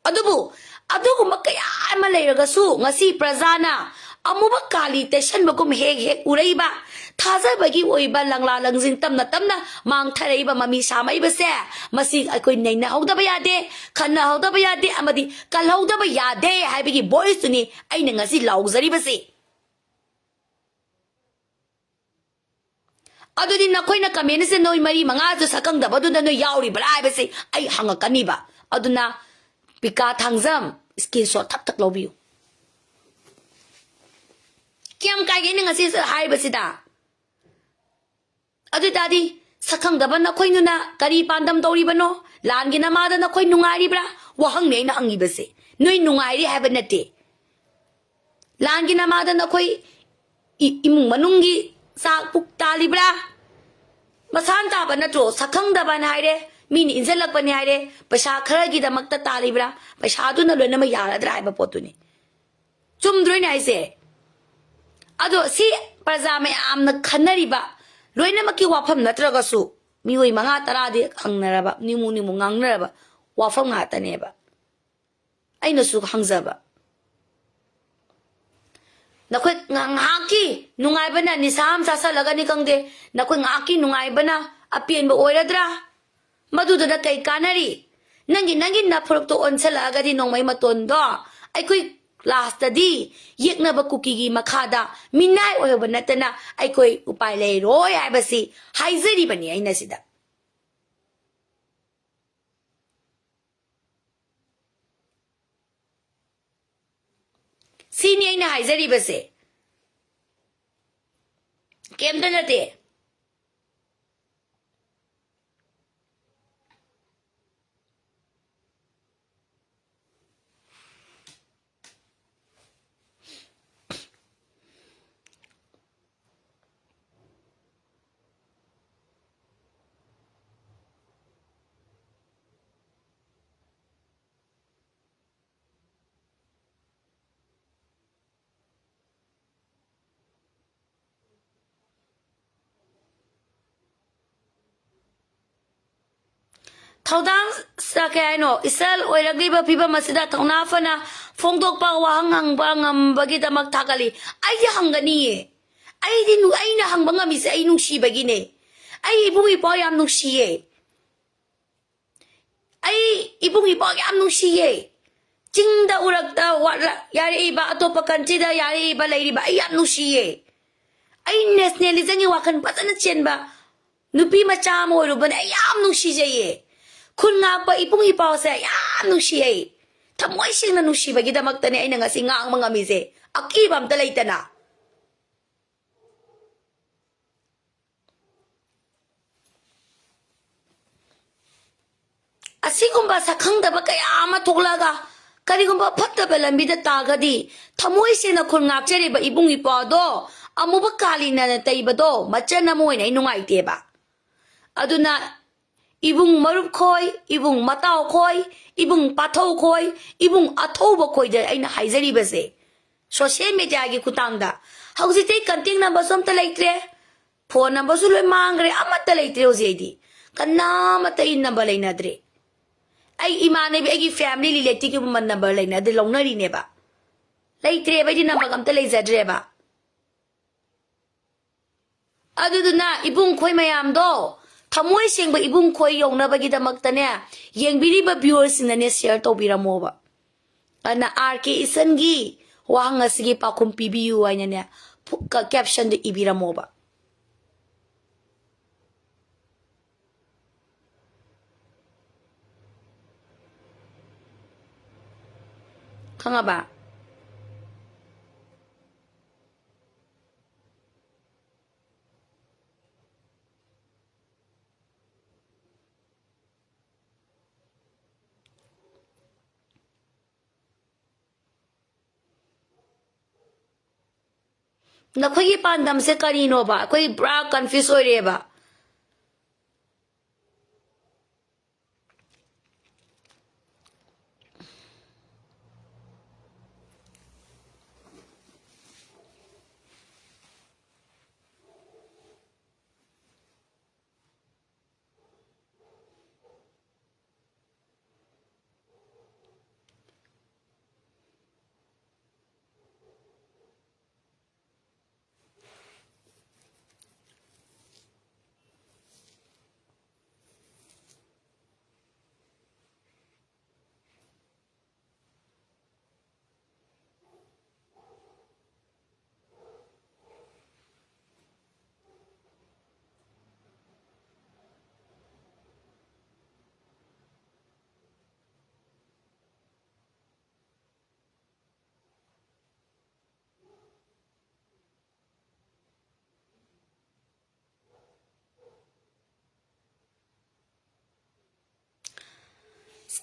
ꯑꯗꯨꯕꯨ ꯑꯗꯨꯒꯨꯝꯕ ꯀꯌꯥ ꯑꯃ ꯂꯩꯔꯒꯁꯨ ꯉꯁꯤ ꯄ꯭ꯔꯖꯥꯅ ꯑꯃꯨꯕ ꯀꯥꯂꯤ ꯇꯩꯁꯟꯕꯒꯨꯝ ꯍꯦꯛ ꯍꯦꯛ ꯎꯔꯛꯏꯕ, ꯊꯥꯖꯕꯒꯤ ꯑꯣꯏꯕ ꯂꯪꯂꯥ ꯂꯪꯖꯤꯡ ꯇꯝꯅ ꯇꯝꯅ ꯃꯥꯡꯊꯔꯛꯏꯕ, ꯃꯃꯤ ꯁꯥꯃꯛꯏꯕꯁꯦ, ꯃꯁꯤ ꯑꯩꯈꯣꯏ ꯅꯩꯅꯍꯧꯗꯕ ꯌꯥꯗꯦ, ꯈꯟꯅꯍꯧꯗꯕ ꯌꯥꯗꯦ ꯑꯃꯗꯤ ꯀꯜꯍꯧꯗꯕ ꯌꯥꯗꯦ ꯍꯥꯏꯕꯒꯤ ꯚꯣꯏꯁꯇꯨꯅꯤ ꯑꯩꯅ ꯉꯁꯤ ꯂꯥꯎꯖꯔꯤꯕꯁꯤ꯫ ꯑꯗꯨꯗꯤ ꯅꯈꯣꯏꯅ ꯀꯃꯦꯟꯁꯦ ꯅꯣꯏ ꯃꯔꯤ ꯃꯉꯥꯁꯨ ꯁꯛꯈꯪꯗꯕꯗꯨꯗ ꯅꯣꯏ ꯌꯥꯎꯔꯤꯕ꯭ꯔꯥ ꯍꯥꯏꯕꯁꯤ ꯑꯩ ꯍꯪꯉꯛꯀꯅꯤꯕ꯫ ꯑꯗꯨꯅ ꯄꯤꯀꯥ ꯊꯥꯡꯖꯝ ꯁ꯭ꯀꯔꯤꯟꯁꯣꯠ ꯊꯛ ꯊꯛ ꯂꯧꯕꯤꯌꯨ꯫ ꯀꯌꯥꯝ ꯀꯥꯏꯒꯦ ꯑꯩꯅ ꯉꯁꯤ ꯍꯥꯏꯕꯁꯤꯗ? ꯑꯗꯨ ꯑꯣꯏ ꯇꯥꯔꯗꯤ ꯁꯛꯈꯪꯗꯕ ꯅꯈꯣꯏꯗꯨꯅ ꯀꯔꯤ ꯄꯥꯟꯗꯝ ꯇꯧꯔꯤꯕꯅꯣ? ꯂꯥꯟꯒꯤ ꯅꯃꯥꯗ ꯅꯈꯣꯏ ꯅꯨꯡꯉꯥꯏꯔꯤꯕ꯭ꯔꯥ? ꯋꯥꯍꯪꯅꯤ ꯑꯩꯅ ꯍꯪꯉꯤꯕꯁꯦ꯫ ꯅꯣꯏ ꯅꯨꯡꯉꯥꯏꯔꯤ ꯍꯥꯏꯕ ꯅꯠꯇꯦ꯫ ꯂꯥꯟꯒꯤ ꯅꯃꯥꯗ ꯅꯈꯣꯏ ꯏ-, ꯏꯃꯨꯡ ꯃꯅꯨꯡꯒꯤ ꯆꯥꯛ ꯄꯨꯛ ꯇꯥꯜꯂꯤꯕ꯭ꯔꯥ? ꯃꯁꯥꯅ ꯇꯥꯕ ꯅꯠꯇ꯭ꯔꯣ? ꯁꯛꯈꯪꯗꯕꯅ ꯍꯥꯏꯔꯦ, ꯃꯤꯅ ꯏꯟꯁꯤꯜꯂꯛꯄꯅꯤ ꯍꯥꯏꯔꯦ, ꯄꯩꯁꯥ ꯈꯔꯒꯤꯗꯃꯛꯇ ꯇꯥꯜꯂꯤꯕ꯭ꯔꯥ? ꯄꯩꯁꯥꯗꯨꯅ ꯂꯣꯏꯅꯃꯛ ꯌꯥꯒꯗ꯭ꯔꯥ ꯍꯥꯏꯕ ꯄꯣꯠꯇꯨꯅꯤ꯫ ꯆꯨꯝꯗ꯭ꯔꯣꯏꯅꯦ ꯍꯥꯏꯁꯦ? ꯑꯗꯣ ꯁꯤ ꯄ꯭ꯔꯖꯥ ꯃꯌꯥꯝꯅ ꯈꯟꯅꯔꯤꯕ, ꯂꯣꯏꯅꯃꯛꯀꯤ ꯋꯥꯐꯝ ꯅꯠꯇ꯭ꯔꯒꯁꯨ, ꯃꯤꯑꯣꯏ ꯃꯉꯥ ꯇꯔꯥꯗꯤ ꯍꯪꯅꯔꯕ, ꯅꯤꯃꯨ ꯅꯤꯃꯨ ꯉꯥꯡꯅꯔꯕ ꯋꯥꯐꯝ ꯉꯥꯛꯇꯅꯦꯕ꯫ ꯑꯩꯅꯁꯨ ꯍꯪꯖꯕ, ꯅꯈꯣꯏ ꯉ-, ꯉꯥꯏꯍꯥꯛꯀꯤ ꯅꯨꯡꯉꯥꯏꯕꯅ, ꯅꯤꯁꯥ ꯑꯃ ꯆꯥꯁꯜꯂꯒꯅꯤ ꯈꯪꯗꯦ, ꯅꯈꯣꯏ ꯉꯥꯏꯍꯥꯛꯀꯤ ꯅꯨꯡꯉꯥꯏꯕꯅ ꯑꯄꯦꯟꯕ ꯑꯣꯏꯔꯗ꯭ꯔꯥ? ꯃꯗꯨꯗꯨꯅ ꯀꯩ ꯀꯥꯟꯅꯔꯤ? ꯅꯪꯒꯤ, ꯅꯪꯒꯤ ꯅꯐꯨꯔꯨꯞꯇꯣ ꯑꯣꯟꯁꯜꯂꯛꯑꯒꯗꯤ ꯅꯣꯡꯃꯩ ꯃꯇꯣꯟꯗꯣ ꯑꯩꯈꯣꯏ ꯂꯥꯁꯇꯗꯤ ꯌꯦꯛꯅꯕ ꯀꯨꯀꯤꯒꯤ ꯃꯈꯥꯗ ꯃꯤꯅꯥꯏ ꯑꯣꯏꯍꯧꯕ ꯅꯠꯇꯅ ꯑꯩꯈꯣꯏ ꯎꯄꯥꯏ ꯂꯩꯔꯣꯏ ꯍꯥꯏꯕꯁꯤ ꯍꯥꯏꯖꯔꯤꯕꯅꯤ ꯑꯩꯅ ꯁꯤꯗ꯫ ꯁꯤꯅꯤ ꯑꯩꯅ ꯍꯥꯏꯖꯔꯤꯕꯁꯦ, ꯀꯩꯝꯇ ꯅꯠꯇꯦ꯫ ꯊꯧꯗꯥꯡ ꯁ-, ꯀꯩ ꯍꯥꯏꯅꯣ, ꯏꯆꯜ ꯑꯣꯏꯔꯛꯂꯤꯕ ꯐꯤꯕꯝ ꯑꯁꯤꯗ ꯊꯧꯅꯥ ꯐꯅ ꯐꯣꯡꯗꯣꯛꯄ, ꯋꯥꯍꯪ ꯍꯪꯕ ꯉꯝꯕꯒꯤꯗꯃꯛ ꯊꯥꯒꯠꯂꯤ꯫ ꯑꯩꯗꯤ ꯍꯪꯒꯅꯤꯌꯦ꯫ ꯑꯩꯗꯤ ꯅꯨ-, ꯑꯩꯅ ꯍꯪꯕ ꯉꯝꯃꯤꯁꯦ ꯑꯩ ꯅꯨꯡꯁꯤꯕꯒꯤꯅꯦ꯫ ꯑꯩ ꯏꯕꯨꯡ ꯏꯄ꯭ꯋꯥ ꯌꯥꯝ ꯅꯨꯡꯁꯤꯌꯦ꯫ ꯑꯩ ꯏꯕꯨꯡ ꯏꯄ꯭ꯋꯥ ꯌꯥꯝ ꯅꯨꯡꯁꯤꯌꯦ꯫ ꯆꯤꯡꯗ ꯎꯔꯛꯇ ꯋꯥꯠꯂ-, ꯌꯥꯔꯛꯏꯕ, ꯑꯇꯣꯞꯄ countryꯗ ꯌꯥꯔꯛꯏꯕ, ꯂꯩꯔꯤꯕ ꯑꯩ ꯌꯥꯝ ꯅꯨꯡꯁꯤꯌꯦ꯫ ꯑꯩ nationalismꯒꯤ ꯋꯥꯈꯜ ꯐꯖꯅ ꯆꯦꯟꯕ ꯅꯨꯄꯤ ꯃꯆꯥ ꯑꯃ ꯑꯣꯏꯔꯨꯕꯅ ꯑꯩ ꯌꯥꯝ ꯅꯨꯡꯁꯤꯖꯩꯌꯦ꯫ ꯈꯨꯟ ꯉꯥꯛꯄ ꯏꯕꯨꯡ ꯏꯄ꯭ꯋꯥꯁꯦ ꯌꯥꯝ ꯅꯨꯡꯁꯤꯌꯦ꯫ ꯊꯃꯣꯏ ꯁꯦꯡꯅ ꯅꯨꯡꯁꯤꯕꯒꯤꯗꯃꯛꯇꯅꯦ ꯑꯩꯅ ꯉꯁꯤ ꯉꯥꯡꯕ ꯉꯝꯃꯤꯁꯦ, ꯑꯀꯤꯕ ꯑꯝꯇ ꯂꯩꯇꯅ꯫ ꯑꯁꯤꯒꯨꯝꯕ ꯁꯛꯈꯪꯗꯕ ꯀꯌꯥ ꯑꯃ ꯊꯣꯛꯂꯛꯑꯒ ꯀꯔꯤꯒꯨꯝꯕ ꯐꯠꯇꯕ ꯂꯝꯕꯤꯗ ꯇꯥꯒꯗꯤ, ꯊꯃꯣꯏ ꯁꯦꯡꯅ ꯈꯨꯜ ꯉꯥꯛꯆꯔꯤꯕ ꯏꯕꯨꯡ ꯏꯄ꯭ꯋꯥꯗꯣ ꯑꯃꯨꯕ ꯀꯥꯂꯤꯅꯅ ꯇꯩꯕꯗꯣ ꯃꯆꯟ ꯑꯃ ꯑꯣꯏꯅ ꯑꯩ ꯅꯨꯡꯉꯥꯏꯇꯦꯕ꯫ ꯑꯗꯨꯅ ꯏꯕꯨꯡ ꯃꯔꯨꯞ ꯈꯣꯏ, ꯏꯕꯨꯡ ꯃꯇꯥꯎ ꯈꯣꯏ, ꯏꯕꯨꯡ ꯄꯥꯊꯧ ꯈꯣꯏ, ꯏꯕꯨꯡ ꯑꯊꯧꯕ ꯈꯣꯏꯗ ꯑꯩꯅ ꯍꯥꯏꯖꯔꯤꯕꯁꯦ, ꯁꯣꯁꯤꯌꯦꯜ ꯃꯦꯗꯤꯌꯥꯒꯤ ꯈꯨꯠꯊꯥꯡꯗ꯫ ꯍꯧꯖꯤꯛꯇꯤ ꯀꯟꯇꯦꯛ ꯅꯝꯕꯔꯁꯨ ꯑꯝꯇ ꯂꯩꯇ꯭ꯔꯦ, ꯐꯣꯟ ꯅꯝꯕꯔꯁꯨ ꯂꯣꯏ ꯃꯥꯡꯈ꯭ꯔꯦ, ꯑꯃꯠꯇ ꯂꯩꯇ꯭ꯔꯦ ꯍꯧꯖꯤꯛ꯫ ꯑꯩꯗꯤ ꯀꯅꯥꯃꯠꯇ ꯑꯩ ꯅꯝꯕꯔ ꯂꯩꯅꯗ꯭ꯔꯦ꯫ ꯑꯩ ꯏꯃꯥꯟꯅꯕꯤ, ꯑꯩꯒꯤ ꯐꯦꯃꯤꯂꯤ ꯔꯤꯂꯦꯇꯤꯚꯀꯤ ꯅꯝꯕꯔ ꯂꯩꯅꯗ꯭ꯔꯦ, ꯂꯧꯅꯔꯤꯅꯦꯕ꯫ ꯂꯩꯇ꯭ꯔꯦꯕ, ꯑꯩꯗꯤ ꯅꯝꯕꯔ ꯑꯝꯇ ꯂꯩꯖꯗ꯭ꯔꯦꯕ꯫ ꯑꯗꯨꯗꯨꯅ ꯏꯕꯨꯡ ꯈꯣꯏ ꯃꯌꯥꯝꯗꯣ, ꯊꯃꯣꯏ ꯁꯦꯡꯕ ꯏꯕꯨꯡ ꯈꯣꯏ ꯌꯧꯅꯕꯒꯤꯗꯃꯛꯇꯅꯦ, ꯌꯦꯡꯕꯤꯔꯤꯕ ꯚ꯭ꯌꯨꯋꯔꯁꯤꯡꯅꯅꯦ ꯁꯤꯌꯔ ꯇꯧꯕꯤꯔꯝꯃꯣꯕ꯫ ꯑꯗꯨꯅ ꯑꯥꯔ ꯀꯦ ꯏꯆꯟꯒꯤ ꯋꯥꯍꯪ ꯑꯁꯤꯒꯤ ꯄꯥꯎꯈꯨꯝ ꯄꯤꯕꯤꯌꯨ ꯍꯥꯏꯅꯅꯦ, ꯐꯨ-, ꯀ-, ꯀꯦꯞꯁꯟꯗꯨ ꯏꯕꯤꯔꯝꯃꯣꯕ꯫ ꯈꯪꯉꯕ? ꯅꯈꯣꯏꯒꯤ ꯄꯥꯟꯗꯝꯁꯦ ꯀꯔꯤꯅꯣꯕ? ꯑꯩꯈꯣꯏ ꯄꯨꯔꯥ ꯀꯟꯐ꯭ꯌꯨꯁ ꯑꯣꯏꯔꯦꯕ꯫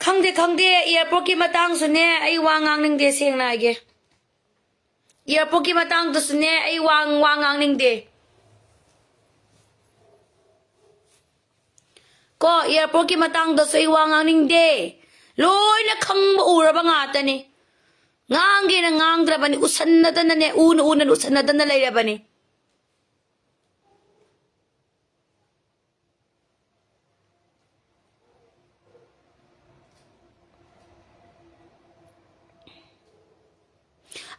ꯈꯪꯗꯦ, ꯈꯪꯗꯦ, ꯑꯦꯌꯥꯔꯄꯣꯔꯠꯀꯤ ꯃꯇꯥꯡꯁꯨꯅꯦ ꯑꯩ ꯋꯥ ꯉꯥꯡꯅꯤꯡꯗꯦ, ꯁꯦꯡꯅ ꯍꯥꯏꯒꯦ꯫ ꯑꯦꯌꯥꯔꯄꯣꯔꯠꯀꯤ ꯃꯇꯥꯡꯗꯁꯨꯅꯦ ꯑꯩ ꯋꯥ, ꯋꯥ ꯉꯥꯡꯅꯤꯡꯗꯦ꯫ ꯀꯣ, ꯑꯦꯌꯥꯔꯄꯣꯔꯠꯀꯤ ꯃꯇꯥꯡꯗꯁꯨ ꯑꯩ ꯋꯥ ꯉꯥꯡꯅꯤꯡꯗꯦ꯫ ꯂꯣꯏꯅ ꯈꯪꯕ ꯎꯔꯕ ꯉꯥꯛꯇꯅꯤ꯫ ꯉꯥꯡꯒꯦꯅ ꯉꯥꯡꯗ꯭ꯔꯕꯅꯤ, ꯎꯁꯟꯅꯗꯅꯅꯦ, ꯎꯅ ꯎꯅ ꯎꯁꯟꯅꯗꯅ ꯂꯩꯔꯕꯅꯤ꯫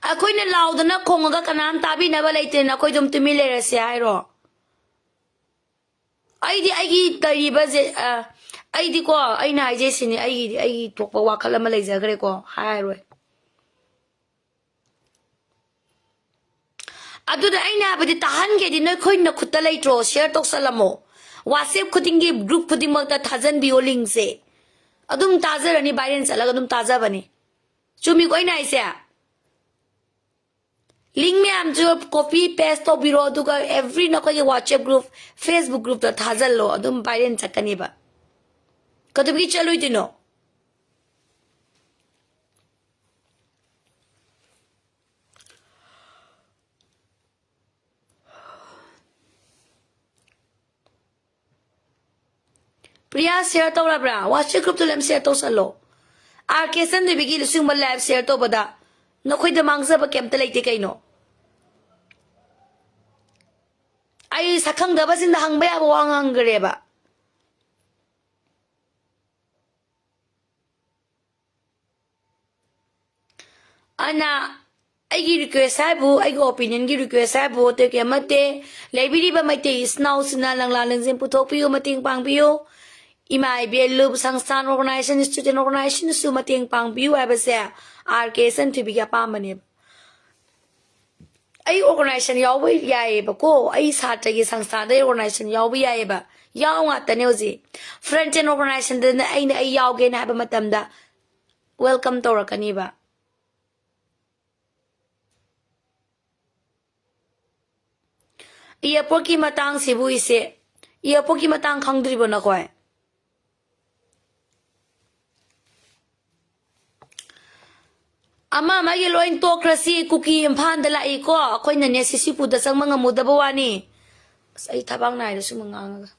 ꯑꯩꯈꯣꯏꯅ ꯂꯥꯎꯗꯅ ꯈꯣꯡꯉꯒ ꯀꯅꯥꯝ ꯇꯥꯕꯤꯅꯕ ꯂꯩꯇ꯭ꯔꯦꯅ ꯑꯩꯈꯣꯏ ꯑꯗꯨꯝ ꯇꯨꯃꯤꯟ ꯂꯩꯔꯁꯦ ꯍꯥꯏꯔꯣ? ꯑꯩꯗꯤ ꯑꯩꯒꯤ ꯂꯩꯔꯤꯕꯁꯦ, ꯑ, ꯑꯩꯗꯤꯀꯣ, ꯑꯩꯅ ꯍꯥꯏꯖꯩ ꯁꯤꯅꯤ, ꯑꯩꯒꯤꯗꯤ ꯑꯩꯒꯤ ꯊꯣꯛꯄ ꯋꯥꯈꯜ ꯑꯃ ꯂꯩꯖꯈ꯭ꯔꯦꯀꯣ, ꯍꯥꯏꯔꯣꯏ꯫ ꯑꯗꯨꯗ ꯑꯩꯅ ꯍꯥꯏꯕꯗꯤ, ꯇꯥꯍꯟꯒꯦꯗꯤ ꯅꯣꯏ ꯈꯣꯏ ꯅꯈꯨꯠꯇ ꯂꯩꯇ꯭ꯔꯣ? ꯁꯤꯌꯔ ꯇꯧꯁꯜꯂꯝꯃꯣ꯫ WhatsApp ꯈꯨꯗꯤꯡꯒꯤ, ꯒ꯭ꯔꯨꯞ ꯈꯨꯗꯤꯡꯃꯛꯇ ꯊꯥꯖꯟꯕꯤꯌꯣ ꯂꯤꯡꯁꯦ꯫ ꯑꯗꯨꯝ ꯇꯥꯖꯔꯅꯤ, ꯚꯥꯏꯔꯦꯜ ꯆꯠꯂꯒ ꯑꯗꯨꯝ ꯇꯥꯖꯕꯅꯤ꯫ ꯆꯨꯝꯃꯤꯀꯣ ꯑꯩꯅ ꯍꯥꯏꯁꯦ? ꯂꯤꯡ ꯃꯌꯥꯝꯁꯨ ꯀꯣꯄꯤ ꯄꯦꯁ ꯇꯧꯕꯤꯔꯣ, ꯑꯗꯨꯒ ꯑꯦꯚ꯭ꯔꯤ ꯅꯈꯣꯏꯒꯤ WhatsApp ꯒ꯭ꯔꯨꯞ, Facebook ꯒ꯭ꯔꯨꯞꯇ ꯊꯥꯖꯜꯂꯣ, ꯑꯗꯨꯝ ꯚꯥꯏꯔꯦꯜ ꯆꯠꯀꯅꯦꯕ꯫ ꯀꯩꯗꯧꯕꯒꯤ ꯆꯠꯂꯣꯏꯗꯣꯏꯅꯣ? ꯄ꯭ꯔꯤꯌꯥ, ꯁꯤꯌꯔ ꯇꯧꯔꯕ꯭ꯔꯥ? WhatsApp ꯒ꯭ꯔꯨꯞꯇꯨ ꯂꯣꯏ ꯁꯤꯌꯔ ꯇꯧꯁꯜꯂꯣ꯫ ꯑꯥꯔ ꯀꯦ ꯁꯟꯗꯦꯕꯤꯒꯤ ꯁꯤꯒꯨꯝꯕ ꯂꯥꯏꯚ ꯁꯤꯌꯔ ꯇꯧꯕꯗ ꯅꯈꯣꯏꯗ ꯃꯥꯡꯖꯕ ꯀꯩꯝꯇ ꯂꯩꯇꯦ ꯀꯩꯅꯣ? ꯑꯩ ꯁꯛꯈꯪꯗꯕꯁꯤꯡꯗ ꯍꯪꯕ ꯌꯥꯕ ꯋꯥ ꯉꯥꯡꯈ꯭ꯔꯦꯕ꯫ ꯑꯗꯨꯅ ꯑꯩꯒꯤ ꯔꯤꯀ꯭ꯋꯦꯁ ꯍꯥꯏꯕꯨ, ꯑꯩꯒꯤ ꯑꯣꯄꯤꯅꯤꯌꯟꯒꯤ ꯔꯤꯀ꯭ꯋꯦꯁ ꯍꯥꯏꯕꯨ ꯑꯇꯩ ꯀꯩꯝ ꯅꯠꯇꯦ꯫ ꯂꯩꯕꯤꯔꯤꯕ ꯃꯩꯇꯩ ꯏꯆꯤꯟ ꯏꯅꯥꯎꯁꯤꯡꯅ ꯂꯪꯂꯥ ꯂꯪꯖꯦꯜ ꯄꯨꯊꯣꯛꯄꯤꯌꯨ, ꯃꯇꯦꯡ ꯄꯥꯡꯕꯤꯌꯨ꯫ ꯏꯃꯥ ꯏꯕꯦꯜ ꯂꯨꯞ ꯁꯪꯁꯊꯥꯟ, ꯑꯣꯔꯒꯅꯥꯏꯖꯦꯁꯟ, ꯏꯁꯇꯨꯗꯦꯟ ꯑꯣꯔꯒꯅꯥꯏꯖꯦꯁꯟꯅꯁꯨ ꯃꯇꯦꯡ ꯄꯥꯡꯕꯤꯌꯨ ꯍꯥꯏꯕꯁꯦ ꯑꯥꯔ ꯀꯦ ꯁꯟꯊꯣꯏꯕꯤꯒꯤ ꯑꯄꯥꯝꯕꯅꯦꯕ꯫ ꯑꯩ ꯑꯣꯔꯒꯅꯥꯏꯖꯦꯁꯟ ꯌꯥꯎꯕ ꯌꯥꯏꯌꯦꯕꯀꯣ, ꯑꯩ ꯁꯥꯇ꯭ꯔꯒꯤ ꯁꯪꯁꯊꯥꯟꯗ ꯑꯣꯔꯒꯅꯥꯏꯖꯦꯁꯟ ꯌꯥꯎꯕ ꯌꯥꯏꯌꯦꯕ, ꯌꯥꯎ ꯉꯥꯛꯇꯅꯦ ꯍꯧꯖꯤꯛ꯫ ꯐ꯭ꯔꯟꯠ ꯑꯦꯟ ꯑꯣꯔꯒꯅꯥꯏꯖꯦꯁꯟꯗꯅ ꯑꯩꯅ ꯑꯩ ꯌꯥꯎꯒꯦꯅ ꯍꯥꯏꯕ ꯃꯇꯝꯗ ꯋꯦꯜꯀꯝ ꯇꯧꯔꯛꯀꯅꯤꯕ꯫ ꯑꯦꯌꯥꯔꯄꯣꯔꯠꯀꯤ ꯃꯇꯥꯡꯁꯤꯕꯨ ꯏꯆꯦ, ꯑꯦꯌꯥꯔꯄꯣꯔꯠꯀꯤ ꯃꯇꯥꯡ ꯈꯪꯗ꯭ꯔꯤꯕꯣ ꯅꯈꯣꯏ? ꯑꯃ ꯑꯃꯒꯤ ꯂꯣꯏ ꯇꯣꯛꯈ꯭ꯔꯁꯤ꯫ ꯀꯨꯀꯤ ꯏꯝꯐꯥꯜꯗ ꯂꯥꯛꯏꯀꯣ, ꯑꯩꯈꯣꯏꯅꯅꯦ ꯁꯤꯁꯤꯄꯨꯔꯗ ꯆꯪꯕ ꯉꯝꯃꯨꯗꯕ ꯋꯥꯅꯤ꯫ ꯑꯁ, ꯑꯩ ꯊꯕꯥꯛ ꯅꯥꯏꯗ ꯁꯨꯝ ꯉꯥꯡꯉꯒ꯫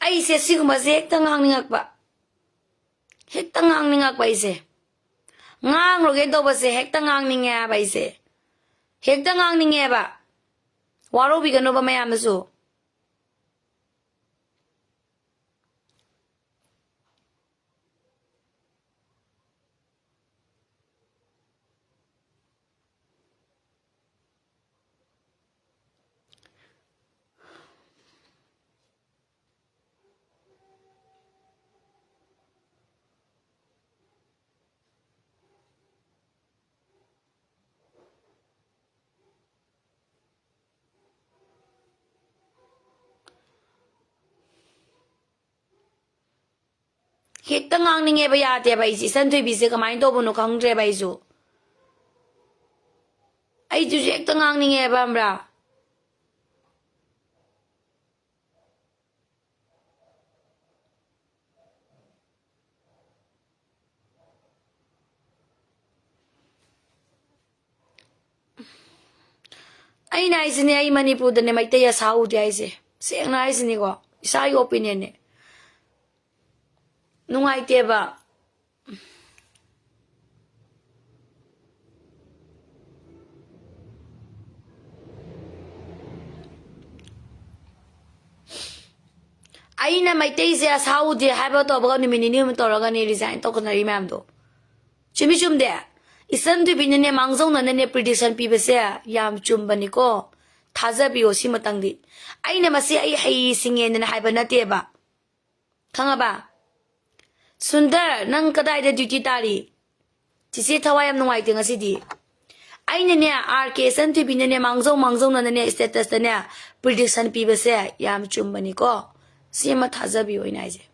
ꯑꯩꯁꯦ ꯁꯤꯒꯨꯝꯕꯁꯦ ꯍꯦꯛꯇ ꯉꯥꯡꯅꯤꯡꯉꯛꯄ꯫ ꯍꯦꯛꯇ ꯉꯥꯡꯅꯤꯡꯉꯛꯄ ꯑꯩꯁꯦ꯫ ꯉꯥꯡꯂꯣꯏꯒꯦ ꯇꯧꯕꯁꯦ ꯍꯦꯛꯇ ꯉꯥꯡꯅꯤꯡꯉꯦ ꯍꯥꯏꯕ ꯑꯩꯁꯦ꯫ ꯍꯦꯛꯇ ꯉꯥꯡꯅꯤꯡꯉꯦꯕ꯫ ꯋꯥꯔꯧꯕꯤꯒꯅꯣꯕ ꯃꯌꯥꯝꯅꯁꯨ꯫ ꯍꯦꯛꯇ ꯉꯥꯡꯅꯤꯡꯉꯦꯕ, ꯌꯥꯗꯦꯕ ꯑꯩꯁꯦ꯫ ꯏꯆꯟ ꯊꯣꯏꯕꯤꯁꯦ ꯀꯃꯥꯏꯅ ꯇꯧꯕꯅꯣ ꯈꯪꯗ꯭ꯔꯦꯕ ꯑꯩꯁꯨ꯫ ꯑꯩꯁꯨ ꯍꯦꯛꯇ ꯉꯥꯡꯅꯤꯡꯉꯦꯕ, ꯈꯪꯕ꯭ꯔꯥ? ꯑꯩꯅ ꯍꯥꯏꯁꯤꯅꯦ, ꯑꯩ ꯃꯅꯤꯄꯨꯔꯗꯅꯦ ꯃꯩꯇꯩ ꯑꯁꯥ ꯎꯗꯦ ꯍꯥꯏꯁꯦ꯫ ꯁꯦꯡꯅ ꯍꯥꯏꯁꯤꯅꯤꯀꯣ, ꯏꯁꯥꯒꯤ ꯑꯣꯄꯤꯅꯤꯌꯟꯅꯦ꯫ ꯅꯨꯡꯉꯥꯏꯇꯦꯕ꯫ ꯑꯩꯅ ꯃꯩꯇꯩꯁꯦ ꯑꯁꯥ ꯎꯗꯦ ꯍꯥꯏꯕ ꯇꯧꯕꯒ ꯅꯨꯃꯤꯠ ꯅꯤꯅꯤ ꯍꯨꯝꯅꯤ ꯇꯧꯔꯒꯅꯦ ꯔꯤꯖꯥꯏꯟ ꯇꯧꯈꯠꯅꯔꯤ ꯃꯌꯥꯝꯗꯣ꯫ ꯆꯨꯝꯃꯤ ꯆꯨꯝꯗꯦ? ꯏꯆꯟ ꯊꯣꯏꯕꯤꯅꯅꯦ ꯃꯥꯡꯖꯧꯅꯅꯅꯦ ꯄ꯭ꯔꯤꯗꯤꯛꯁꯟ ꯄꯤꯕꯁꯦ ꯌꯥꯝ ꯆꯨꯝꯕꯅꯤꯀꯣ꯫ ꯊꯥꯖꯕꯤꯌꯣ ꯁꯤꯃꯇꯪꯗꯤ꯫ ꯑꯩꯅ ꯃꯁꯤ ꯑꯩ ꯍꯩ ꯁꯤꯡꯉꯦꯅ ꯍꯥꯏꯕ ꯅꯠꯇꯦꯕ꯫ ꯈꯪꯉꯕ? ꯁꯨꯟꯗꯔ, ꯅꯪ ꯀꯗꯥꯏꯗ duty ꯇꯥꯔꯤ? ꯆꯤꯆꯦ ꯊꯋꯥꯏ ꯌꯥꯝ ꯅꯨꯡꯉꯥꯏꯇꯦ ꯉꯁꯤꯗꯤ꯫ ꯑꯩꯅꯅꯦ, ꯑꯥꯔ ꯀꯦ ꯁꯟ ꯇꯤꯚꯤꯅꯅꯦ, ꯃꯥꯡꯖꯧ ꯃꯥꯡꯖꯧꯅꯅꯅꯦ, statusꯇꯅꯦ, prediction ꯄꯤꯕꯁꯦ ꯌꯥꯝ ꯆꯨꯝꯕꯅꯤꯀꯣ꯫ ꯁꯤ ꯑꯃ ꯊꯥꯖꯕꯤꯌꯨ ꯑꯩꯅ ꯍꯥꯏꯁꯦ꯫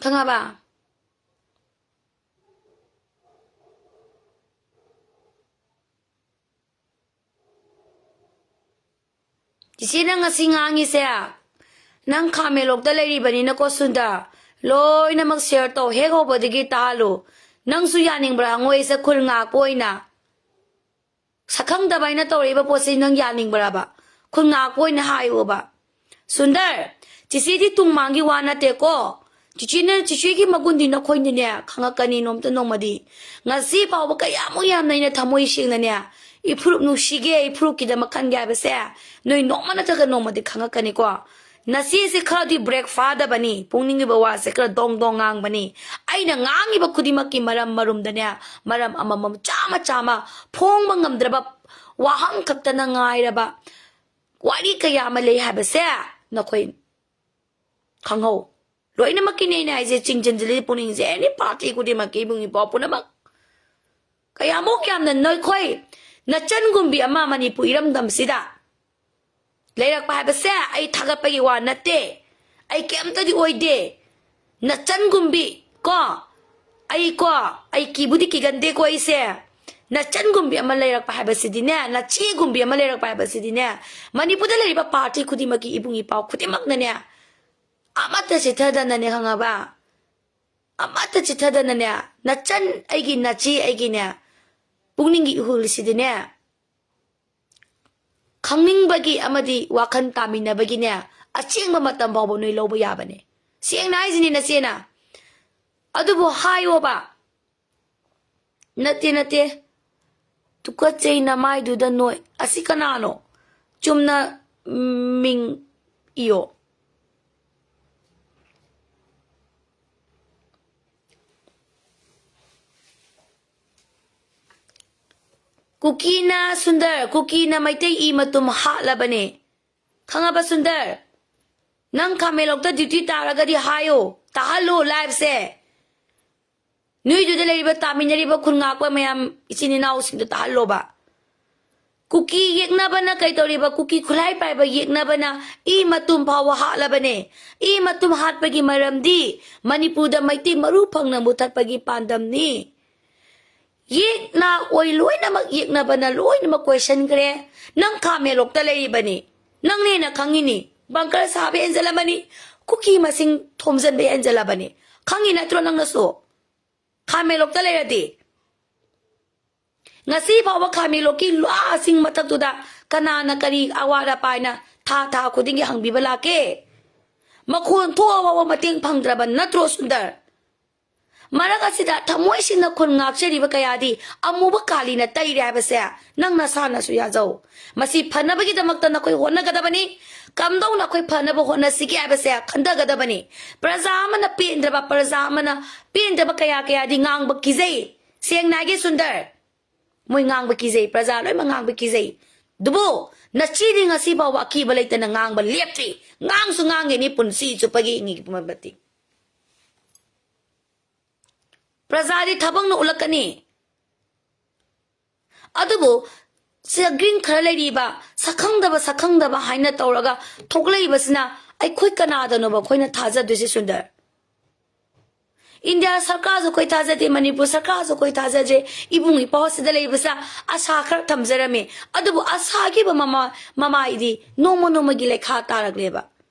ꯈꯪꯉꯕ? ꯆꯤꯆꯦ, ꯅꯪ ꯉꯁꯤ ꯉꯥꯡꯉꯤꯁꯦ, ꯅꯪ ꯈꯥꯃꯦꯟꯂꯣꯛꯇ ꯂꯩꯔꯤꯕꯅꯤꯅꯀꯣ, ꯁꯨꯟꯗ, ꯂꯣꯏꯅꯃꯛ share ꯇꯧ, ꯍꯦꯛ ꯍꯧꯕꯗꯒꯤ ꯇꯥꯍꯜꯂꯨ꯫ ꯅꯪꯁꯨ ꯌꯥꯅꯤꯡꯕ꯭ꯔꯥ ꯍꯪꯉꯣ, ꯑꯩꯁꯦ ꯈꯨꯜ ꯉꯥꯛꯄ ꯑꯣꯏꯅ꯫ ꯁꯛꯈꯪꯗꯕ ꯍꯥꯏꯅ ꯇꯧꯔꯛꯏꯕ ꯄꯣꯠꯁꯤ ꯅꯪ ꯌꯥꯅꯤꯡꯕ꯭ꯔꯕ? ꯈꯨꯟ ꯉꯥꯛꯄ ꯑꯣꯏꯅ ꯍꯥꯏꯌꯣꯕ꯫ ꯁꯨꯟꯗꯔ, ꯆꯤꯆꯦꯗꯤ ꯇꯨꯡ ꯃꯥꯡꯒꯤ ꯋꯥ ꯅꯠꯇꯦꯀꯣ꯫ ꯆꯤꯆꯦꯅ, ꯆꯤꯆꯦꯒꯤ ꯃꯒꯨꯟꯗꯤ ꯅꯈꯣꯏꯅꯅꯦ ꯈꯪꯉꯛꯀꯅꯤ ꯅꯣꯡꯃꯇ ꯅꯣꯡꯃꯗꯤ꯫ ꯉꯁꯤ ꯐꯥꯎꯕ ꯀꯌꯥꯃꯨꯛ ꯌꯥꯝꯅ ꯑꯩꯅ ꯊꯃꯣꯏ ꯁꯦꯡꯅꯅꯦ, ꯏꯐꯨꯔꯨꯞ ꯅꯨꯡꯁꯤꯒꯦ, ꯏꯐꯨꯔꯨꯞꯀꯤꯗꯃꯛ ꯈꯟꯒꯦ ꯍꯥꯏꯕꯁꯦ ꯅꯣꯏ ꯅꯣꯡꯃ ꯅꯠꯇ꯭ꯔꯒ ꯅꯣꯡꯃꯗꯤ ꯈꯪꯉꯛꯀꯅꯤꯀꯣ꯫ ꯅꯆꯦꯁꯦ ꯈꯔꯗꯤ break ꯐꯥꯗꯕꯅꯤ, ꯄꯨꯛꯅꯤꯡꯒꯤ ꯋꯥꯁꯦ ꯈꯔ ꯗꯣꯡ ꯗꯣꯡ ꯉꯥꯡꯕꯅꯤ꯫ ꯑꯩꯅ ꯉꯥꯡꯉꯤꯕ ꯈꯨꯗꯤꯡꯃꯛꯀꯤ ꯃꯔꯝ ꯃꯔꯨꯝꯗꯅꯦ, ꯃꯔꯝ ꯑꯃꯃꯝ ꯆꯥꯃ ꯆꯥꯃ ꯐꯣꯡꯕ ꯉꯝꯗ꯭ꯔꯕ ꯋꯥꯍꯪ ꯈꯛꯇꯅ ꯉꯥꯏꯔꯕ ꯋꯥꯔꯤ ꯀꯌꯥ ꯑꯃ ꯂꯩ ꯍꯥꯏꯕꯁꯦ ꯅꯈꯣꯏ ꯈꯪꯍꯧ꯫ ꯂꯣꯏꯅꯃꯛꯀꯤꯅꯦ ꯑꯩꯅ ꯍꯥꯏꯁꯦ, ꯆꯤꯡꯁꯤꯟꯖꯤꯜꯂꯤ ꯄꯨꯛꯅꯤꯡꯁꯦ, any party ꯈꯨꯗꯤꯡꯃꯛꯀꯤ, ꯏꯕꯨꯡ ꯏꯄ꯭ꯋꯥ ꯄꯨꯝꯅꯃꯛ꯫ ꯀꯌꯥꯃꯨꯛ ꯌꯥꯝꯅ ꯅꯈꯣꯏ ꯅꯆꯟꯒꯨꯝꯕꯤ ꯑꯃ ꯃꯅꯤꯄꯨꯔ ꯏꯔꯝꯗꯝꯁꯤꯗ ꯂꯩꯔꯛꯄ ꯍꯥꯏꯕꯁꯦ ꯑꯩ ꯊꯥꯒꯠꯄꯒꯤ ꯋꯥ ꯅꯠꯇꯦ, ꯑꯩ ꯀꯩꯝꯇꯗꯤ ꯑꯣꯏꯗꯦ꯫ ꯅꯆꯟꯒꯨꯝꯕꯤ ꯀꯣ, ꯑꯩ ꯀꯣ, ꯑꯩ ꯀꯤꯕꯨꯗꯤ ꯀꯤꯒꯟꯗꯦꯀꯣ ꯑꯩꯁꯦ꯫ ꯅꯆꯟꯒꯨꯝꯕꯤ ꯑꯃ ꯂꯩꯔꯛꯄ ꯍꯥꯏꯕꯁꯤꯗꯤꯅꯦ, ꯅꯆꯦꯒꯨꯝꯕꯤ ꯑꯃ ꯂꯩꯔꯛꯄ ꯍꯥꯏꯕꯁꯤꯗꯤꯅꯦ, ꯃꯅꯤꯄꯨꯔꯗ ꯂꯩꯔꯤꯕ party ꯈꯨꯗꯤꯡꯃꯛꯀꯤ ꯏꯕꯨꯡ ꯏꯄ꯭ꯋꯥ ꯈꯨꯗꯤꯡꯃꯛꯅꯅꯦ, ꯑꯃꯠꯇ ꯆꯤꯠꯊꯗꯅꯅꯦ, ꯈꯪꯉꯕ? ꯑꯃꯠꯇ ꯆꯤꯠꯊꯗꯅꯅꯦ, ꯅꯆꯟ ꯑꯩꯒꯤ, ꯅꯆꯦ ꯑꯩꯒꯤꯅꯦ, ꯄꯨꯛꯅꯤꯡꯒꯤ ꯏꯍꯨꯜꯁꯤꯗꯤꯅꯦ, ꯈꯪꯅꯤꯡꯕꯒꯤ ꯑꯃꯗꯤ ꯋꯥꯈꯜ ꯇꯥꯃꯤꯟꯅꯕꯒꯤꯅꯦ, ꯑꯆꯦꯡꯕ ꯃꯇꯝ ꯐꯥꯎꯕ ꯅꯣꯏ ꯂꯧꯕ ꯌꯥꯕꯅꯦ꯫ ꯁꯦꯡꯅ ꯍꯥꯏꯁꯤꯅꯤ ꯅꯆꯦꯅ꯫ ꯑꯗꯨꯕꯨ ꯍꯥꯏꯌꯣꯕ, "ꯅꯠꯇꯦ, ꯅꯠꯇꯦ, ꯇꯨꯀꯠꯆꯩ ꯅꯃꯥꯏꯗꯨꯗ ꯅꯣꯏ꯫ ꯑꯁꯤ ꯀꯅꯥꯅꯣ? ꯆꯨꯝꯅ ꯃꯤꯡ ꯏꯌꯣ"꯫ ꯀꯨꯀꯤꯅ, ꯁꯨꯟꯗꯔ, ꯀꯨꯀꯤꯅ ꯃꯩꯇꯩ ꯏ ꯃꯇꯨꯝ ꯍꯥꯠꯂꯕꯅꯦ꯫ ꯈꯪꯉꯕ ꯁꯨꯟꯗꯔ? ꯅꯪ ꯈꯥꯃꯦꯟꯂꯣꯛꯇ duty ꯇꯥꯔꯒꯗꯤ ꯍꯥꯏꯌꯣ, ꯇꯥꯍꯜꯂꯣ liveꯁꯦ꯫ ꯅꯣꯏꯗꯨꯗ ꯂꯩꯔꯤꯕ, ꯇꯥꯃꯤꯟꯅꯔꯤꯕ ꯈꯨꯟ ꯉꯥꯛꯄ ꯃꯌꯥꯝ, ꯏꯆꯤꯟ ꯏꯅꯥꯎꯁꯤꯡꯗꯣ ꯇꯥꯍꯜꯂꯣꯕ꯫ ꯀꯨꯀꯤ ꯌꯦꯛꯅꯕꯅ ꯀꯩ ꯇꯧꯔꯤꯕ? ꯀꯨꯀꯤ ꯈꯨꯠꯂꯥꯏ ꯄꯥꯏꯕ ꯌꯦꯛꯅꯕꯅ ꯏ ꯃꯇꯨꯝ ꯐꯥꯎꯕ ꯍꯥꯠꯂꯕꯅꯦ꯫ ꯏ ꯃꯇꯨꯝ ꯍꯥꯠꯄꯒꯤ ꯃꯔꯝꯗꯤ ꯃꯅꯤꯄꯨꯔꯗ ꯃꯩꯇꯩ ꯃꯔꯨ ꯐꯪꯅ ꯃꯨꯊꯠꯄꯒꯤ ꯄꯥꯟꯗꯝꯅꯤ꯫ ꯌꯦꯛꯅ ꯑꯣꯏ ꯂꯣꯏꯅꯃꯛ ꯌꯦꯛꯅꯕꯅ ꯂꯣꯏꯅꯃꯛ ꯀꯣꯏꯁꯟꯈ꯭ꯔꯦ꯫ ꯅꯪ ꯈꯥꯃꯦꯟꯂꯣꯛꯇ ꯂꯩꯔꯤꯕꯅꯤ, ꯅꯪꯅ ꯍꯦꯟꯅ ꯈꯪꯉꯤꯅꯤ꯫ ꯕꯪꯀꯔ ꯁꯥꯕ ꯍꯦꯟꯖꯜꯂꯝꯃꯅꯤ, ꯀꯨꯀꯤ ꯃꯁꯤꯡ ꯊꯣꯝꯖꯤꯟꯕ ꯍꯦꯟꯖꯜꯂꯕꯅꯤ꯫ ꯈꯪꯉꯤ ꯅꯠꯇ꯭ꯔꯣ ꯅꯪꯅꯁꯨ? ꯈꯥꯃꯦꯟꯂꯣꯛꯇ ꯂꯩꯔꯗꯤ꯫ ꯉꯁꯤ ꯐꯥꯎꯕ ꯈꯥꯃꯦꯟꯂꯣꯛꯀꯤ ꯂꯨꯋꯥꯁꯤꯡ ꯃꯊꯛꯇꯨꯗ ꯀꯅꯥꯅ ꯀꯔꯤ ꯑꯋꯥꯠ ꯑꯄꯥ ꯍꯥꯏꯅ ꯊꯥ ꯊꯥ ꯈꯨꯗꯤꯡꯒꯤ ꯍꯪꯕꯤꯕ ꯂꯥꯛꯀꯦ? ꯃꯈꯣꯟ ꯊꯣꯛꯑ ꯐꯥꯎꯕ ꯃꯇꯦꯡ ꯐꯪꯗ꯭ꯔꯕ ꯅꯠꯇ꯭ꯔꯣ ꯁꯨꯟꯗꯔ? ꯃꯔꯛ ꯑꯁꯤꯗ ꯊꯃꯣꯏ ꯁꯦꯡꯅ ꯈꯨꯟ ꯉꯥꯛꯆꯔꯤꯕ ꯀꯌꯥꯗꯤ ꯑꯃꯨꯕ ꯀꯥꯂꯤꯅ ꯇꯩꯔꯦ ꯍꯥꯏꯕꯁꯦ ꯅꯪ ꯅꯁꯥꯅꯁꯨ ꯌꯥꯖꯧ꯫ ꯃꯁꯤ ꯐꯅꯕꯒꯤꯗꯃꯛꯇ ꯅꯈꯣꯏ ꯍꯣꯠꯅꯒꯗꯕꯅꯤ꯫ ꯀꯝꯗꯧꯅ ꯑꯩꯈꯣꯏ ꯐꯅꯕ ꯍꯣꯠꯅꯁꯤꯒꯦ ꯍꯥꯏꯕꯁꯦ ꯈꯟꯊꯒꯗꯕꯅꯤ꯫ ꯄ꯭ꯔꯖꯥ ꯑꯃꯅ ꯄꯦꯟꯗ꯭ꯔꯕ, ꯄ꯭ꯔꯖꯥ ꯑꯃꯅ ꯄꯦꯟꯗꯕ ꯀꯌꯥ ꯀꯌꯥꯗꯤ ꯉꯥꯡꯕ ꯀꯤꯖꯩ꯫ ꯁꯦꯡꯅ ꯍꯥꯏꯒꯦ ꯁꯨꯟꯗꯔ, ꯃꯣꯏ ꯉꯥꯡꯕ ꯀꯤꯖꯩ, ꯄ꯭ꯔꯖꯥ ꯂꯣꯏꯅꯃꯛ ꯉꯥꯡꯕ ꯀꯤꯖꯩ꯫ ꯑꯗꯨꯕꯨ ꯅꯆꯦꯗꯤ ꯉꯁꯤ ꯐꯥꯎꯕ ꯑꯀꯤꯕ ꯂꯩꯇꯅ ꯉꯥꯡꯕ ꯂꯦꯞꯇ꯭ꯔꯤ꯫ ꯉꯥꯡꯁꯨ ꯉꯥꯡꯒꯅꯤ ꯄꯨꯟꯁꯤ ꯆꯨꯞꯄꯒꯤ ꯍꯤꯡꯉꯤꯕ ꯃꯇꯤꯛ꯫ ꯄ꯭ꯔꯖꯥꯗꯤ ꯊꯕꯛꯅ ꯎꯠꯂꯛꯀꯅꯤ꯫ ꯑꯗꯨꯕꯨ ꯆꯒ꯭ꯔꯤꯡ ꯈꯔ ꯂꯩꯔꯤꯕ, ꯁꯛꯈꯪꯗꯕ, ꯁꯛꯈꯪꯗꯕ ꯍꯥꯏꯅ ꯇꯧꯔꯒ ꯊꯣꯛꯂꯛꯏꯕꯁꯤꯅ ꯑꯩꯈꯣꯏ ꯀꯅꯥꯗꯅꯣꯕ ꯑꯩꯈꯣꯏꯅ ꯊꯥꯖꯗꯣꯏꯁꯦ ꯁꯨꯟꯗꯔ? ꯏꯟꯗꯤꯌꯥ ꯁꯔꯀꯥꯔꯁꯨ ꯑꯩꯈꯣꯏ ꯊꯥꯖꯗꯦ, ꯃꯅꯤꯄꯨꯔ ꯁꯔꯀꯥꯔꯁꯨ ꯑꯩꯈꯣꯏ ꯊꯥꯖꯗ꯭ꯔꯦ꯫ ꯏꯕꯨꯡ ꯏꯄ꯭ꯋꯥꯁꯤꯗ ꯂꯩꯕꯁꯤꯗ ꯑꯁꯥ ꯈꯔ ꯊꯝꯖꯔꯝꯃꯤ, ꯑꯗꯨꯕꯨ ꯑꯁꯥꯒꯤ ꯑꯣꯏꯕ ꯃꯃꯥ-, ꯃꯃꯥꯏꯗꯤ ꯅꯣꯡꯃ ꯅꯣꯡꯃꯒꯤ ꯂꯩꯈꯥ ꯇꯥꯔꯛꯂꯦꯕ꯫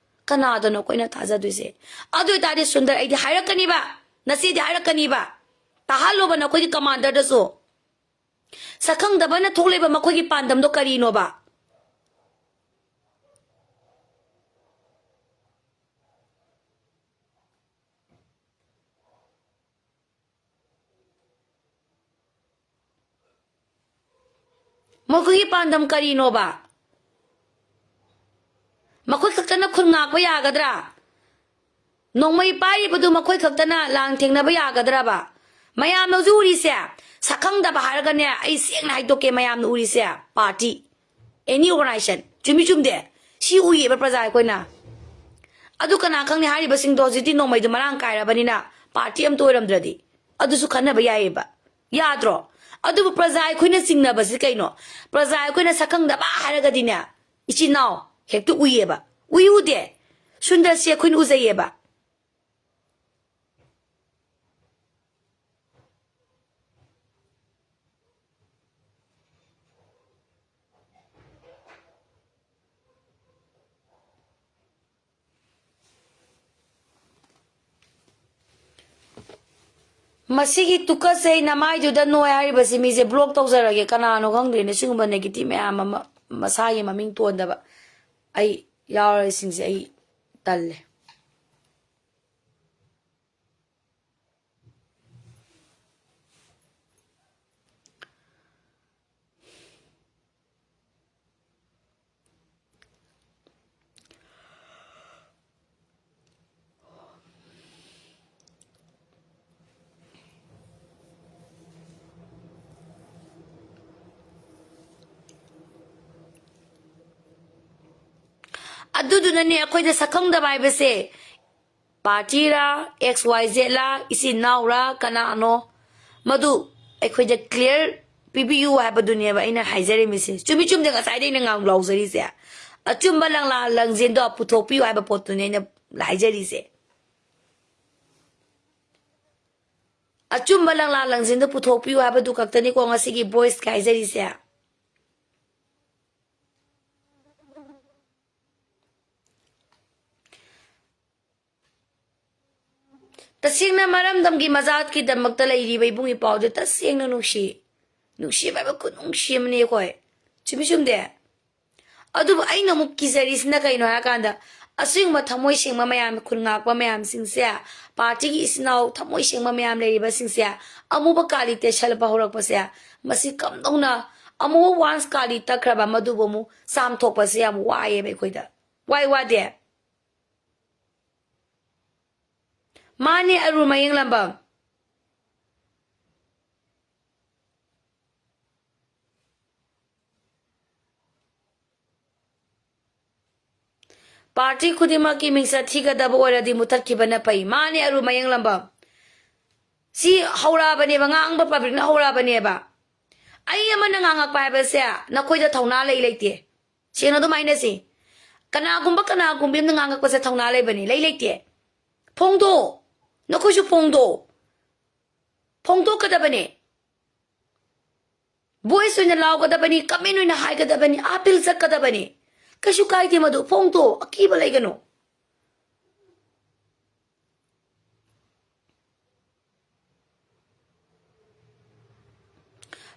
ꯀꯅꯥꯗꯅꯣ ꯑꯩꯈꯣꯏꯅ ꯊꯥꯖꯗꯣꯏꯁꯦ? ꯑꯗꯨ ꯑꯣꯏꯇꯥꯔꯗꯤ ꯁꯨꯟꯗꯔ, ꯑꯩꯗꯤ ꯍꯥꯏꯔꯛꯀꯅꯤꯕ, ꯅꯆꯦꯗꯤ ꯍꯥꯏꯔꯛꯀꯅꯤꯕ꯫ ꯇꯥꯍꯜꯂꯣꯕ ꯅꯈꯣꯏꯒꯤ commanderꯗꯁꯨ꯫ ꯁꯛꯈꯪꯗꯕꯅ ꯊꯣꯛꯂꯤꯕ ꯃꯈꯣꯏꯒꯤ ꯄꯥꯟꯗꯝꯗꯣ ꯀꯔꯤꯅꯣꯕ? ꯃꯈꯣꯏꯒꯤ ꯄꯥꯟꯗꯝ ꯀꯔꯤꯅꯣꯕ? ꯃꯈꯣꯏ ꯈꯛꯇꯅ ꯈꯨꯟ ꯉꯥꯛꯄ ꯌꯥꯒꯗ꯭ꯔꯥ? ꯅꯣꯡꯃꯩ ꯄꯥꯏꯔꯤꯕꯗꯨ ꯃꯈꯣꯏ ꯈꯛꯇꯅ ꯂꯥꯟ ꯊꯦꯡꯅꯕ ꯌꯥꯒꯗ꯭ꯔꯕ? ꯃꯌꯥꯝꯅ ꯍꯧꯖꯤꯛ ꯎꯔꯤꯁꯦ, ꯁꯛꯈꯪꯗꯕ ꯍꯥꯏꯔꯒꯅꯦ, ꯑꯩ ꯁꯦꯡꯅ ꯍꯥꯏꯗꯣꯛꯀꯦ, ꯃꯌꯥꯝꯅ ꯎꯔꯤꯁꯦ, party, any organization, ꯆꯨꯝꯃꯤ ꯆꯨꯝꯗꯦ? ꯁꯤ ꯎꯏꯌꯦꯕ ꯄ꯭ꯔꯖꯥ ꯑꯩꯈꯣꯏꯅ꯫ ꯑꯗꯨ ꯀꯅꯥ ꯈꯪꯅꯤ, ꯍꯥꯏꯔꯤꯕꯁꯤꯡꯗꯣ ꯍꯧꯖꯤꯛꯇꯤ ꯅꯣꯡꯃꯩꯗꯣ ꯃꯔꯥꯡ ꯀꯥꯏꯔꯕꯅꯤꯅ party ꯑꯝꯇ ꯑꯣꯏꯔꯝꯗ꯭ꯔꯗꯤ, ꯑꯗꯨꯁꯨ ꯈꯟꯅꯕ ꯌꯥꯏꯌꯦꯕ, ꯌꯥꯗ꯭ꯔꯣ? ꯑꯗꯨꯕꯨ ꯄ꯭ꯔꯖꯥ ꯑꯩꯈꯣꯏꯅ ꯆꯤꯡꯅꯕꯁꯤ ꯀꯩꯅꯣ? ꯄ꯭ꯔꯖꯥ ꯑꯩꯈꯣꯏꯅ ꯁꯛꯈꯪꯗꯕ ꯍꯥꯏꯔꯒꯗꯤꯅꯦ, ꯏꯆꯤꯟ ꯏꯅꯥꯎ ꯍꯦꯛꯇ ꯎꯏꯌꯦꯕ꯫ ꯎꯏ ꯎꯗꯦ? ꯁꯨꯟꯗꯔꯁꯤ ꯑꯩꯈꯣꯏꯅ ꯎꯖꯩꯌꯦꯕ꯫ ꯃꯁꯤꯒꯤ ꯇꯨꯀꯠꯆꯩ ꯅꯃꯥꯏꯗꯨꯗ ꯅꯣꯏ ꯍꯥꯏꯔꯤꯕꯁꯤ ꯃꯤꯁꯦ block ꯇꯧꯖꯔꯒꯦ꯫ ꯀꯅꯥꯅꯣ ꯈꯪꯗ꯭ꯔꯦꯅꯦ, ꯁꯤꯒꯨꯝꯕ negative ꯃꯌꯥꯝ ꯑꯃ, ꯃꯁꯥꯒꯤ ꯃꯃꯤꯡ ꯇꯣꯟꯗꯕ ꯑꯩ ꯌꯥꯎꯔꯤꯁꯤꯡꯁꯦ ꯑꯩ ꯇꯜꯂꯦ꯫ ꯑꯗꯨꯗꯨꯅꯅꯦ ꯑꯩꯈꯣꯏꯗ ꯁꯛꯈꯪꯗꯕ ꯍꯥꯏꯕꯁꯦ, party ꯔꯥ, X Y Z ꯂꯥ, ꯏꯆꯤꯟ ꯏꯅꯥꯎꯔꯥ, ꯀꯅꯥꯅꯣ, ꯃꯗꯨ ꯑꯩꯈꯣꯏꯗ clear ꯄꯤꯕꯤꯌꯨ ꯍꯥꯏꯕꯗꯨꯅꯦꯕ ꯑꯩꯅ ꯍꯥꯏꯖꯔꯤꯃꯤꯁꯦ꯫ ꯆꯨꯝꯃꯤ ꯆꯨꯝꯗꯦ ꯉꯁꯥꯏꯗꯩ ꯑꯩꯅ ꯉꯥꯡ ꯂꯥꯎꯖꯔꯤꯁꯦ꯫ ꯑꯆꯨꯝꯕ ꯂꯪꯂꯥ ꯂꯪꯖꯦꯟꯗꯣ ꯄꯨꯊꯣꯛꯄꯤꯌꯨ ꯍꯥꯏꯕ ꯄꯣꯠꯇꯨꯅꯦ ꯑꯩꯅ ꯍꯥꯏꯖꯔꯤꯁꯦ꯫ ꯑꯆꯨꯝꯕ ꯂꯪꯂꯥ ꯂꯪꯖꯦꯟꯗꯣ ꯄꯨꯊꯣꯛꯄꯤꯌꯨ ꯍꯥꯏꯕꯗꯨ ꯈꯛꯇꯅꯤꯀꯣ ꯉꯁꯤꯒꯤ voice ꯀ ꯍꯥꯏꯖꯔꯤꯁꯦ꯫ ꯇꯁꯦꯡꯅ ꯃꯔꯝꯗꯝꯒꯤ ꯃꯆꯥꯠꯀꯤꯗꯃꯛꯇ ꯂꯩꯔꯤꯕ ꯏꯕꯨꯡ ꯏꯄꯥꯎꯗꯨ ꯇꯁꯦꯡꯅ ꯅꯨꯡꯁꯤ꯫ ꯅꯨꯡꯁꯤꯕ ꯍꯥꯏꯕ ꯈꯨꯅꯨꯡꯁꯤ ꯑꯃꯅꯤ ꯑꯩꯈꯣꯏ꯫ ꯆꯨꯝꯃꯤ ꯆꯨꯝꯗꯦ? ꯑꯗꯨꯕꯨ ꯑꯩꯅ ꯑꯃꯨꯛ ꯀꯤꯖꯔꯤꯁꯤꯅ ꯀꯩꯅꯣ ꯍꯥꯏꯔꯀꯥꯟꯗ, ꯑꯁꯤꯒꯨꯝꯕ ꯊꯃꯣꯏ ꯁꯦꯡꯕ ꯃꯌꯥꯝ, ꯈꯨꯟ ꯉꯥꯛꯄ ꯃꯌꯥꯝꯁꯤꯡꯁꯦ, party ꯒꯤ ꯏꯆꯤꯟ ꯏꯅꯥꯎ ꯊꯃꯣꯏ ꯁꯦꯡꯕ ꯃꯌꯥꯝ ꯂꯩꯔꯤꯕꯁꯤꯡꯁꯦ, ꯑꯃꯨꯕ ꯀꯥꯂꯤ ꯇꯩꯁꯜꯂꯛꯄ ꯍꯧꯔꯛꯄꯁꯦ, ꯃꯁꯤ ꯀꯝꯗꯧꯅ ꯑꯃꯨꯕ once ꯀꯥꯂꯤ ꯇꯛꯈ꯭ꯔꯕ ꯃꯗꯨꯕꯨ ꯑꯃꯨꯛ ꯆꯥꯝꯊꯣꯛꯄꯁꯦ ꯌꯥꯝ ꯋꯥꯏꯑꯦꯕ ꯑꯩꯈꯣꯏꯗ꯫ ꯋꯥꯏ ꯋꯥꯗꯦ? ꯃꯥꯅꯦ, ꯑꯔꯨ ꯃꯌꯦꯡꯂꯝꯕꯝ꯫ ꯄꯥꯔꯇꯤ ꯈꯨꯗꯤꯡꯃꯛꯀꯤ ꯃꯤꯡꯆꯠ ꯊꯤꯒꯗꯕ ꯑꯣꯏꯔꯗꯤ ꯃꯨꯊꯠꯈꯤꯕꯅ ꯐꯩ꯫ ꯃꯥꯅꯦ, ꯑꯔꯨ ꯃꯌꯦꯡꯂꯝꯕꯝ꯫ ꯁꯤ ꯍꯧꯔꯛꯑꯕꯅꯦꯕ, ꯉꯥꯡꯕ ꯄꯕ꯭ꯂꯤꯛꯅ ꯍꯧꯔꯛꯑꯕꯅꯦꯕ꯫ ꯑꯩ ꯑꯃꯅ ꯉꯥꯡꯉꯛꯄ ꯍꯥꯏꯕꯁꯦ ꯅꯈꯣꯏꯗ ꯊꯧꯅꯥ ꯂꯩ ꯂꯩꯇꯦ꯫ ꯁꯦꯡꯅ ꯑꯗꯨꯝ ꯍꯥꯏꯅꯁꯤ꯫ ꯀꯅꯥꯒꯨꯝꯕ, ꯀꯅꯥꯒꯨꯝꯕꯤ ꯑꯃꯅ ꯉꯥꯡꯉꯛꯄꯁꯦ ꯊꯧꯅꯥ ꯂꯩꯕꯅꯤ, ꯂꯩ ꯂꯩꯇꯦ꯫ ꯐꯣꯡꯗꯣꯛꯑꯣ꯫ ꯅꯈꯣꯏꯁꯨ ꯐꯣꯡꯗꯣꯛꯑꯣ꯫ ꯐꯣꯡꯗꯣꯛꯀꯗꯕꯅꯦ꯫ ꯚꯣꯏꯁ ꯑꯣꯏꯅ ꯂꯥꯎꯒꯗꯕꯅꯤ, ꯀꯃꯦꯟ ꯑꯣꯏꯅ ꯍꯥꯏꯒꯗꯕꯅꯤ, ꯑꯥꯄꯤꯜ ꯆꯠꯀꯗꯕꯅꯤ꯫ ꯀꯩꯁꯨ ꯀꯥꯏꯗꯦ ꯃꯗꯨ, ꯐꯣꯡꯗꯣꯛꯑꯣ, ꯑꯀꯤꯕ ꯂꯩꯒꯅꯨ꯫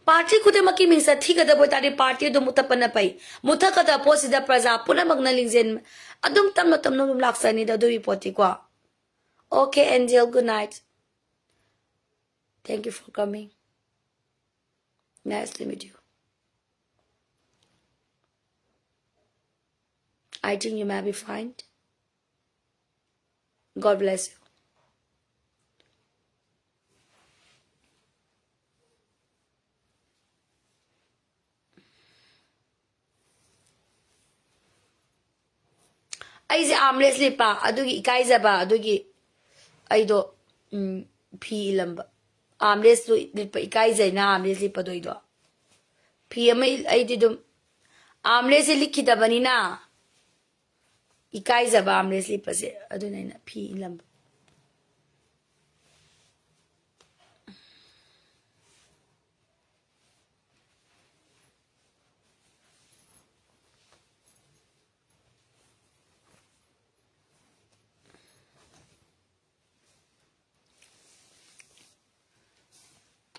ꯄꯥꯔꯇꯤ ꯈꯨꯗꯤꯡꯃꯛꯀꯤ ꯃꯤꯡꯆꯠ ꯊꯤꯒꯗꯕ ꯑꯣꯏꯇꯥꯔꯗꯤ ꯄꯥꯔꯇꯤ ꯑꯗꯨ ꯃꯨꯊꯠꯄꯅ ꯐꯩ꯫ ꯃꯨꯊꯠꯀꯗꯕ ꯄꯣꯠꯁꯤꯗ ꯄ꯭ꯔꯖꯥ ꯄꯨꯝꯅꯃꯛꯅ ꯂꯤꯡꯖꯦꯜ ꯑꯗꯨꯝ ꯇꯞꯅ ꯇꯞꯅ ꯑꯗꯨꯝ ꯂꯥꯛꯆꯅꯤꯗ ꯑꯗꯨꯒꯤ ꯄꯣꯠꯇꯤꯀꯣ꯫ Okay, Angel, good night. Thank you for coming. Nice to meet you. I think you might be fine. God bless you. ꯑꯩꯁꯦ ꯑꯥꯝꯂꯦꯁ ꯂꯤꯠꯄ ꯑꯗꯨꯒꯤ ꯏꯀꯥꯏꯖꯕ, ꯑꯗꯨꯒꯤ ꯑꯩꯗꯣ, ꯎꯝ, ꯐꯤ ꯏꯜꯂꯝꯕ꯫ ꯑꯥꯝꯂꯦꯁꯇꯨ ꯂꯤꯠꯄ ꯏꯀꯥꯏꯖꯩꯅ ꯑꯥꯝꯂꯦꯁ ꯂꯤꯠꯄꯗꯣ ꯑꯩꯗꯣ꯫ ꯐꯤ ꯑꯃ ꯏꯜ-, ꯑꯩꯗꯤ ꯑꯗꯨꯝ ꯑꯥꯝꯂꯦꯁꯁꯦ ꯂꯤꯠꯈꯤꯗꯕꯅꯤꯅ ꯏꯀꯥꯏꯖꯕ ꯑꯥꯝꯂꯦꯁ ꯂꯤꯠꯄꯁꯦ, ꯑꯗꯨꯅ ꯑꯩꯅ ꯐꯤ ꯏꯜꯂꯝꯕ꯫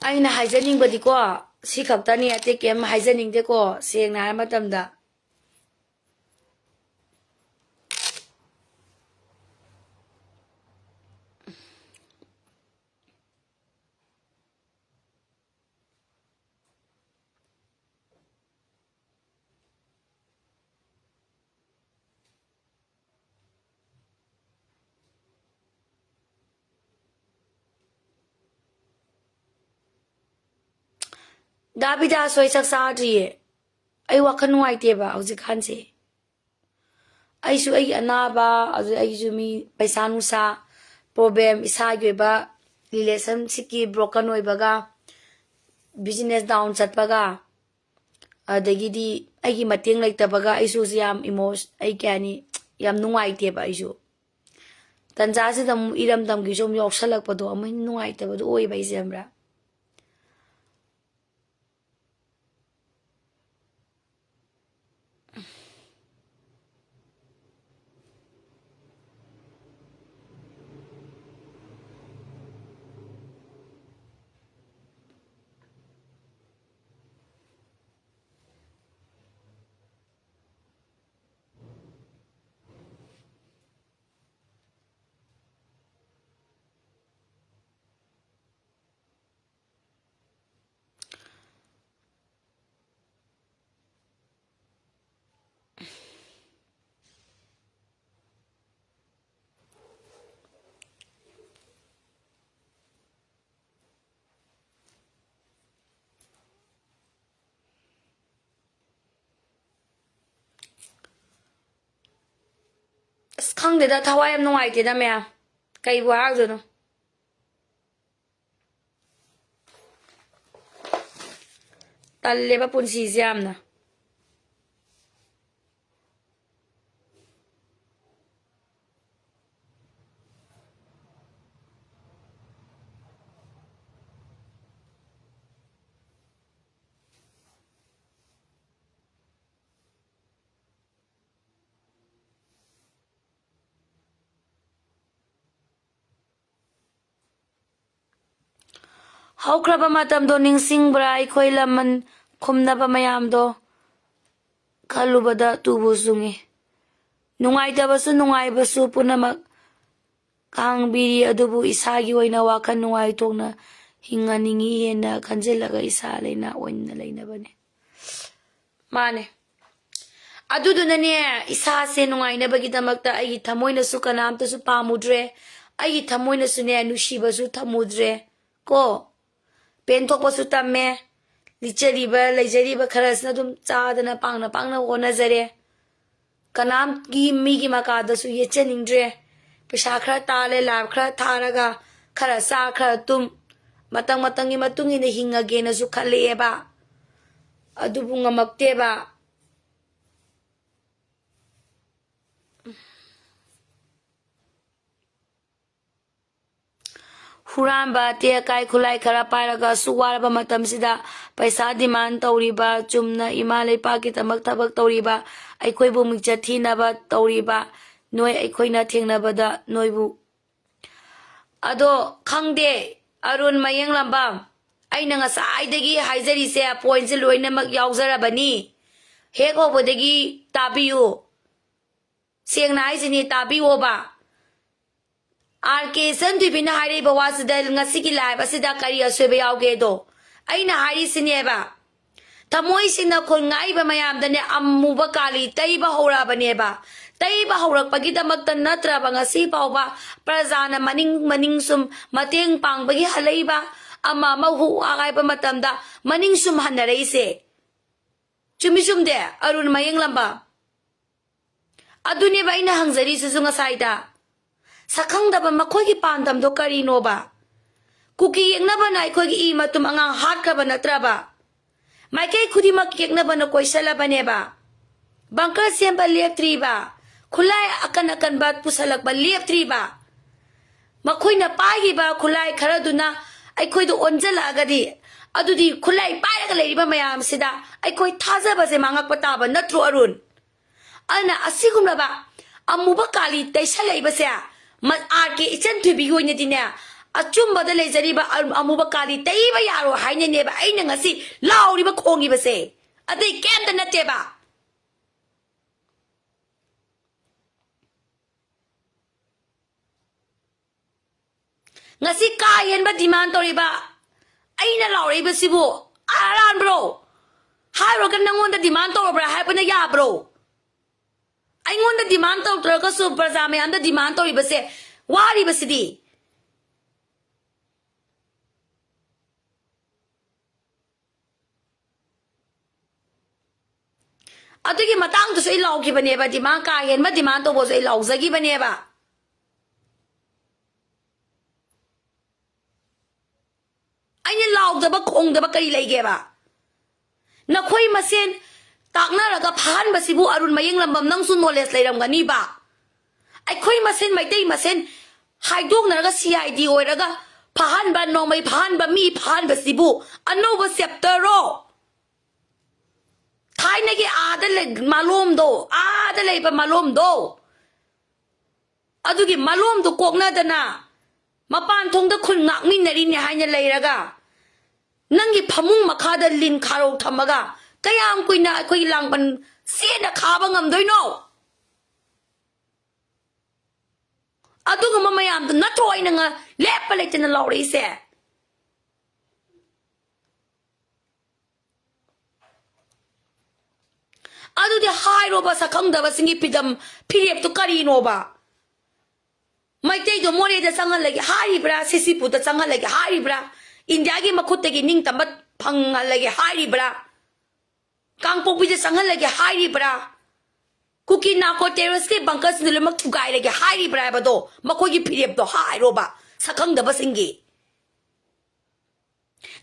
ꯑꯩꯅ ꯍꯥꯏꯖꯅꯤꯡꯕꯗꯤꯀꯣ, ꯁꯤ ꯈꯛꯇꯅꯤ, ꯑꯇꯩ ꯀꯩꯝ ꯍꯥꯏꯖꯅꯤꯡꯗꯦꯀꯣ, ꯁꯦꯡꯅ ꯍꯥꯏꯔ ꯃꯇꯝꯗ꯫ ꯗꯥ ꯕꯤꯗꯥꯁ ꯍꯣꯏ ꯆꯥꯛ ꯆꯥꯗ꯭ꯔꯤꯌꯦ꯫ ꯑꯩ ꯋꯥꯈꯜ ꯅꯨꯡꯉꯥꯏꯇꯦꯕ ꯍꯧꯖꯤꯛꯀꯥꯟꯁꯦ꯫ ꯑꯩꯁꯨ ꯑꯩꯒꯤ ꯑꯅꯥꯕ, ꯑꯗꯨ ꯑꯩꯒꯤꯁꯨ ꯃꯤ ꯄꯩꯁꯥ ꯅꯨꯡꯁꯥ problem, ꯏꯁꯥꯒꯤ ꯑꯣꯏꯕ relationshipꯀꯤ broken ꯑꯣꯏꯕꯒ, business down ꯆꯠꯄꯒ, ꯑꯗꯒꯤꯗꯤ ꯑꯩꯒꯤ ꯃꯇꯦꯡ ꯂꯩꯇꯕꯒ ꯑꯩꯁꯨ ꯍꯧꯖꯤꯛ ꯌꯥꯝ ꯏꯃꯣ-, ꯑꯩ ꯀꯩ ꯍꯥꯏꯅꯤ, ꯌꯥꯝ ꯅꯨꯡꯉꯥꯏꯇꯦꯕ ꯑꯩꯁꯨ꯫ ꯇꯟꯖꯥꯁꯤꯗ ꯑꯃꯨꯛ ꯏꯔꯝꯗꯝꯒꯤꯁꯨ ꯑꯃꯨꯛ ꯌꯥꯎꯁꯜꯂꯛꯄꯗꯣ ꯑꯃꯨꯛ ꯍꯦꯟꯅ ꯅꯨꯡꯉꯥꯏꯇꯕꯗꯣ ꯑꯣꯏꯕ ꯑꯩꯁꯦ, ꯈꯪꯕ꯭ꯔꯥ? ꯑꯁ, ꯈꯪꯗꯦꯗ, ꯊꯋꯥꯏ ꯌꯥꯝ ꯅꯨꯡꯉꯥꯏꯇꯦꯗ ꯃꯌꯥꯝ꯫ ꯀꯩꯕꯨ ꯍꯥꯏꯔꯨꯗꯣꯏꯅꯣ? ꯇꯜꯂꯦꯕ ꯄꯨꯟꯁꯤꯁꯦ ꯌꯥꯝꯅ꯫ ꯍꯧꯈ꯭ꯔꯕ ꯃꯇꯝꯗꯣ ꯅꯤꯡꯁꯤꯡꯕ꯭ꯔꯥ? ꯑꯩꯈꯣꯏ ꯂꯃꯟ ꯈꯨꯝꯅꯕ ꯃꯌꯥꯝꯗꯣ ꯈꯜꯂꯨꯕꯗ ꯇꯨꯕꯨ ꯆꯨꯡꯏ꯫ ꯅꯨꯡꯉꯥꯏꯇꯕꯁꯨ ꯅꯨꯡꯉꯥꯏꯕꯁꯨ ꯄꯨꯝꯅꯃꯛ ꯈꯥꯡꯕꯤꯔꯤ, ꯑꯗꯨꯕꯨ ꯏꯁꯥꯒꯤ ꯑꯣꯏꯅ ꯋꯥꯈꯜ ꯅꯨꯡꯉꯥꯏꯊꯣꯛꯅ ꯍꯤꯡꯍꯟꯅꯤꯡꯏ ꯍꯦꯟꯅ ꯈꯟꯖꯤꯜꯂꯒ ꯏꯁꯥ ꯂꯩꯅꯥ ꯑꯣꯏꯅ ꯂꯩꯅꯕꯅꯤ꯫ ꯃꯥꯅꯦ꯫ ꯑꯗꯨꯗꯨꯅꯅꯦ, ꯏꯁꯥꯁꯦ ꯅꯨꯡꯉꯥꯏꯅꯕꯒꯤꯗꯃꯛꯇ ꯑꯩꯒꯤ ꯊꯃꯣꯏꯅꯁꯨ ꯀꯅꯥꯝꯇꯁꯨ ꯄꯥꯝꯃꯨꯗ꯭ꯔꯦ, ꯑꯩꯒꯤ ꯊꯃꯣꯏꯅꯁꯨꯅꯦ ꯅꯨꯡꯁꯤꯕꯁꯨ ꯊꯝꯃꯨꯗ꯭ꯔꯦ꯫ ꯀꯣ, ꯄꯦꯟꯊꯣꯛꯄꯁꯨ ꯇꯝꯃꯦ꯫ ꯂꯤꯠꯆꯔꯤꯕ ꯂꯩꯖꯔꯤꯕ ꯈꯔꯁꯤꯅ ꯑꯗꯨꯝ ꯆꯥꯗꯅ ꯄꯥꯡꯅ ꯄꯥꯡꯅ ꯍꯣꯠꯅꯖꯔꯦ꯫ ꯀꯅꯥꯝꯒꯤ, ꯃꯤꯒꯤ ꯃꯀꯥꯗꯁꯨ ꯌꯦꯠꯆꯅꯤꯡꯗ꯭ꯔꯦ꯫ ꯄꯩꯁꯥ ꯈꯔ ꯇꯥꯜꯂꯦ, ꯂꯥꯏꯐ ꯈꯔ ꯊꯥꯔꯒ, ꯈꯔ ꯆꯥ, ꯈꯔ ꯇꯨꯝ, ꯃꯇꯝ ꯃꯇꯝꯒꯤ ꯃꯇꯨꯡ ꯏꯟꯅ ꯍꯤꯡꯉꯒꯦꯅꯁꯨ ꯈꯜꯂꯛꯑꯦꯕ꯫ ꯑꯗꯨꯕꯨ ꯉꯝꯃꯛꯇꯦꯕ꯫ ꯍꯨꯔꯥꯟꯕ, ꯑꯇꯦꯛ ꯑꯀꯥꯏ, ꯈꯨꯠꯂꯥꯏ ꯈꯔ ꯄꯥꯏꯔꯒ ꯑꯁꯨꯛ ꯋꯥꯔꯕ ꯃꯇꯝꯁꯤꯗ ꯄꯩꯁꯥ ꯗꯤꯃꯥꯟ ꯇꯧꯔꯤꯕ, ꯆꯨꯝꯅ ꯏꯃꯥ ꯂꯩꯄꯥꯛꯀꯤꯗꯃꯛ ꯊꯕꯛ ꯇꯧꯔꯤꯕ, ꯑꯩꯈꯣꯏꯕꯨ ꯃꯤꯡꯆꯠ ꯊꯤꯅꯕ ꯇꯧꯔꯤꯕ ꯅꯣꯏ, ꯑꯩꯈꯣꯏꯅ ꯊꯦꯡꯅꯕꯗ ꯅꯣꯏꯕꯨ꯫ ꯑꯗꯣ ꯈꯪꯗꯦ, ꯑꯔꯨꯟ ꯃꯌꯦꯡꯂꯝꯕꯝ, ꯑꯩꯅ ꯉꯁꯥꯏꯗꯒꯤ ꯍꯥꯏꯖꯔꯤꯁꯦ, ꯄꯣꯏꯟꯁꯦ ꯂꯣꯏꯅꯃꯛ ꯌꯥꯎꯖꯔꯕꯅꯤ꯫ ꯍꯦꯛ ꯍꯧꯕꯗꯒꯤ ꯇꯥꯕꯤꯌꯨ꯫ ꯁꯦꯡꯅ ꯍꯥꯏꯁꯤꯅꯤ, ꯇꯥꯕꯤꯌꯣꯕ꯫ ꯑꯥꯔ ꯀꯦ ꯏꯆꯟ ꯊꯣꯏꯕꯤꯅ ꯍꯥꯏꯔꯛꯏꯕ ꯋꯥꯁꯤꯗ ꯉꯁꯤꯒꯤ ꯂꯥꯏꯐ ꯑꯁꯤꯗ ꯀꯔꯤ ꯑꯁꯣꯏꯕ ꯌꯥꯎꯒꯦꯗꯣ ꯑꯩꯅ ꯍꯥꯏꯔꯤꯁꯤꯅꯦꯕ꯫ ꯊꯃꯣꯏ ꯁꯦꯡꯅ ꯈꯨꯟ ꯉꯥꯛꯏꯕ ꯃꯌꯥꯝꯗꯅꯦ ꯑꯃꯨꯕ ꯀꯥꯂꯤ ꯇꯩꯕ ꯍꯧꯔꯛꯑꯕꯅꯦꯕ꯫ ꯇꯩꯕ ꯍꯧꯔꯛꯄꯒꯤꯗꯃꯛꯇ ꯅꯠꯇ꯭ꯔꯕ ꯉꯁꯤ ꯐꯥꯎꯕ ꯄ꯭ꯔꯖꯥꯅ ꯃꯅꯤꯡ ꯃꯅꯤꯡ ꯁꯨꯝ ꯃꯇꯦꯡ ꯄꯥꯡꯕꯒꯤ ꯍꯜꯂꯛꯏꯕ, ꯑꯃ ꯑꯃ ꯍꯨ ꯍꯥ ꯍꯥꯏꯕ ꯃꯇꯝꯗ ꯃꯅꯤꯡ ꯁꯨꯝ ꯍꯟꯅꯔꯛꯏꯁꯦ꯫ ꯆꯨꯝꯃꯤ ꯆꯨꯝꯗꯦ, ꯑꯔꯨꯟ ꯃꯌꯦꯡꯂꯝꯕ? ꯑꯗꯨꯅꯦꯕ ꯑꯩꯅ ꯍꯪꯖꯔꯤꯁꯤꯁꯨ ꯉꯁꯥꯏꯗ꯫ ꯁꯛꯈꯪꯗꯕ ꯃꯈꯣꯏꯒꯤ ꯄꯥꯟꯗꯝꯗꯣ ꯀꯔꯤꯅꯣꯕ? ꯀꯨꯀꯤ ꯌꯦꯛꯅꯕꯅ ꯑꯩꯈꯣꯏꯒꯤ ꯏ ꯃꯇꯨꯝ ꯑꯉꯥꯡ ꯍꯥꯠꯈ꯭ꯔꯕ ꯅꯠꯇ꯭ꯔꯕ? ꯃꯥꯏꯀꯩ ꯈꯨꯗꯤꯡꯃꯛ ꯌꯦꯛꯅꯕꯅ ꯀꯣꯏꯁꯜꯂꯕꯅꯦꯕ꯫ ꯕꯪꯀꯔ ꯁꯦꯝꯕ ꯂꯦꯞꯇ꯭ꯔꯤꯕ, ꯈꯨꯠꯂꯥꯏ ꯑꯀꯟ ꯑꯀꯟꯕ ꯄꯨꯁꯜꯂꯛꯄ ꯂꯦꯞꯇ꯭ꯔꯤꯕ, ꯃꯈꯣꯏꯅ ꯄꯥꯏꯈꯤꯕ ꯈꯨꯠꯂꯥꯏ ꯈꯔꯗꯨꯅ ꯑꯩꯈꯣꯏꯗ ꯑꯣꯟꯁꯤꯜꯂꯛꯑꯒꯗꯤ, ꯑꯗꯨꯗꯤ ꯈꯨꯠꯂꯥꯏ ꯄꯥꯏꯔꯒ ꯂꯩꯔꯤꯕ ꯃꯌꯥꯝꯁꯤꯗ ꯑꯩꯈꯣꯏ ꯊꯥꯖꯕꯁꯦ ꯃꯥꯡꯉꯛꯄ ꯇꯥꯕ ꯅꯠꯇ꯭ꯔꯣ, ꯑꯔꯨꯟ? ꯑꯗꯨꯅ ꯑꯁꯤꯒꯨꯝꯂꯕ ꯑꯃꯨꯕ ꯀꯥꯂꯤ ꯇꯩꯁꯜꯂꯛꯏꯕꯁꯦ, ꯃ-, ꯑꯥꯔ ꯀꯦ ꯏꯆꯟ ꯊꯣꯏꯕꯤꯒꯤ ꯑꯣꯏꯅꯗꯤꯅꯦ, ꯑꯆꯨꯝꯕꯗ ꯂꯩꯖꯔꯤꯕ ꯑ-, ꯑꯃꯨꯕ ꯀꯥꯂꯤ ꯇꯩꯕ ꯌꯥꯔꯣꯏ ꯍꯥꯏꯅꯅꯦꯕ ꯑꯩꯅ ꯉꯁꯤ ꯂꯥꯎꯔꯤꯕ ꯈꯣꯡꯉꯤꯕꯁꯦ, ꯑꯇꯩ ꯀꯩꯝꯇ ꯅꯠꯇꯦꯕ꯫ ꯉꯁꯤ ꯀꯥ ꯍꯦꯟꯕ ꯗꯤꯃꯥꯟ ꯇꯧꯔꯤꯕ ꯑꯩꯅ ꯂꯥꯎꯔꯛꯏꯕꯁꯤꯕꯨ ꯑꯔꯥꯟꯕ꯭ꯔꯣ? ꯍꯥꯏꯔꯨꯔꯒ ꯅꯪꯉꯣꯟꯗ ꯗꯤꯃꯥꯟ ꯇꯧꯔꯕ꯭ꯔꯥ ꯍꯥꯏꯕꯅ ꯌꯥꯕ꯭ꯔꯣ? ꯑꯩꯉꯣꯟꯗ ꯗꯤꯃꯥꯟ ꯇꯧꯗ꯭ꯔꯒꯁꯨ ꯄ꯭ꯔꯖꯥ ꯃꯌꯥꯝꯗ ꯗꯤꯃꯥꯟ ꯇꯧꯔꯤꯕꯁꯦ ꯋꯥꯔꯤꯕꯁꯤꯗꯤ꯫ ꯑꯗꯨꯒꯤ ꯃꯇꯥꯡꯗꯨꯁꯨ ꯑꯩ ꯂꯥꯎꯈꯤꯕꯅꯦꯕ, ꯗꯤꯃꯥꯟ, ꯀꯥ ꯍꯦꯟꯕ ꯗꯤꯃꯥꯟ ꯇꯧꯕꯁꯨ ꯑꯩ ꯂꯥꯎꯖꯈꯤꯕꯅꯦꯕ꯫ ꯑꯩꯅ ꯂꯥꯎꯗꯕ ꯈꯣꯡꯗꯕ ꯀꯔꯤ ꯂꯩꯒꯦꯕ? ꯅꯈꯣꯏ ꯃꯁꯦꯟ ꯇꯥꯛꯅꯔꯒ ꯐꯥꯍꯟꯕꯁꯤꯕꯨ, ꯑꯔꯨꯟ ꯃꯌꯦꯡꯂꯝꯕꯝ, ꯅꯪꯁꯨ ꯅꯣꯂꯦꯖ ꯂꯩꯔꯝꯒꯅꯤꯕ꯫ ꯑꯩꯈꯣꯏ ꯃꯁꯦꯟ, ꯃꯩꯇꯩ ꯃꯁꯦꯟ ꯍꯥꯏꯗꯣꯛꯅꯔꯒ ꯁꯤ ꯑꯥꯏ ꯗꯤ ꯑꯣꯏꯔꯒ ꯐꯥꯍꯟꯕ, ꯅꯣꯡꯃꯩ ꯐꯥꯍꯟꯕ, ꯃꯤ ꯐꯥꯍꯟꯕꯁꯤꯕꯨ ꯑꯅꯧꯕ ꯆꯦꯞꯇꯔꯔꯣ? ꯊꯥꯏꯅꯒꯤ ꯑꯥꯗ ꯂꯩ-, ꯃꯥꯂꯣꯝꯗꯣ, ꯑꯥꯗ ꯂꯩꯕ ꯃꯥꯂꯣꯝꯗꯣ, ꯑꯗꯨꯒꯤ ꯃꯥꯂꯣꯝꯗꯣ ꯀꯣꯛꯅꯗꯅ ꯃꯄꯥꯟ ꯊꯣꯡꯗ ꯈꯨꯟ ꯉꯥꯛꯃꯤꯟꯅꯔꯤꯅꯦ ꯍꯥꯏꯅ ꯂꯩꯔꯒ, ꯅꯪꯒꯤ ꯐꯃꯨꯡ ꯃꯈꯥꯗ ꯂꯤꯟ ꯈꯥꯔꯧ ꯊꯝꯃꯒ ꯀꯌꯥꯝ ꯀꯨꯏꯅ ꯑꯩꯈꯣꯏꯒꯤ ꯂꯥꯡꯕꯟ ꯆꯦꯠꯅ ꯈꯥꯕ ꯉꯝꯗꯣꯏꯅꯣ? ꯑꯗꯨꯒꯨꯝꯕ ꯃꯌꯥꯝꯗꯨ ꯅꯠꯇ꯭ꯔꯣ ꯑꯩꯅ ꯉ-, ꯂꯦꯞꯄ ꯂꯩꯇꯅ ꯂꯥꯎꯔꯛꯏꯁꯦ? ꯑꯗꯨꯗꯤ ꯍꯥꯏꯔꯣꯕ, ꯁꯛꯈꯪꯗꯕꯁꯤꯡꯒꯤ ꯐꯤꯗꯝ ꯐꯤꯔꯦꯞꯇꯨ ꯀꯔꯤꯅꯣꯕ? ꯃꯩꯇꯩꯗꯣ ꯃꯣꯔꯦꯗ ꯆꯪꯍꯜꯂꯒꯦ ꯍꯥꯏꯔꯤꯕ꯭ꯔꯥ, ꯁꯤꯁꯤꯄꯨꯔꯗ ꯆꯪꯍꯜꯂꯒꯦ ꯍꯥꯏꯔꯤꯕ꯭ꯔꯥ, ꯏꯟꯗꯤꯌꯥꯒꯤ ꯃꯈꯨꯠꯇꯒꯤ ꯅꯤꯡꯇꯝꯕ ꯐꯪꯍꯜꯂꯒꯦ ꯍꯥꯏꯔꯤꯕ꯭ꯔꯥ, ꯀꯥꯡꯄꯣꯛꯄꯤꯗ ꯆꯪꯍꯜꯂꯒꯦ ꯍꯥꯏꯔꯤꯕ꯭ꯔꯥ, ꯀꯨꯀꯤ ꯅꯥꯔꯀꯣ ꯇꯦꯔꯣꯔꯤꯁꯀꯤ ꯕꯪꯀꯔꯁꯤꯡꯗꯣ ꯂꯣꯏꯅꯃꯛ ꯊꯨꯒꯥꯏꯔꯒꯦ ꯍꯥꯏꯔꯤꯕ꯭ꯔꯥ ꯍꯥꯏꯕꯗꯣ, ꯃꯈꯣꯏꯒꯤ ꯐꯤꯔꯦꯞꯇꯣ ꯍꯥꯏꯔꯣꯕ, ꯁꯛꯈꯪꯗꯕꯁꯤꯡꯒꯤ꯫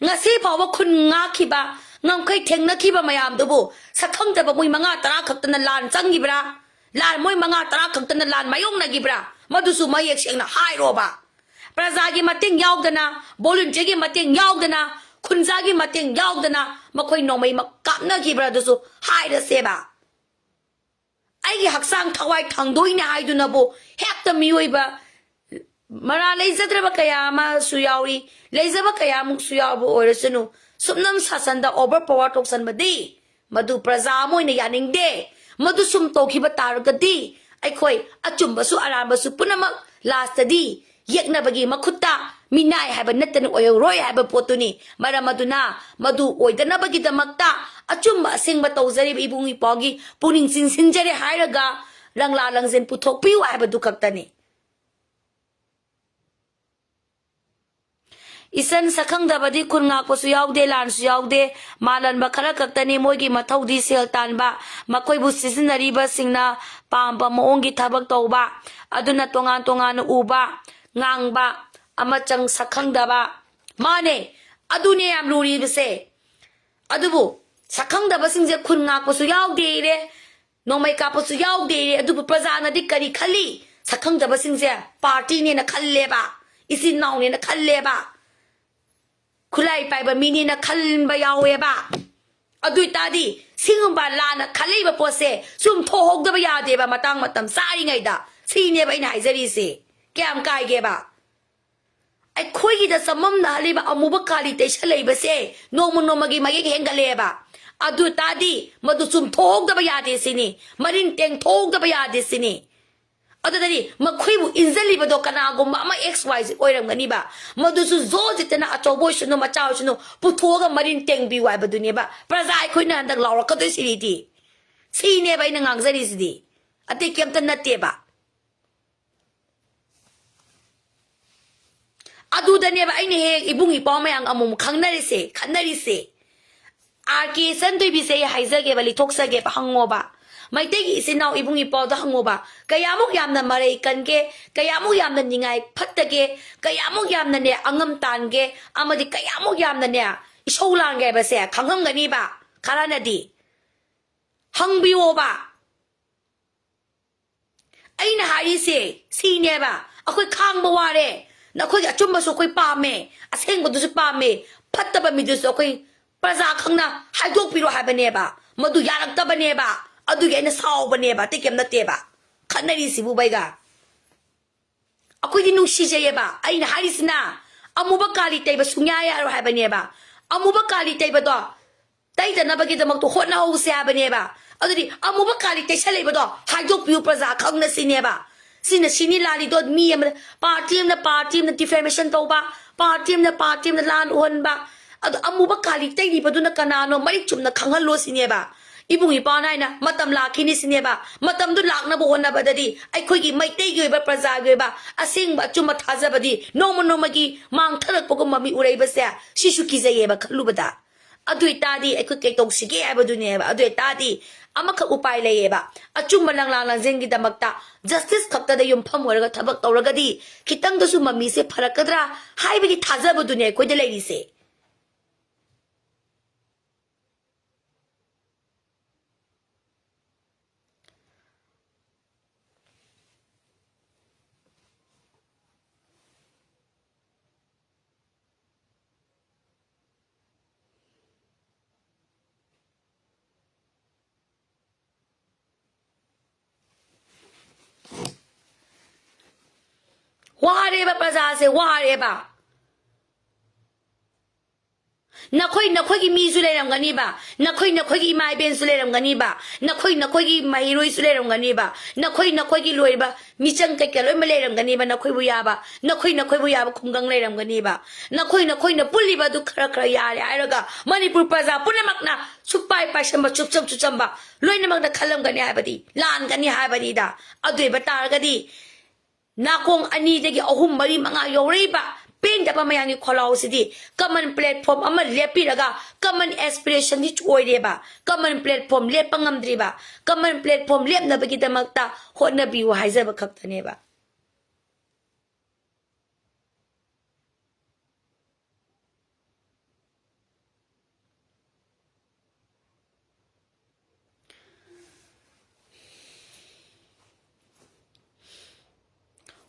ꯉꯁꯤ ꯐꯥꯎꯕ ꯈꯨꯟ ꯉꯥꯛꯈꯤꯕ, ꯉꯝꯈꯩ ꯊꯦꯡꯅꯈꯤꯕ ꯃꯌꯥꯝꯗꯨꯕꯨ ꯁꯛꯈꯪꯗꯕ ꯃꯣꯏ ꯃꯉꯥ ꯇꯔꯥ ꯈꯛꯇꯅ ꯂꯥꯟ ꯆꯪꯈꯤꯕ꯭ꯔꯥ? ꯂꯥꯟ, ꯃꯣꯏ ꯃꯉꯥ ꯇꯔꯥ ꯈꯛꯇꯅ ꯂꯥꯟ ꯃꯥꯌꯣꯛꯅꯈꯤꯕ꯭ꯔꯥ? ꯃꯗꯨꯁꯨ ꯃꯌꯦꯛ ꯁꯦꯡꯅ ꯍꯥꯏꯔꯣꯕ꯫ ꯄ꯭ꯔꯖꯥꯒꯤ ꯃꯇꯦꯡ ꯌꯥꯎꯗꯅ, ꯚꯣꯂꯨꯟꯇꯤꯌꯔꯒꯤ ꯃꯇꯦꯡ ꯌꯥꯎꯗꯅ, ꯈꯨꯟꯖꯥꯒꯤ ꯃꯇꯦꯡ ꯌꯥꯎꯗꯅ ꯃꯈꯣꯏ ꯅꯣꯡꯃꯩ ꯃ-, ꯀꯥꯞꯅꯈꯤꯕ꯭ꯔꯥ? ꯑꯗꯨꯁꯨ ꯍꯥꯏꯔꯁꯦꯕ꯫ ꯑꯩꯒꯤ ꯍꯛꯆꯥꯡ ꯊꯋꯥꯏ ꯊꯥꯡꯗꯣꯛꯏꯅꯦ ꯍꯥꯏꯗꯨꯅꯕꯨ ꯍꯦꯛꯇ ꯃꯤꯑꯣꯏꯕ ꯃꯔꯥ ꯂꯩꯖꯗ꯭ꯔꯕ ꯀꯌꯥ ꯑꯃꯁꯨ ꯌꯥꯎꯔꯤ, ꯂꯩꯖꯕ ꯀꯌꯥꯃꯨꯛꯁꯨ ꯌꯥꯎꯕ ꯑꯣꯏꯔꯁꯅꯨ, ꯁꯨꯞꯅꯝ ꯁꯥꯁꯟꯗ ꯑꯣꯚꯔ ꯄꯋꯥꯔ ꯇꯧꯁꯟꯕꯗꯤ ꯃꯗꯨ ꯄ꯭ꯔꯖꯥ ꯑꯃ ꯑꯣꯏꯅ ꯌꯥꯅꯤꯡꯗꯦ꯫ ꯃꯗꯨ ꯁꯨꯝ ꯇꯧꯈꯤꯕ ꯇꯥꯔꯒꯗꯤ ꯑꯩꯈꯣꯏ ꯑꯆꯨꯝꯕꯁꯨ ꯑꯔꯥꯟꯕꯁꯨ ꯄꯨꯝꯅꯃꯛ ꯂꯥꯁꯇꯗꯤ ꯌꯦꯛꯅꯕꯒꯤ ꯃꯈꯨꯠꯇ ꯃꯤꯅꯥꯏ ꯍꯥꯏꯕ ꯅꯠꯇꯅ ꯑꯣꯏꯍꯧꯔꯣꯏ ꯍꯥꯏꯕ ꯄꯣꯠꯇꯨꯅꯤ꯫ ꯃꯔꯝ ꯑꯗꯨꯅ ꯃꯗꯨ ꯑꯣꯏꯗꯅꯕꯒꯤꯗꯃꯛꯇ ꯑꯆꯨꯝꯕ ꯑꯁꯦꯡꯕ ꯇꯧꯖꯔꯤꯕ ꯏꯕꯨꯡ ꯏꯄ꯭ꯋꯥꯒꯤ ꯄꯨꯛꯅꯤꯡ ꯆꯤꯡꯁꯤꯟꯖꯔꯦ ꯍꯥꯏꯔꯒ ꯂꯪꯂꯥ ꯂꯪꯖꯦꯜ ꯄꯨꯊꯣꯛꯄꯤꯌꯨ ꯍꯥꯏꯕꯗꯨ ꯈꯛꯇꯅꯤ꯫ ꯏꯆꯟ, ꯁꯛꯈꯪꯗꯕꯗꯤ ꯈꯨꯟ ꯉꯥꯛꯄꯁꯨ ꯌꯥꯎꯗꯦ, ꯂꯥꯟꯁꯨ ꯌꯥꯎꯗꯦ꯫ ꯃꯥꯜꯍꯟꯕ ꯈꯔ ꯈꯛꯇꯅꯤ꯫ ꯃꯣꯏꯒꯤ ꯃꯊꯧꯗꯤ ꯁꯦꯜ ꯇꯥꯟꯕ, ꯃꯈꯣꯏꯕꯨ ꯁꯤꯖꯤꯟꯅꯔꯤꯕꯁꯤꯡꯅ ꯄꯥꯝꯕ ꯃꯑꯣꯡꯒꯤ ꯊꯕꯛ ꯇꯧꯕ, ꯑꯗꯨꯅ ꯇꯣꯉꯥꯟ ꯇꯣꯉꯥꯟꯅ ꯎꯕ, ꯉꯥꯡꯕ, ꯑꯃꯆꯪ ꯁꯛꯈꯪꯗꯕ꯫ ꯃꯥꯅꯦ, ꯑꯗꯨꯅꯦ ꯌꯥꯝ ꯂꯨꯔꯤꯕꯁꯦ꯫ ꯑꯗꯨꯕꯨ ꯁꯛꯈꯪꯗꯕꯁꯤꯡꯁꯦ ꯈꯨꯟ ꯉꯥꯛꯄꯁꯨ ꯌꯥꯎꯗꯦ ꯏꯔꯦ, ꯅꯣꯡꯃꯩ ꯀꯥꯞꯄꯁꯨ ꯌꯥꯎꯗꯦ ꯏꯔꯦ꯫ ꯑꯗꯨꯕꯨ ꯄ꯭ꯔꯖꯥꯅꯗꯤ ꯀꯔꯤ ꯈꯜꯂꯤ? ꯁꯛꯈꯪꯗꯕꯁꯤꯡꯁꯦ ꯄꯥꯔꯇꯤꯅꯦꯅ ꯈꯜꯂꯦꯕ, ꯏꯆꯤꯟ ꯏꯅꯥꯎꯅꯦꯅ ꯈꯜꯂꯦꯕ, ꯈꯨꯠꯂꯥꯏ ꯄꯥꯏꯕ ꯃꯤꯅꯦꯅ ꯈꯟꯕ ꯌꯥꯎꯋꯦꯕ꯫ ꯑꯗꯨ ꯑꯣꯏꯇꯥꯔꯗꯤ ꯁꯤꯒꯨꯝꯕ ꯂꯥꯟꯅ ꯈꯜꯂꯛꯏꯕ ꯄꯣꯠꯁꯦ ꯆꯨꯝꯊꯣꯛꯍꯧꯗꯕ ꯌꯥꯗꯦꯕ꯫ ꯃꯇꯥꯡ ꯃꯇꯝ ꯆꯥꯔꯤꯉꯩꯗ꯫ ꯁꯤꯅꯦꯕ ꯑꯩꯅ ꯍꯥꯏꯖꯔꯤꯁꯦ꯫ ꯀꯌꯥꯝ ꯀꯥꯏꯒꯦꯕ? ꯑꯩꯈꯣꯏꯒꯤꯗ ꯆꯃꯝꯅꯍꯜꯂꯤꯕ ꯑꯃꯨꯕ ꯀꯥꯂꯤ ꯇꯩꯁꯜꯂꯛꯏꯕꯁꯦ ꯅꯣꯡꯃ ꯅꯣꯡꯃꯒꯤ ꯃꯌꯦꯛ ꯍꯦꯟꯒꯠꯂꯛꯑꯦꯕ꯫ ꯑꯗꯨ ꯇꯥꯔꯗꯤ ꯃꯗꯨ ꯆꯨꯝꯊꯣꯛꯍꯧꯗꯕ ꯌꯥꯗꯦ ꯁꯤꯅꯤ, ꯃꯔꯤꯟ ꯇꯦꯡꯊꯣꯛꯍꯧꯗꯕ ꯌꯥꯗꯦ ꯁꯤꯅꯤ꯫ ꯑꯗꯨꯗꯗꯤ ꯃꯈꯣꯏꯕꯨ ꯏꯟꯖꯜꯂꯤꯕꯗꯣ ꯀꯅꯥꯒꯨꯝꯕ ꯑꯃ X Y Z ꯑꯣꯏꯔꯝꯒꯅꯤꯕ, ꯃꯗꯨꯁꯨ ꯖꯣꯖꯤꯠꯇꯅ ꯑꯆꯧꯕ ꯑꯣꯏꯁꯅꯨ ꯃꯆꯥ ꯑꯣꯏꯁꯅꯨ ꯄꯨꯊꯣꯛꯑꯒ ꯃꯔꯤꯟ ꯇꯦꯡꯕꯤꯌꯨ ꯍꯥꯏꯕꯗꯨꯅꯦꯕ ꯄ꯭ꯔꯖꯥ ꯑꯩꯈꯣꯏꯅ ꯍꯟꯗꯛ ꯂꯥꯎꯔꯛꯀꯗꯣꯏꯁꯤꯗꯤ꯫ ꯁꯤꯅꯦꯕ ꯑꯩꯅ ꯉꯥꯡꯖꯔꯤꯁꯤꯗꯤ, ꯑꯇꯩ ꯀꯩꯝꯇ ꯅꯠꯇꯦꯕ꯫ ꯑꯗꯨꯗꯅꯦꯕ ꯑꯩꯅ ꯍꯦꯛ ꯏꯕꯨꯡ ꯏꯄ꯭ꯋꯥ ꯃꯌꯥꯝ ꯑꯃꯨꯛ ꯈꯪꯅꯔꯤꯁꯦ, ꯈꯠꯅꯔꯤꯁꯦ꯫ ꯑꯥꯔ ꯀꯦ ꯏꯆꯟꯊꯣꯏꯕꯤꯁꯦ ꯑꯩ ꯍꯥꯏꯖꯒꯦꯕ, ꯂꯤꯊꯣꯛꯆꯒꯦꯕ, ꯍꯪꯉꯣꯕ꯫ ꯃꯩꯇꯩꯒꯤ ꯏꯆꯤꯟ ꯏꯅꯥꯎ ꯏꯕꯨꯡ ꯏꯄ꯭ꯋꯥꯗ ꯍꯪꯉꯣꯕ꯫ ꯀꯌꯥꯃꯨꯛ ꯌꯥꯝꯅ ꯃꯔꯩ ꯀꯟꯒꯦ, ꯀꯌꯥꯃꯨꯛ ꯌꯥꯝꯅ ꯅꯤꯡꯉꯥꯏ ꯐꯠꯇꯒꯦ, ꯀꯌꯥꯃꯨꯛ ꯌꯥꯝꯅꯅꯦ ꯑꯉꯝ ꯇꯥꯟꯒꯦ, ꯑꯃꯗꯤ ꯀꯌꯥꯃꯨꯛ ꯌꯥꯝꯅꯅꯦ ꯏꯁꯧ ꯂꯥꯡꯒꯦ ꯍꯥꯏꯕꯁꯦ ꯈꯪꯉꯝꯒꯅꯤꯕ ꯈꯔꯅꯗꯤ꯫ ꯍꯪꯕꯤꯌꯣꯕ꯫ ꯑꯩꯅ ꯍꯥꯏꯔꯤꯁꯦ ꯁꯤꯅꯦꯕ, ꯑꯩꯈꯣꯏ ꯈꯥꯡꯕ ꯋꯥꯔꯦ, ꯅꯈꯣꯏꯒꯤ ꯑꯆꯨꯝꯕꯁꯨ ꯑꯩꯈꯣꯏ ꯄꯥꯝꯃꯦ, ꯑꯁꯦꯡꯕꯗꯨꯁꯨ ꯄꯥꯝꯃꯦ, ꯐꯠꯇꯕ ꯃꯤꯗꯨꯁꯨ ꯑꯩꯈꯣꯏ ꯄ꯭ꯔꯖꯥ ꯈꯪꯅ ꯍꯥꯏꯗꯣꯛꯄꯤꯔꯣ ꯍꯥꯏꯕꯅꯦꯕ꯫ ꯃꯗꯨ ꯌꯥꯔꯛꯇꯕꯅꯦꯕ, ꯑꯗꯨꯒꯤ ꯑꯩꯅ ꯁꯥꯎꯕꯅꯦꯕ, ꯑꯇꯩ ꯀꯩꯝ ꯅꯠꯇꯦꯕ꯫ ꯈꯠꯅꯔꯤꯁꯤꯕꯨ ꯕꯩꯒ꯫ ꯑꯩꯈꯣꯏꯗꯤ ꯅꯨꯡꯁꯤꯖꯩꯌꯦꯕ꯫ ꯑꯩꯅ ꯍꯥꯏꯔꯤꯁꯤꯅ ꯑꯃꯨꯕ ꯀꯥꯂꯤ ꯇꯩꯕ ꯁꯨꯡꯌꯥ ꯌꯥꯔꯣꯏ ꯍꯥꯏꯕꯅꯦꯕ꯫ ꯑꯃꯨꯕ ꯀꯥꯂꯤ ꯇꯩꯕꯗꯣ ꯇꯩꯗꯅꯕꯒꯤꯗꯃꯛꯇ ꯍꯣꯠꯅꯍꯧꯁꯦ ꯍꯥꯏꯕꯅꯦꯕ꯫ ꯑꯗꯨꯗꯤ ꯑꯃꯨꯕ ꯀꯥꯂꯤ ꯇꯩꯁꯜꯂꯛꯏꯕꯗꯣ ꯍꯥꯏꯗꯣꯛꯄꯤꯌꯨ ꯄ꯭ꯔꯖꯥ ꯈꯪꯅ ꯁꯤꯅꯦꯕ꯫ ꯁꯤꯅ ꯁꯤꯅꯤ ꯂꯥꯜꯂꯤꯗꯣ ꯃꯤ ꯑꯃꯅ, ꯄꯥꯔꯇꯤ ꯑꯃꯅ ꯄꯥꯔꯇꯤ ꯑꯃꯅ defamation ꯇꯧꯕ, ꯄꯥꯔꯇꯤ ꯑꯃꯅ ꯄꯥꯔꯇꯤ ꯑꯃꯅ ꯂꯥꯟ ꯎꯍꯟꯕ꯫ ꯑꯗꯣ ꯑꯃꯨꯕ ꯀꯥꯂꯤ ꯇꯩꯔꯤꯕꯗꯨꯅ ꯀꯅꯥꯅꯣ ꯃꯔꯤꯛ ꯆꯨꯝꯅ ꯈꯪꯍꯜꯂꯣ ꯁꯤꯅꯦꯕ꯫ ꯏꯕꯨꯡ ꯏꯄ꯭ꯋꯥꯅ ꯍꯥꯏꯅ ꯃꯇꯝ ꯂꯥꯛꯈꯤꯅꯤ ꯁꯤꯅꯦꯕ꯫ ꯃꯇꯝꯗꯨ ꯂꯥꯛꯅꯕ ꯍꯣꯠꯅꯕꯗꯗꯤ ꯑꯩꯈꯣꯏꯒꯤ ꯃꯩꯇꯩꯒꯤ ꯑꯣꯏꯕ, ꯄ꯭ꯔꯖꯥꯒꯤ ꯑꯣꯏꯕ ꯑꯁꯦꯡꯕ ꯑꯆꯨꯝꯕ ꯊꯥꯖꯕꯗꯤ ꯅꯣꯡꯃ ꯅꯣꯡꯃꯒꯤ ꯃꯥꯡꯊꯔꯛꯄꯒꯨꯝꯕ ꯃꯤ ꯎꯔꯛꯏꯕꯁꯦ, ꯁꯤꯁꯨ ꯀꯤꯖꯩꯌꯦꯕ ꯈꯜꯂꯨꯕꯗ꯫ ꯑꯗꯨ ꯑꯣꯏꯇꯥꯔꯗꯤ ꯑꯩꯈꯣꯏ ꯀꯩ ꯇꯧꯁꯤꯒꯦ ꯍꯥꯏꯕꯗꯨꯅꯦꯕ꯫ ꯑꯗꯨ ꯑꯣꯏꯇꯥꯔꯗꯤ ꯑꯃꯈꯛ ꯎꯄꯥꯏ ꯂꯩꯌꯦꯕ, ꯑꯆꯨꯝꯕ ꯂꯪꯂꯥ ꯂꯪꯖꯦꯜꯒꯤꯗꯃꯛꯇ, ꯖꯁꯇꯤꯁ ꯈꯛꯇꯗ ꯌꯨꯝꯐꯝ ꯑꯣꯏꯔꯒ ꯊꯕꯛ ꯇꯧꯔꯒꯗꯤ ꯈꯤꯇꯪꯗꯁꯨ ꯃꯃꯤꯁꯦ ꯐꯔꯛꯀꯗ꯭ꯔꯥ ꯍꯥꯏꯕꯒꯤ ꯊꯥꯖꯕꯗꯨꯅꯦ ꯑꯩꯈꯣꯏꯗ ꯂꯩꯔꯤꯁꯦ꯫ ꯋꯥꯔꯦꯕ, ꯄ꯭ꯔꯖꯥꯁꯦ ꯋꯥꯔꯦꯕ꯫ ꯅꯈꯣꯏ ꯅꯈꯣꯏꯒꯤ ꯃꯤꯁꯨ ꯂꯩꯔꯝꯒꯅꯤꯕ, ꯅꯈꯣꯏ ꯅꯈꯣꯏꯒꯤ ꯏꯃꯥ ꯏꯕꯦꯟꯁꯨ ꯂꯩꯔꯝꯒꯅꯤꯕ, ꯅꯈꯣꯏ ꯅꯈꯣꯏꯒꯤ ꯃꯍꯩꯔꯣꯏꯁꯨ ꯂꯩꯔꯝꯒꯅꯤꯕ, ꯅꯈꯣꯏ ꯅꯈꯣꯏꯒꯤ ꯂꯣꯏꯔꯤꯕ ꯃꯤꯆꯪ ꯀꯩꯀꯩ ꯂꯣꯏꯅꯃꯛ ꯂꯩꯔꯝꯒꯅꯤꯕ, ꯅꯈꯣꯏꯕꯨ ꯌꯥꯕ, ꯅꯈꯣꯏ ꯅꯈꯣꯏꯕꯨ ꯌꯥꯕ ꯈꯨꯡꯒꯪ ꯂꯩꯔꯝꯒꯅꯤꯕ, ꯅꯈꯣꯏ ꯅꯈꯣꯏꯅ ꯄꯨꯜꯂꯤꯕ ꯑꯗꯨ ꯈꯔ ꯈꯔ ꯌꯥꯔꯦ ꯍꯥꯏꯔꯒ ꯃꯅꯤꯄꯨꯔ ꯄ꯭ꯔꯖꯥ ꯄꯨꯝꯅꯃꯛꯅ ꯁꯨꯛꯄꯥꯏ ꯄꯥꯏꯁꯟꯕ, ꯆꯨꯞꯆꯝ ꯆꯨꯞꯆꯝꯕ ꯂꯣꯏꯅꯃꯛꯅ ꯈꯜꯂꯝꯒꯅꯤ ꯍꯥꯏꯕꯗꯤ ꯂꯥꯟꯒꯅꯤ ꯍꯥꯏꯕꯅꯤꯗ꯫ ꯑꯗꯨ ꯑꯣꯏꯕ ꯇꯥꯔꯒꯗꯤ ꯅꯥꯀꯣꯡ ꯑꯅꯤꯗꯒꯤ ꯑꯍꯨꯝ, ꯃꯔꯤ, ꯃꯉꯥ ꯌꯧꯔꯛꯏꯕ ꯄꯦꯟꯗꯕ ꯃꯌꯥꯝꯒꯤ ꯈꯣꯜꯂꯥꯎꯁꯤꯗꯤ common platform ꯑꯃ ꯂꯦꯞꯄꯤꯔꯒ common aspirationꯗꯤ ꯑꯣꯏꯔꯦꯕ꯫ Common platform ꯂꯦꯞꯄ ꯉꯝꯗ꯭ꯔꯤꯕ, common platform ꯂꯦꯞꯅꯕꯒꯤꯗꯃꯛꯇ ꯍꯣꯠꯅꯕꯤꯌꯨ ꯍꯥꯏꯖꯕ ꯈꯛꯇꯅꯦꯕ꯫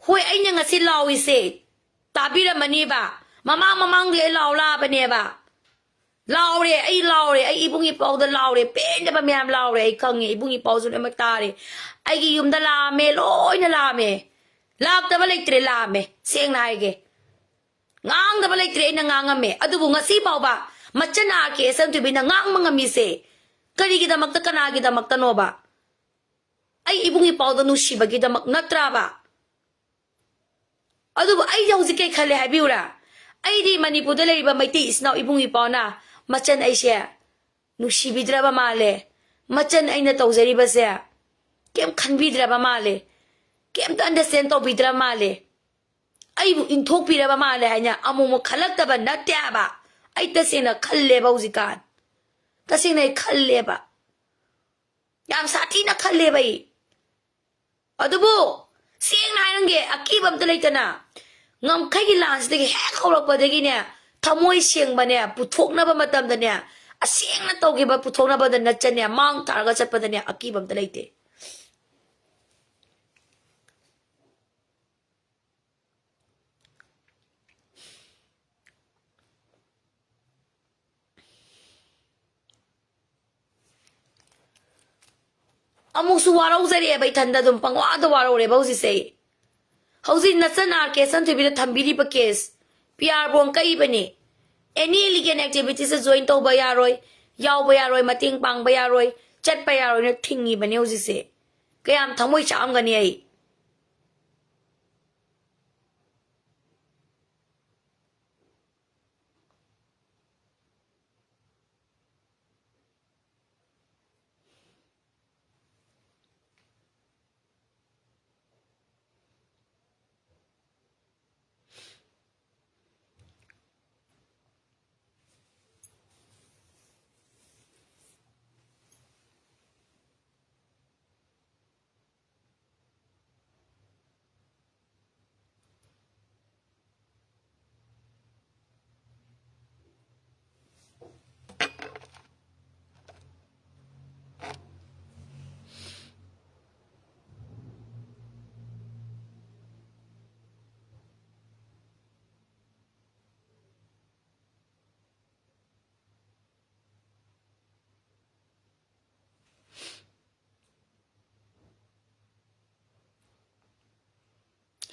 ꯍꯣꯏ, ꯑꯩꯅ ꯉꯁꯤ ꯂꯥꯎꯔꯤꯁꯦ ꯇꯥꯕꯤꯔꯝꯃꯅꯤꯕ꯫ ꯃꯃꯥꯡ ꯃꯃꯥꯡꯗꯤ ꯑꯩ ꯂꯥꯎ ꯂꯥꯛꯑꯕꯅꯦꯕ꯫ ꯂꯥꯎꯔꯦ, ꯑꯩ ꯂꯥꯎꯔꯦ, ꯑꯩ ꯏꯕꯨꯡ ꯏꯄꯥꯎꯗ ꯂꯥꯎꯔꯦ, ꯄꯦꯟꯗꯕ ꯃꯌꯥꯝ ꯂꯥꯎꯔꯦ, ꯑꯩ ꯈꯪꯉꯦ, ꯏꯕꯨꯡ ꯏꯄꯥꯎꯁꯨ ꯂꯣꯏꯅꯃꯛ ꯇꯥꯔꯦ꯫ ꯑꯩꯒꯤ ꯌꯨꯝꯗ ꯂꯥꯛꯑꯝꯃꯦ, ꯂꯣꯏꯅ ꯂꯥꯛꯑꯝꯃꯦ, ꯂꯥꯛꯇꯕ ꯂꯩꯇ꯭ꯔꯦ, ꯂꯥꯛꯑꯝꯃꯦ, ꯁꯦꯡꯅ ꯍꯥꯏꯒꯦ꯫ ꯉꯥꯡꯗꯕ ꯂꯩꯇ꯭ꯔꯦ, ꯑꯩꯅ ꯉꯥꯡꯉꯝꯃꯦ꯫ ꯑꯗꯨꯕꯨ ꯉꯁꯤ ꯐꯥꯎꯕ ꯃꯆꯟ ꯑꯥꯔ ꯀꯦ ꯑꯦꯁ ꯑꯦꯝ ꯇꯤ ꯚꯤꯅ ꯉꯥꯡꯕ ꯉꯝꯃꯤꯁꯦ ꯀꯔꯤꯒꯤꯗꯃꯛꯇ, ꯀꯅꯥꯒꯤꯗꯃꯛꯇꯅꯣꯕ? ꯑꯩ ꯏꯕꯨꯡ ꯏꯄꯥꯎꯗ ꯅꯨꯡꯁꯤꯕꯒꯤꯗꯃꯛ ꯅꯠꯇ꯭ꯔꯥꯕ? ꯑꯗꯨꯕꯨ ꯑꯩꯗꯤ ꯍꯧꯖꯤꯛ ꯀꯩ ꯈꯜꯂꯦ ꯍꯥꯏꯕꯤꯌꯨꯔꯥ? ꯑꯩꯗꯤ ꯃꯅꯤꯄꯨꯔꯗ ꯂꯩꯔꯤꯕ ꯃꯩꯇꯩ ꯏꯆꯤꯟ ꯏꯅꯥꯎ ꯏꯕꯨꯡ ꯏꯄꯥꯎꯅ ꯃꯆꯟ ꯑꯩꯁꯦ ꯅꯨꯡꯁꯤꯕꯤꯗ꯭ꯔꯕ ꯃꯥꯜꯂꯦ, ꯃꯆꯟ ꯑꯩꯅ ꯇꯧꯖꯔꯤꯕꯁꯦ ꯀꯩꯝ ꯈꯟꯕꯤꯗ꯭ꯔꯕ ꯃꯥꯜꯂꯦ, ꯀꯩꯝꯇ understand ꯇꯧꯕꯤꯗ꯭ꯔꯕ ꯃꯥꯜꯂꯦ, ꯑꯩꯕꯨ ꯏꯟꯊꯣꯛꯄꯤꯔꯕ ꯃꯥꯜꯂꯦ ꯍꯥꯏꯅ ꯑꯃꯨꯛꯃꯨꯛ ꯈꯜꯂꯛꯇꯕ ꯅꯠꯇꯦ ꯍꯥꯏꯕ꯫ ꯑꯩ ꯇꯁꯦꯡꯅ ꯈꯜꯂꯦꯕ ꯍꯧꯖꯤꯛꯀꯥꯟ, ꯇꯁꯦꯡꯅ ꯑꯩ ꯈꯜꯂꯦꯕ, ꯌꯥꯝ ꯁꯥꯊꯤꯅ ꯈꯜꯂꯦꯕ ꯑꯩ꯫ ꯑꯗꯨꯕꯨ ꯁꯦꯡꯅ ꯍꯥꯏꯔꯝꯒꯦ, ꯑꯀꯤꯕ ꯑꯝꯇ ꯂꯩꯇꯅ ꯉꯝꯈꯩꯒꯤ ꯂꯥꯟꯁꯤꯗꯒꯤ ꯍꯦꯛ ꯍꯧꯔꯛꯄꯗꯒꯤꯅꯦ, ꯊꯃꯣꯏ ꯁꯦꯡꯕꯅꯦ ꯄꯨꯊꯣꯛꯅꯕ ꯃꯇꯝꯗꯅꯦ, ꯑꯁꯦꯡꯅ ꯇꯧꯈꯤꯕ ꯄꯨꯊꯣꯛꯅꯕꯗ ꯅꯠꯆꯅꯦ, ꯃꯥꯡ ꯊꯥꯔꯒ ꯆꯠꯄꯗꯅꯦ ꯑꯀꯤꯕ ꯑꯝꯇ ꯂꯩꯇꯦ꯫ ꯑꯃꯨꯛꯁꯨ ꯋꯥꯔꯧꯖꯔꯛꯑꯦꯕ, ꯏꯊꯟꯗ ꯑꯗꯨꯝ ꯄꯪꯋꯥꯗ ꯋꯥꯔꯧꯔꯦꯕ ꯍꯧꯖꯤꯛꯁꯦ ꯑꯩ꯫ ꯍꯧꯖꯤꯛ ꯅꯆꯟ ꯑꯥꯔ ꯀꯦ ꯁꯟꯊꯣꯏꯕꯤꯗ ꯊꯝꯕꯤꯔꯤꯕ ꯀꯦꯁ, ꯄꯤ ꯑꯥꯔ ꯕꯣꯡ ꯀꯛꯏꯕꯅꯤ꯫ Any illegal activities ꯗ join ꯇꯧꯕ ꯌꯥꯔꯣꯏ, ꯌꯥꯎꯕ ꯌꯥꯔꯣꯏ, ꯃꯇꯦꯡ ꯄꯥꯡꯕ ꯌꯥꯔꯣꯏ, ꯆꯠꯄ ꯌꯥꯔꯣꯏꯅ ꯊꯤꯡꯉꯤꯕꯅꯦ ꯍꯧꯖꯤꯛꯁꯦ꯫ ꯀꯌꯥꯝ ꯊꯃꯣꯏ ꯆꯥꯛꯑꯝꯒꯅꯤ ꯑꯩ꯫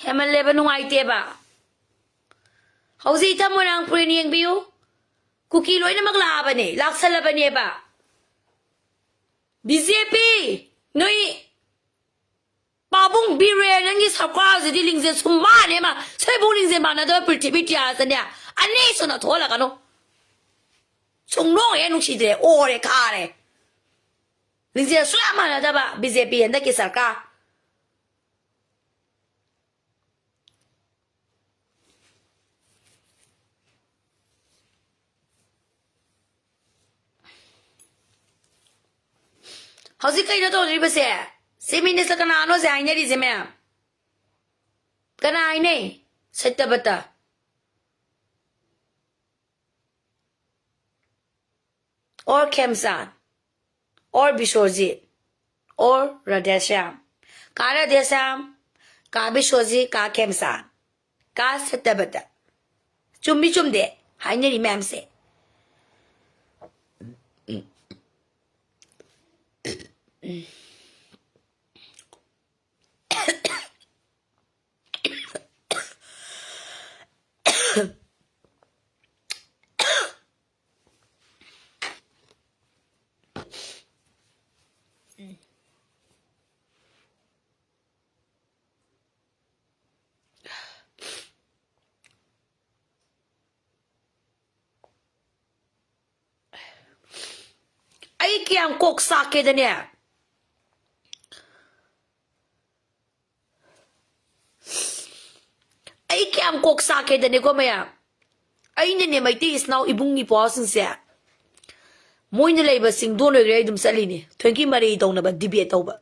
ꯍꯦꯃꯜꯂꯦꯕ, ꯅꯨꯡꯉꯥꯏꯇꯦꯕ꯫ ꯍꯧꯖꯤꯛ ꯏꯊꯝ ꯃꯣꯏꯔꯥꯡꯄꯨꯔꯦꯟ ꯌꯦꯡꯕꯤꯌꯨ, ꯀꯨꯀꯤ ꯂꯣꯏꯅꯃꯛ ꯂꯥꯛꯑꯕꯅꯦ, ꯂꯥꯛꯁꯜꯂꯕꯅꯦꯕ꯫ ꯕꯤ ꯖꯦ ꯄꯤ, ꯅꯣꯏ ꯄꯥꯕꯨꯡ ꯕꯤꯔꯦ, ꯅꯪꯒꯤ ꯁꯔꯀꯥꯔꯁꯤꯗꯤ ꯂꯤꯡꯖꯦꯜ ꯁꯨꯝ ꯃꯥꯟꯅꯦ ꯃꯥ, ꯁꯣꯏꯕꯨ ꯂꯤꯡꯖꯦꯜ ꯃꯥꯟꯅꯗꯕ ꯄ꯭ꯔꯤꯊꯤꯕꯤ ꯏꯇꯤꯍꯥꯁꯇꯅꯦ ꯑꯅꯤ ꯁꯨꯅ ꯊꯣꯛꯍꯜꯂꯛꯀꯅꯨ꯫ ꯁꯨꯡꯅꯣꯡ ꯍꯦꯛ ꯅꯨꯡꯁꯤꯗ꯭ꯔꯦ, ꯑꯣꯔꯦ ꯈꯥꯔꯦ꯫ ꯂꯤꯡꯖꯦꯜ ꯁꯨꯡꯃꯥꯟ ꯃꯥꯟꯅꯗꯕ ꯕꯤ ꯖꯦ ꯄꯤ ꯍꯟꯗꯛꯀꯤ ꯁꯔꯀꯥꯔ꯫ ꯍꯧꯖꯤꯛ ꯀꯩꯅꯣ ꯇꯧꯔꯤꯕꯁꯦ? ꯆꯤꯐ ꯃꯤꯅꯤꯁꯇꯔ ꯀꯅꯥꯅꯣꯁꯦ ꯍꯥꯏꯅꯔꯤꯁꯦ ꯃꯌꯥꯝ? ꯀꯅꯥ ꯍꯥꯏꯅꯩ? ꯁꯇ꯭ꯌꯕ꯭ꯔꯇ꯫ Or ꯈꯦꯝꯆꯥꯟ, or Biswajit, or Radheshyam. ꯀꯥ ꯔꯥꯙꯦꯁ꯭ꯌꯥꯝ, ꯀꯥ ꯕꯤꯁ꯭ꯋꯖꯤꯠ, ꯀꯥ ꯈꯦꯝꯆꯥꯟ, ꯀꯥ ꯁꯇ꯭ꯌꯕ꯭ꯔꯇ꯫ ꯆꯨꯝꯃꯤ ꯆꯨꯝꯗꯦ ꯍꯥꯏꯅꯔꯤ ꯃꯌꯥꯝꯁꯦ꯫ ꯑꯩ ꯀꯌꯥꯝ ꯀꯣꯛ ꯆꯥꯛꯀꯦꯗꯅꯦ꯫ ꯑꯩ ꯀꯌꯥꯝ ꯀꯣꯛ ꯆꯥꯛꯀꯦꯗꯅꯦꯀꯣ ꯃꯌꯥꯝ꯫ ꯑꯩꯅꯅꯦ ꯃꯩꯇꯩ ꯏꯆꯤꯟ ꯏꯅꯥꯎ ꯏꯕꯨꯡ ꯏꯄ꯭ꯋꯥꯁꯤꯡꯁꯦ, ꯃꯣꯏꯅ ꯂꯩꯕ ꯆꯤꯡꯗꯣꯟ ꯑꯣꯏꯒꯦꯔꯥ ꯑꯩ ꯑꯗꯨꯝ ꯆꯠꯂꯤꯅꯦ꯫ ꯊꯣꯏꯀꯤ ꯃꯔꯩ ꯇꯧꯅꯕ, ꯗꯤꯕꯦꯠ ꯇꯧꯕ꯫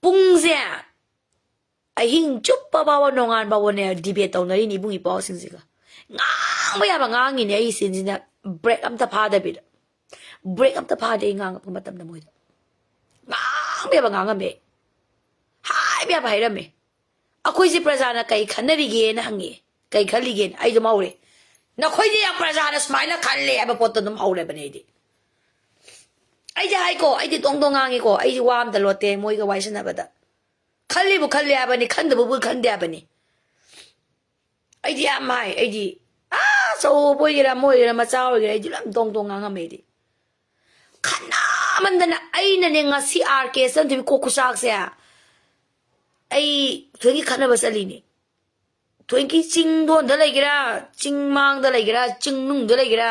ꯄꯨꯡꯁꯦ ꯑꯍꯤꯡ ꯆꯨꯞꯄ ꯐꯥꯎꯕ ꯅꯣꯡꯉꯥꯟ ꯐꯥꯎꯕꯅꯦ ꯗꯤꯕꯦꯠ ꯇꯧꯅꯔꯤꯅꯤ ꯏꯕꯨꯡ ꯏꯄ꯭ꯋꯥꯁꯤꯡꯁꯤꯒ꯫ ꯉꯥꯡꯕ ꯌꯥꯕ ꯉꯥꯡꯉꯤꯅꯦ ꯑꯩ ꯁꯤꯟꯁꯤꯅ, ꯕ꯭ꯔꯦꯛ ꯑꯝꯇ ꯐꯥꯗꯕꯤꯗ꯫ ꯕ꯭ꯔꯦꯛ ꯑꯝꯇ ꯐꯥꯗꯦ ꯑꯩ ꯉꯥꯡꯉꯛꯄ ꯃꯇꯝꯗ ꯃꯣꯏꯗ꯫ ꯉꯥꯡꯕ ꯌꯥꯕ ꯉꯥꯡꯉꯝꯃꯦ꯫ ꯍꯥꯏꯕ ꯌꯥꯕ ꯍꯥꯏꯔꯝꯃꯦ꯫ ꯑꯩꯈꯣꯏꯁꯦ ꯄ꯭ꯔꯖꯥꯅ ꯀꯩ ꯈꯟꯅꯔꯤꯒꯦꯅ ꯍꯪꯉꯦ꯫ ꯀꯩ ꯈꯜꯂꯤꯒꯦꯅ ꯑꯩ ꯑꯗꯨꯝ ꯍꯧꯔꯦ꯫ ꯅꯈꯣꯏꯗꯤ ꯌꯥꯝ ꯄ꯭ꯔꯖꯥꯅ ꯁꯨꯃꯥꯏꯅ ꯈꯜꯂꯦ ꯍꯥꯏꯕ ꯄꯣꯠꯇꯣ ꯑꯗꯨꯝ ꯍꯧꯔꯕꯅꯦ ꯑꯩꯗꯤ꯫ ꯑꯩꯗꯤ ꯍꯥꯏꯀꯣ, ꯑꯩꯗꯤ ꯗꯣꯡ ꯗꯣꯡ ꯉꯥꯡꯉꯤꯀꯣ, ꯑꯩꯗꯤ ꯋꯥ ꯑꯝꯇ ꯂꯣꯠꯇꯦ ꯃꯣꯏꯒ ꯋꯥꯔꯤ ꯁꯥꯟꯅꯕꯗ꯫ ꯈꯜꯂꯤꯕꯨ ꯈꯜꯂꯦ ꯍꯥꯏꯕꯅꯤ, ꯈꯟꯗꯕꯕꯨ ꯈꯟꯗꯦ ꯍꯥꯏꯕꯅꯤ꯫ ꯑꯩꯗꯤ ꯌꯥꯝ ꯍꯥꯏ, ꯑꯩꯗꯤ ꯑꯥ ꯑꯆꯧꯕ ꯑꯣꯏꯒꯦꯔꯥ ꯑꯃ ꯑꯣꯏꯒꯦꯔꯥ ꯃꯆꯥ ꯑꯣꯏꯒꯦꯔꯥ ꯑꯩꯗꯤ ꯌꯥꯝ ꯗꯣꯡ ꯗꯣꯡ ꯉꯥꯡꯉꯝꯃꯦ ꯑꯩꯗꯤ꯫ ꯈꯟꯅꯃꯟꯗꯅ ꯑꯩꯅꯅꯦ ꯉꯁꯤ ꯑꯥꯔ ꯀꯦ ꯆꯟꯊꯣꯏꯕꯤ ꯀꯣꯛ ꯈꯨꯆꯥꯛꯁꯦ꯫ ꯑꯩ ꯊꯣꯏꯒꯤ ꯈꯠꯅꯕ ꯆꯠꯂꯤꯅꯤ꯫ ꯊꯣꯏꯒꯤ ꯆꯤꯡꯗꯣꯟꯗ ꯂꯩꯒꯦꯔꯥ, ꯆꯤꯡ ꯃꯥꯡꯗ ꯂꯩꯒꯦꯔꯥ, ꯆꯤꯡ ꯅꯨꯡꯗ ꯂꯩꯒꯦꯔꯥ,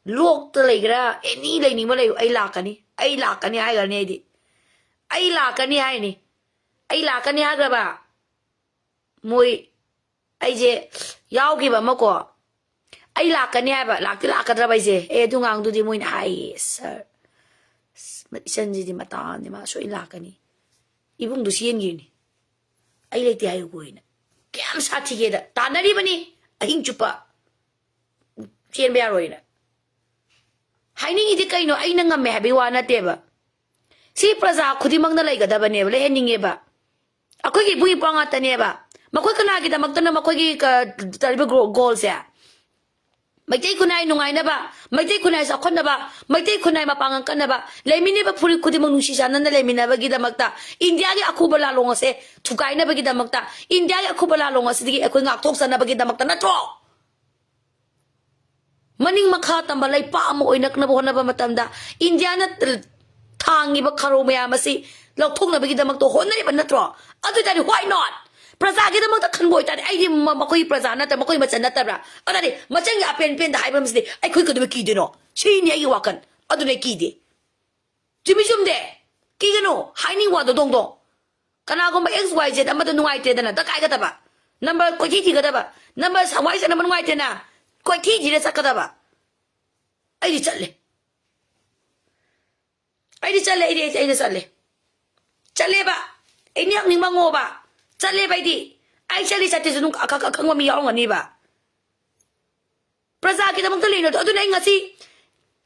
ꯂꯣꯛꯇ ꯂꯩꯒꯦꯔꯥ, ꯑꯦꯅꯤ ꯂꯩꯅꯤꯡꯕ ꯂꯩꯌꯨ, ꯑꯩ ꯂꯥꯛꯀꯅꯤ, ꯑꯩ ꯂꯥꯛꯀꯅꯤ ꯍꯥꯏꯈ꯭ꯔꯅꯤ ꯑꯩꯗꯤ꯫ ꯑꯩ ꯂꯥꯛꯀꯅꯤ ꯍꯥꯏꯅꯤ꯫ ꯑꯩ ꯂꯥꯛꯀꯅꯤ ꯍꯥꯏꯈ꯭ꯔꯕ ꯃꯣꯏ, ꯑꯩꯁꯦ ꯌꯥꯎꯈꯤꯕ ꯑꯃꯀꯣ, ꯑꯩ ꯂꯥꯛꯀꯅꯤ ꯍꯥꯏꯕ, ꯂꯥꯛꯇꯤ ꯂꯥꯛꯀꯗ꯭ꯔꯕ ꯑꯩꯁꯦ? ꯑꯦ, ꯑꯗꯨ ꯉꯥꯡꯗꯨꯗꯤ ꯃꯣꯏꯅ ꯍꯥꯏꯌꯦ, "ꯁꯥꯔ, ꯑꯁ, ꯏꯆꯟꯁꯤꯗꯤ ꯃꯇꯥꯅꯤ, ꯃꯥ ꯁꯣꯏ ꯂꯥꯛꯀꯅꯤ"꯫ ꯏꯕꯨꯡꯗꯣ ꯆꯦꯟꯈꯤꯕꯅꯤ, "ꯑꯩ ꯂꯩꯇꯦ ꯍꯥꯏꯌꯨꯀꯣ" ꯍꯥꯏꯅ꯫ ꯀꯌꯥꯝ ꯁꯥꯊꯤꯒꯦꯗ, ꯇꯥꯟꯅꯔꯤꯕꯅꯤ ꯑꯍꯤꯡ ꯆꯨꯞꯄ, ꯆꯦꯟꯕ ꯌꯥꯔꯣꯏꯅ꯫ ꯍꯥꯏꯅꯤꯡꯉꯤꯗꯤ ꯀꯩꯅꯣ? ꯑꯩꯅ ꯉꯝꯃꯦ ꯍꯥꯏꯕꯒꯤ ꯋꯥ ꯅꯠꯇꯦꯕ꯫ ꯁꯤ ꯄ꯭ꯔꯖꯥ ꯈꯨꯗꯤꯡꯃꯛꯅ ꯂꯩꯒꯗꯕꯅꯦꯕ, ꯂꯩꯍꯟꯅꯤꯡꯉꯦꯕ꯫ ꯑꯩꯈꯣꯏꯒꯤ ꯏꯕꯨꯡ ꯏꯄ꯭ꯋꯥ ꯉꯥꯛꯇꯅꯦꯕ꯫ ꯃꯈꯣꯏ ꯀꯅꯥꯒꯤꯗꯃꯛꯇꯅ ꯃꯈꯣꯏꯒꯤ ꯀ-, ꯇꯧꯔꯤꯕ ꯒ꯭ꯔꯣ-, ꯒꯣꯜꯁꯦ? ꯃꯩꯇꯩ ꯈꯨꯟꯅꯥꯏ ꯅꯨꯡꯉꯥꯏꯅꯕ, ꯃꯩꯇꯩ ꯈꯨꯟꯅꯥꯏ ꯆꯥꯎꯈꯠꯅꯕ, ꯃꯩꯇꯩ ꯈꯨꯟꯅꯥꯏ ꯃꯄꯥꯡꯒꯜ ꯀꯟꯅꯕ, ꯂꯩꯃꯤꯟꯅꯕ ꯐꯨꯔꯨꯞ ꯈꯨꯗꯤꯡꯃꯛ ꯅꯨꯡꯁꯤ ꯆꯥꯟꯅꯅ ꯂꯩꯃꯤꯟꯅꯕꯒꯤꯗꯃꯛꯇ, ꯏꯟꯗꯤꯌꯥꯒꯤ ꯑꯈꯨꯕ ꯂꯥꯂꯣꯡ ꯑꯁꯦ ꯊꯨꯒꯥꯏꯅꯕꯒꯤꯗꯃꯛꯇ, ꯏꯟꯗꯤꯌꯥꯒꯤ ꯑꯈꯨꯕ ꯂꯥꯂꯣꯡ ꯑꯁꯤꯗꯒꯤ ꯑꯩꯈꯣꯏ ꯉꯥꯛꯊꯣꯛꯆꯅꯕꯒꯤꯗꯃꯛꯇ ꯅꯠꯇ꯭ꯔꯣ? ꯃꯅꯤꯡ ꯃꯈꯥ ꯇꯝꯕ ꯂꯩꯄꯥꯛ ꯑꯃ ꯑꯣꯏꯅꯅꯕ ꯍꯣꯠꯅꯕ ꯃꯇꯝꯗ ꯏꯟꯗꯤꯌꯥꯅ ꯊꯥꯡꯉꯤꯕ ꯈꯔꯧ ꯃꯌꯥꯝ ꯑꯁꯤ ꯂꯧꯊꯣꯛꯅꯕꯒꯤꯗꯃꯛꯇ ꯍꯣꯠꯅꯔꯤꯕ ꯅꯠꯇ꯭ꯔꯣ? ꯑꯗꯨ ꯑꯣꯏꯇꯥꯔꯗꯤ why not? ꯄ꯭ꯔꯖꯥꯒꯤꯗꯃꯛꯇ ꯈꯟꯕ ꯑꯣꯏꯇꯥꯔꯗꯤ ꯑꯩꯗꯤ ꯃ-, ꯃꯈꯣꯏ ꯄ꯭ꯔꯖꯥ ꯅꯠꯇ꯭ꯔ, ꯃꯈꯣꯏ ꯃꯆꯟ ꯅꯠꯇꯕ꯭ꯔꯥ? ꯑꯗꯨꯗꯤ ꯃꯆꯟꯒꯤ ꯑꯄꯦꯟ ꯄꯦꯟꯗ ꯍꯥꯏꯕ ꯑꯃꯁꯤꯗꯤ ꯑꯩꯈꯣꯏ ꯀꯩꯗꯧꯕꯩ ꯀꯤꯗꯣꯏꯅꯣ? ꯁꯤꯅꯤ ꯑꯩꯒꯤ ꯋꯥꯈꯜ꯫ ꯑꯗꯨꯅ ꯑꯩ ꯀꯤꯗꯦ꯫ ꯆꯨꯝꯃꯤ ꯆꯨꯝꯗꯦ? ꯀꯤꯒꯅꯨ꯫ ꯍꯥꯏꯅꯤꯡ ꯋꯥꯗꯣ ꯗꯣꯡ ꯗꯣꯡ꯫ ꯀꯅꯥꯒꯨꯝꯕ X Y Z ꯑꯃꯗ ꯅꯨꯡꯉꯥꯏꯇꯦꯗꯅ, ꯗꯀꯥꯏꯒꯗꯕ꯫ ꯅꯝꯕꯔ ꯀꯣꯏꯊꯤ ꯊꯤꯒꯗꯕ꯫ ꯅꯝꯕꯔ ꯋꯥꯏ ꯁꯦꯠꯅꯕ ꯅꯨꯡꯉꯥꯏꯇꯦꯅ, ꯀꯣꯏꯊꯤ ꯊꯤꯔ ꯆꯠꯀꯗꯕ꯫ ꯑꯩꯗꯤ ꯆꯠꯂꯦ꯫ ꯑꯩꯗꯤ ꯆꯠꯂꯦ, ꯑꯩꯗꯤ, ꯑꯩꯗꯤ, ꯑꯩꯗꯤ ꯆꯠꯂꯦ꯫ ꯆꯠꯂꯦꯕ꯫ ꯑꯩꯅ ꯌꯥꯝ ꯅꯤꯡꯃꯪꯉꯣꯕ꯫ ꯆꯠꯂꯦꯕ ꯑꯩꯗꯤ꯫ ꯑꯩ ꯆꯠꯂꯤ ꯆꯠꯇꯦꯁꯨ ꯑꯗꯨꯝ ꯑꯈ-, ꯑꯈ-, ꯑꯈꯪꯕ ꯃꯤ ꯌꯥꯎꯔꯝꯒꯅꯤꯕ꯫ ꯄ꯭ꯔꯖꯥꯒꯤꯗꯃꯛꯇ ꯂꯩꯅꯗꯣ꯫ ꯑꯗꯨꯅ ꯑꯩ ꯉꯁꯤ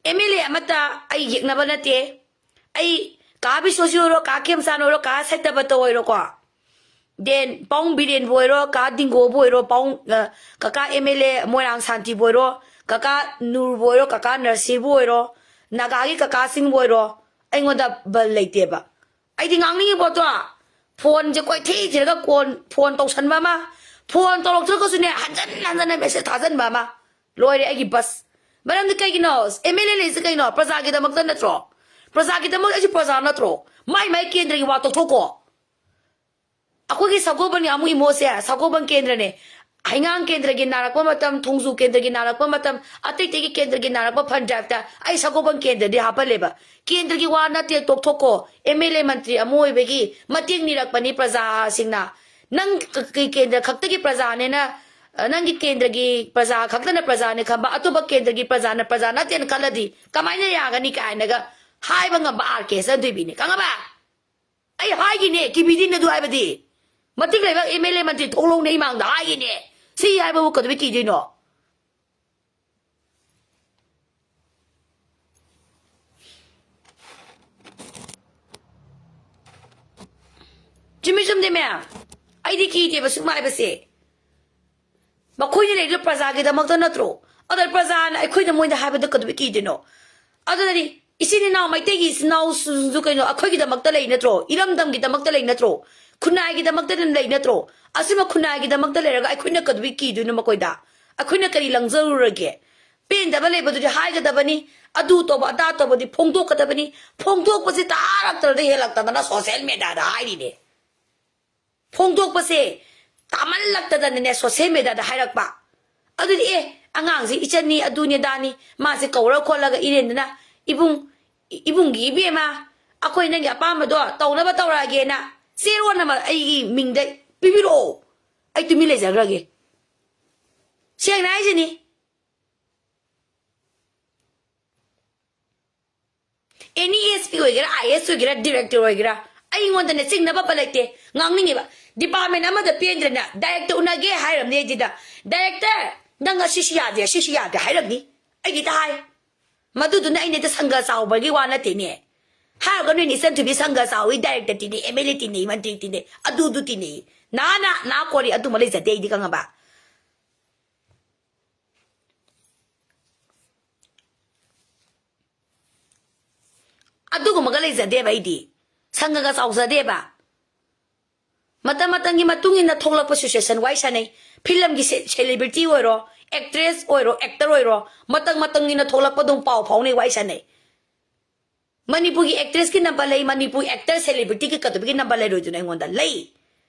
M L A ꯑꯃꯠꯇ ꯑꯩ ꯌꯦꯛꯅꯕ ꯅꯠꯇꯦ꯫ ꯑꯩ ꯀꯥ ꯕꯤꯁꯣꯖꯤ ꯑꯣꯏꯔꯣ, ꯀꯥ ꯈꯦꯝꯆꯥꯟ ꯑꯣꯏꯔꯣ, ꯀꯥ ꯁꯩꯇꯕꯇ ꯑꯣꯏꯔꯣꯀꯣ, then ꯄꯥꯎꯡ ꯕꯤꯔꯦꯟꯕꯨ ꯑꯣꯏꯔꯣ, ꯀꯥ ꯗꯤꯡꯒꯣꯕꯨ ꯑꯣꯏꯔꯣ, ꯄꯥꯎꯡ, ꯑ, ꯀꯀꯥ M L A ꯃꯣꯏꯔꯥꯡ ꯁꯥꯟꯇꯤꯕꯨ ꯑꯣꯏꯔꯣ, ꯀꯀꯥ ꯅꯨꯔꯕꯨ ꯑꯣꯏꯔꯣ, ꯀꯀꯥ ꯅꯔꯁꯤꯕꯨ ꯑꯣꯏꯔꯣ, ꯅꯥꯒꯥꯒꯤ ꯀꯀꯥꯁꯤꯡꯕꯨ ꯑꯣꯏꯔꯣ, ꯑꯩꯉꯣꯟꯗ ꯕꯜ ꯂꯩꯇꯦꯕ꯫ ꯑꯩꯗꯤ ꯉꯥꯡꯅꯤꯡꯉꯤ ꯄꯣꯠꯇꯣ, ꯐꯣꯟꯁꯦ ꯀꯣꯏꯊꯤ ꯊꯤꯔꯒ ꯀꯣꯟ-, ꯐꯣꯟ ꯇꯧꯁꯟꯕ ꯑꯃ, ꯐꯣꯟ ꯇꯧꯔꯛꯇ꯭ꯔꯒꯁꯨꯅꯦ, ꯍꯟꯖꯟ ꯍꯟꯖꯟꯅ message ꯊꯥꯖꯟꯕ ꯑꯃ꯫ ꯂꯣꯏꯔꯦ ꯑꯩꯒꯤ ꯕꯁ꯫ ꯃꯔꯝꯗꯤ ꯀꯩꯒꯤꯅꯣ? M L A ꯂꯩꯁꯦ ꯀꯩꯅꯣ? ꯄ꯭ꯔꯖꯥꯒꯤꯗꯃꯛꯇ ꯅꯠꯇ꯭ꯔꯣ? ꯄ꯭ꯔꯖꯥꯒꯤꯗꯃꯛ ꯑꯩꯁꯨ ꯄ꯭ꯔꯖꯥ ꯅꯠꯇ꯭ꯔꯣ? ꯃꯥꯏ ꯃꯥꯏ ꯀꯦꯟꯗ꯭ꯔꯒꯤ ꯋꯥ ꯇꯣꯛꯊꯣꯛꯀꯣ꯫ ꯑꯩꯈꯣꯏꯒꯤ ꯁꯒꯣꯜꯕꯟꯒꯤ ꯑꯃꯨꯛ ꯏꯃꯣꯁꯦ ꯁꯒꯣꯜꯕꯟ ꯀꯦꯟꯗ꯭ꯔꯅꯦ꯫ ꯍꯩꯉꯥꯡ ꯀꯦꯟꯗ꯭ꯔꯒꯤ ꯅꯥꯔꯛꯄ ꯃꯇꯝ, ꯊꯣꯡꯖꯨ ꯀꯦꯟꯗ꯭ꯔꯒꯤ ꯅꯥꯔꯛꯄ ꯃꯇꯝ, ꯑꯇꯩ ꯑꯇꯩꯒꯤ ꯀꯦꯟꯗ꯭ꯔꯒꯤ ꯅꯥꯔꯛꯄ fund driveꯇ ꯑꯩ ꯁꯒꯣꯜꯕꯟ ꯀꯦꯟꯗ꯭ꯔꯗꯤ ꯍꯥꯞꯄꯜꯂꯦꯕ꯫ ꯀꯦꯟꯗ꯭ꯔꯒꯤ ꯋꯥ ꯅꯠꯇꯦ, ꯇꯣꯛꯊꯣꯛꯀꯣ꯫ MLA ꯃꯟꯇ꯭ꯔꯤ ꯑꯃ ꯑꯣꯏꯕꯒꯤ ꯃꯇꯦꯡ ꯅꯤꯔꯛꯄꯅꯤ ꯄ꯭ꯔꯖꯥꯁꯤꯡꯅ꯫ ꯅꯪ ꯀ-, ꯀ-, ꯀꯦꯟꯗ꯭ꯔ ꯈꯛꯇꯒꯤ ꯄ꯭ꯔꯖꯥꯅꯦꯅ, ꯑ, ꯅꯪꯒꯤ ꯀꯦꯟꯗ꯭ꯔꯒꯤ ꯄ꯭ꯔꯖꯥ ꯈꯛꯇꯅ ꯄ꯭ꯔꯖꯥꯅꯦ ꯈꯟꯕ, ꯑꯇꯣꯞꯄ ꯀꯦꯟꯗ꯭ꯔꯒꯤ ꯄ꯭ꯔꯖꯥꯅ ꯄ꯭ꯔꯖꯥ ꯅꯠꯇꯦꯅ ꯈꯜꯂꯗꯤ ꯀꯃꯥꯏꯅ ꯌꯥꯒꯅꯤ ꯀꯥꯏꯅꯒ ꯍꯥꯏꯕ ꯉꯝꯕ R K ꯏꯆꯟꯊꯣꯏꯕꯤꯅꯤ, ꯈꯪꯉꯕ? ꯑꯩ ꯍꯥꯏꯒꯤꯅꯦ, ꯀꯤꯕꯤꯗꯤꯟ ꯑꯗꯨ ꯍꯥꯏꯕꯗꯤ꯫ ꯃꯇꯤꯛ ꯂꯩꯕ MLA ꯃꯟꯇ꯭ꯔꯤ ꯊꯣꯛꯂꯧꯅꯦ ꯏꯃꯥꯡꯗ ꯍꯥꯏꯒꯤꯅꯦ꯫ ꯁꯤ ꯍꯥꯏꯕꯕꯨ ꯀꯩꯗꯧꯕꯩ ꯀꯤꯗꯣꯏꯅꯣ? ꯆꯨꯝꯃꯤ ꯆꯨꯝꯗꯦ ꯃꯌꯥꯝ? ꯑꯩꯗꯤ ꯀꯤꯗꯦꯕ ꯁꯨꯝ ꯍꯥꯏꯕꯁꯦ꯫ ꯃꯈꯣꯏꯅ ꯂꯩꯔꯤꯗꯣ ꯄ꯭ꯔꯖꯥꯒꯤꯗꯃꯛꯇ ꯅꯠꯇ꯭ꯔꯣ? ꯑꯗ ꯄ꯭ꯔꯖꯥꯅ ꯑꯩꯈꯣꯏꯅ ꯃꯣꯏꯗ ꯍꯥꯏꯕꯗ ꯀꯩꯗꯧꯕꯩ ꯀꯤꯗꯣꯏꯅꯣ? ꯑꯗꯨꯅꯅꯤ, ꯏꯆꯤꯟ ꯏꯅꯥꯎ, ꯃꯩꯇꯩꯒꯤ ꯏꯆꯤꯟ ꯏꯅꯥꯎꯁꯤꯡꯁꯨ ꯀꯩꯅꯣ, ꯑꯩꯈꯣꯏꯒꯤꯗꯃꯛꯇ ꯂꯩ ꯅꯠꯇ꯭ꯔꯣ? ꯏꯔꯝꯗꯝꯒꯤꯗꯃꯛꯇ ꯂꯩ ꯅꯠꯇ꯭ꯔꯣ? ꯈꯨꯟꯅꯥꯏꯒꯤꯗꯃꯛꯇ ꯑꯗꯨꯝ ꯂꯩ ꯅꯠꯇ꯭ꯔꯣ? ꯑꯁꯤꯃ ꯈꯨꯟꯅꯥꯏꯒꯤꯗꯃꯛꯇ ꯂꯩꯔꯒ ꯑꯩꯈꯣꯏꯅ ꯀꯩꯗꯧꯕꯩ ꯀꯤꯗꯣꯏꯅꯣ ꯃꯈꯣꯏꯗ? ꯑꯩꯈꯣꯏꯅ ꯀꯔꯤ ꯂꯪꯖꯔꯨꯔꯒꯦ? ꯄꯦꯟꯗꯕ ꯂꯩꯕꯗꯨꯗꯤ ꯍꯥꯏꯒꯗꯕꯅꯤ, ꯑꯗꯨ ꯇꯧꯕ ꯑꯗꯥ ꯇꯧꯕꯗꯤ ꯐꯣꯡꯗꯣꯛꯀꯗꯕꯅꯤ꯫ ꯐꯣꯡꯗꯣꯛꯄꯁꯤ ꯇꯥꯔꯛꯇ꯭ꯔꯗꯤ ꯍꯦꯜꯂꯛꯇꯗꯅ social mediaꯗ ꯍꯥꯏꯔꯤꯅꯦ꯫ ꯐꯣꯡꯗꯣꯛꯄꯁꯦ ꯇꯥꯃꯜꯂꯛꯇꯗꯅꯅꯦ social mediaꯗ ꯍꯥꯏꯔꯛꯄ꯫ ꯑꯗꯨꯗꯤ ꯑꯦ, ꯑꯉꯥꯡꯁꯤ ꯏꯆꯟꯅꯤ, ꯑꯗꯨꯅꯤ ꯑꯗꯥꯅꯤ, ꯃꯥꯁꯦ ꯀꯧꯔ ꯈꯣꯠꯂꯒ ꯏꯔꯦꯟꯗꯅ, "ꯏꯕꯨꯡ, ꯏꯕꯨꯡꯒꯤ ꯏꯕꯦꯝꯃ, ꯑꯩꯈꯣꯏ ꯅꯪꯒꯤ ꯑꯄꯥꯝꯕꯗꯣ ꯇꯧꯅꯕ ꯇꯧꯔꯛꯑꯒꯦꯅ ꯆꯦꯔꯣꯟ ꯑꯃ ꯑꯩꯒꯤ ꯃꯤꯡꯗ ꯄꯤꯕꯤꯔꯛꯑꯣ, ꯑꯩ ꯇꯨꯃꯤꯟ ꯂꯩꯖꯈ꯭ꯔꯒꯦ"꯫ ꯁꯦꯡꯅ ꯍꯥꯏꯁꯤꯅꯤ꯫ Any SP ꯑꯣꯏꯒꯦꯔꯥ, IAS ꯑꯣꯏꯒꯦꯔꯥ, director ꯑꯣꯏꯒꯦꯔꯥ, ꯑꯩꯉꯣꯟꯗꯅꯦ ꯆꯤꯡꯅꯕ ꯑꯃ ꯂꯩꯇꯦ꯫ ꯉꯥꯡꯅꯤꯡꯉꯤꯕ꯫ Department ꯑꯃꯗ ꯄꯦꯟꯗ꯭ꯔꯦꯅ director ꯎꯅꯒꯦ ꯍꯥꯏꯔꯝꯅꯤ ꯑꯩꯁꯤꯗ꯫ "Director, ꯅꯪ ꯑꯁꯤꯁꯤ ꯌꯥꯗꯦ, ꯑꯁꯤꯁꯤ ꯌꯥꯗꯦ" ꯍꯥꯏꯔꯝꯅꯤ꯫ ꯑꯩꯒꯤ ꯍꯥꯏ꯫ ꯃꯗꯨꯗꯨꯅ ꯑꯩꯅ ꯍꯦꯛꯇ ꯁꯪꯒ ꯆꯥꯎꯕꯒꯤ ꯋꯥ ꯅꯠꯇꯦꯅꯦ꯫ ꯍꯥꯏꯔꯒ ꯅꯣꯏꯅ ꯏꯆꯟ ꯊꯣꯏꯕꯤ ꯁꯪꯒ ꯆꯥꯎꯏ, director ꯇꯤꯟꯅꯩ, MLA ꯇꯤꯟꯅꯩ, ꯃꯟꯇ꯭ꯔꯤ ꯇꯤꯟꯅꯩ, ꯑꯗꯨꯗꯨ ꯇꯤꯟꯅꯩ꯫ ꯅꯍꯥꯟꯅ ꯅꯍꯥ ꯀꯣꯔꯤ ꯑꯗꯨꯃ ꯂꯩꯖꯗꯦ ꯑꯩꯗꯤ, ꯈꯪꯉꯕ? ꯑꯗꯨꯒꯨꯝꯕꯒ ꯂꯩꯖꯗꯦꯕ ꯑꯩꯗꯤ꯫ ꯁꯪꯒꯒ ꯆꯥꯎꯖꯗꯦꯕ꯫ ꯃꯇꯝ ꯃꯇꯝꯒꯤ ꯃꯇꯨꯡ ꯏꯟꯅ ꯊꯣꯛꯂꯛꯄ situation ꯋꯥꯔꯤ ꯁꯥꯟꯅꯩ꯫ Filmꯒꯤ ꯁꯦ-, celebrity ꯑꯣꯏꯔꯣ, actress ꯑꯣꯏꯔꯣ, actor ꯑꯣꯏꯔꯣ, ꯃꯇꯝ ꯃꯇꯝꯒꯤ ꯏꯟꯅ ꯊꯣꯛꯂꯛꯄ ꯑꯗꯨꯝ ꯄꯥꯎ ꯐꯥꯎꯅꯩ, ꯋꯥꯔꯤ ꯁꯥꯟꯅꯩ꯫ ꯃꯅꯤꯄꯨꯔꯒꯤ actressꯀꯤ number ꯂꯩ, ꯃꯅꯤꯄꯨꯔ actor celebrityꯒꯤ ꯀꯩꯗꯧꯕꯒꯤ number ꯂꯩꯔꯣꯏꯗꯣꯏꯅꯣ ꯑꯩꯉꯣꯟꯗ? ꯂꯩ꯫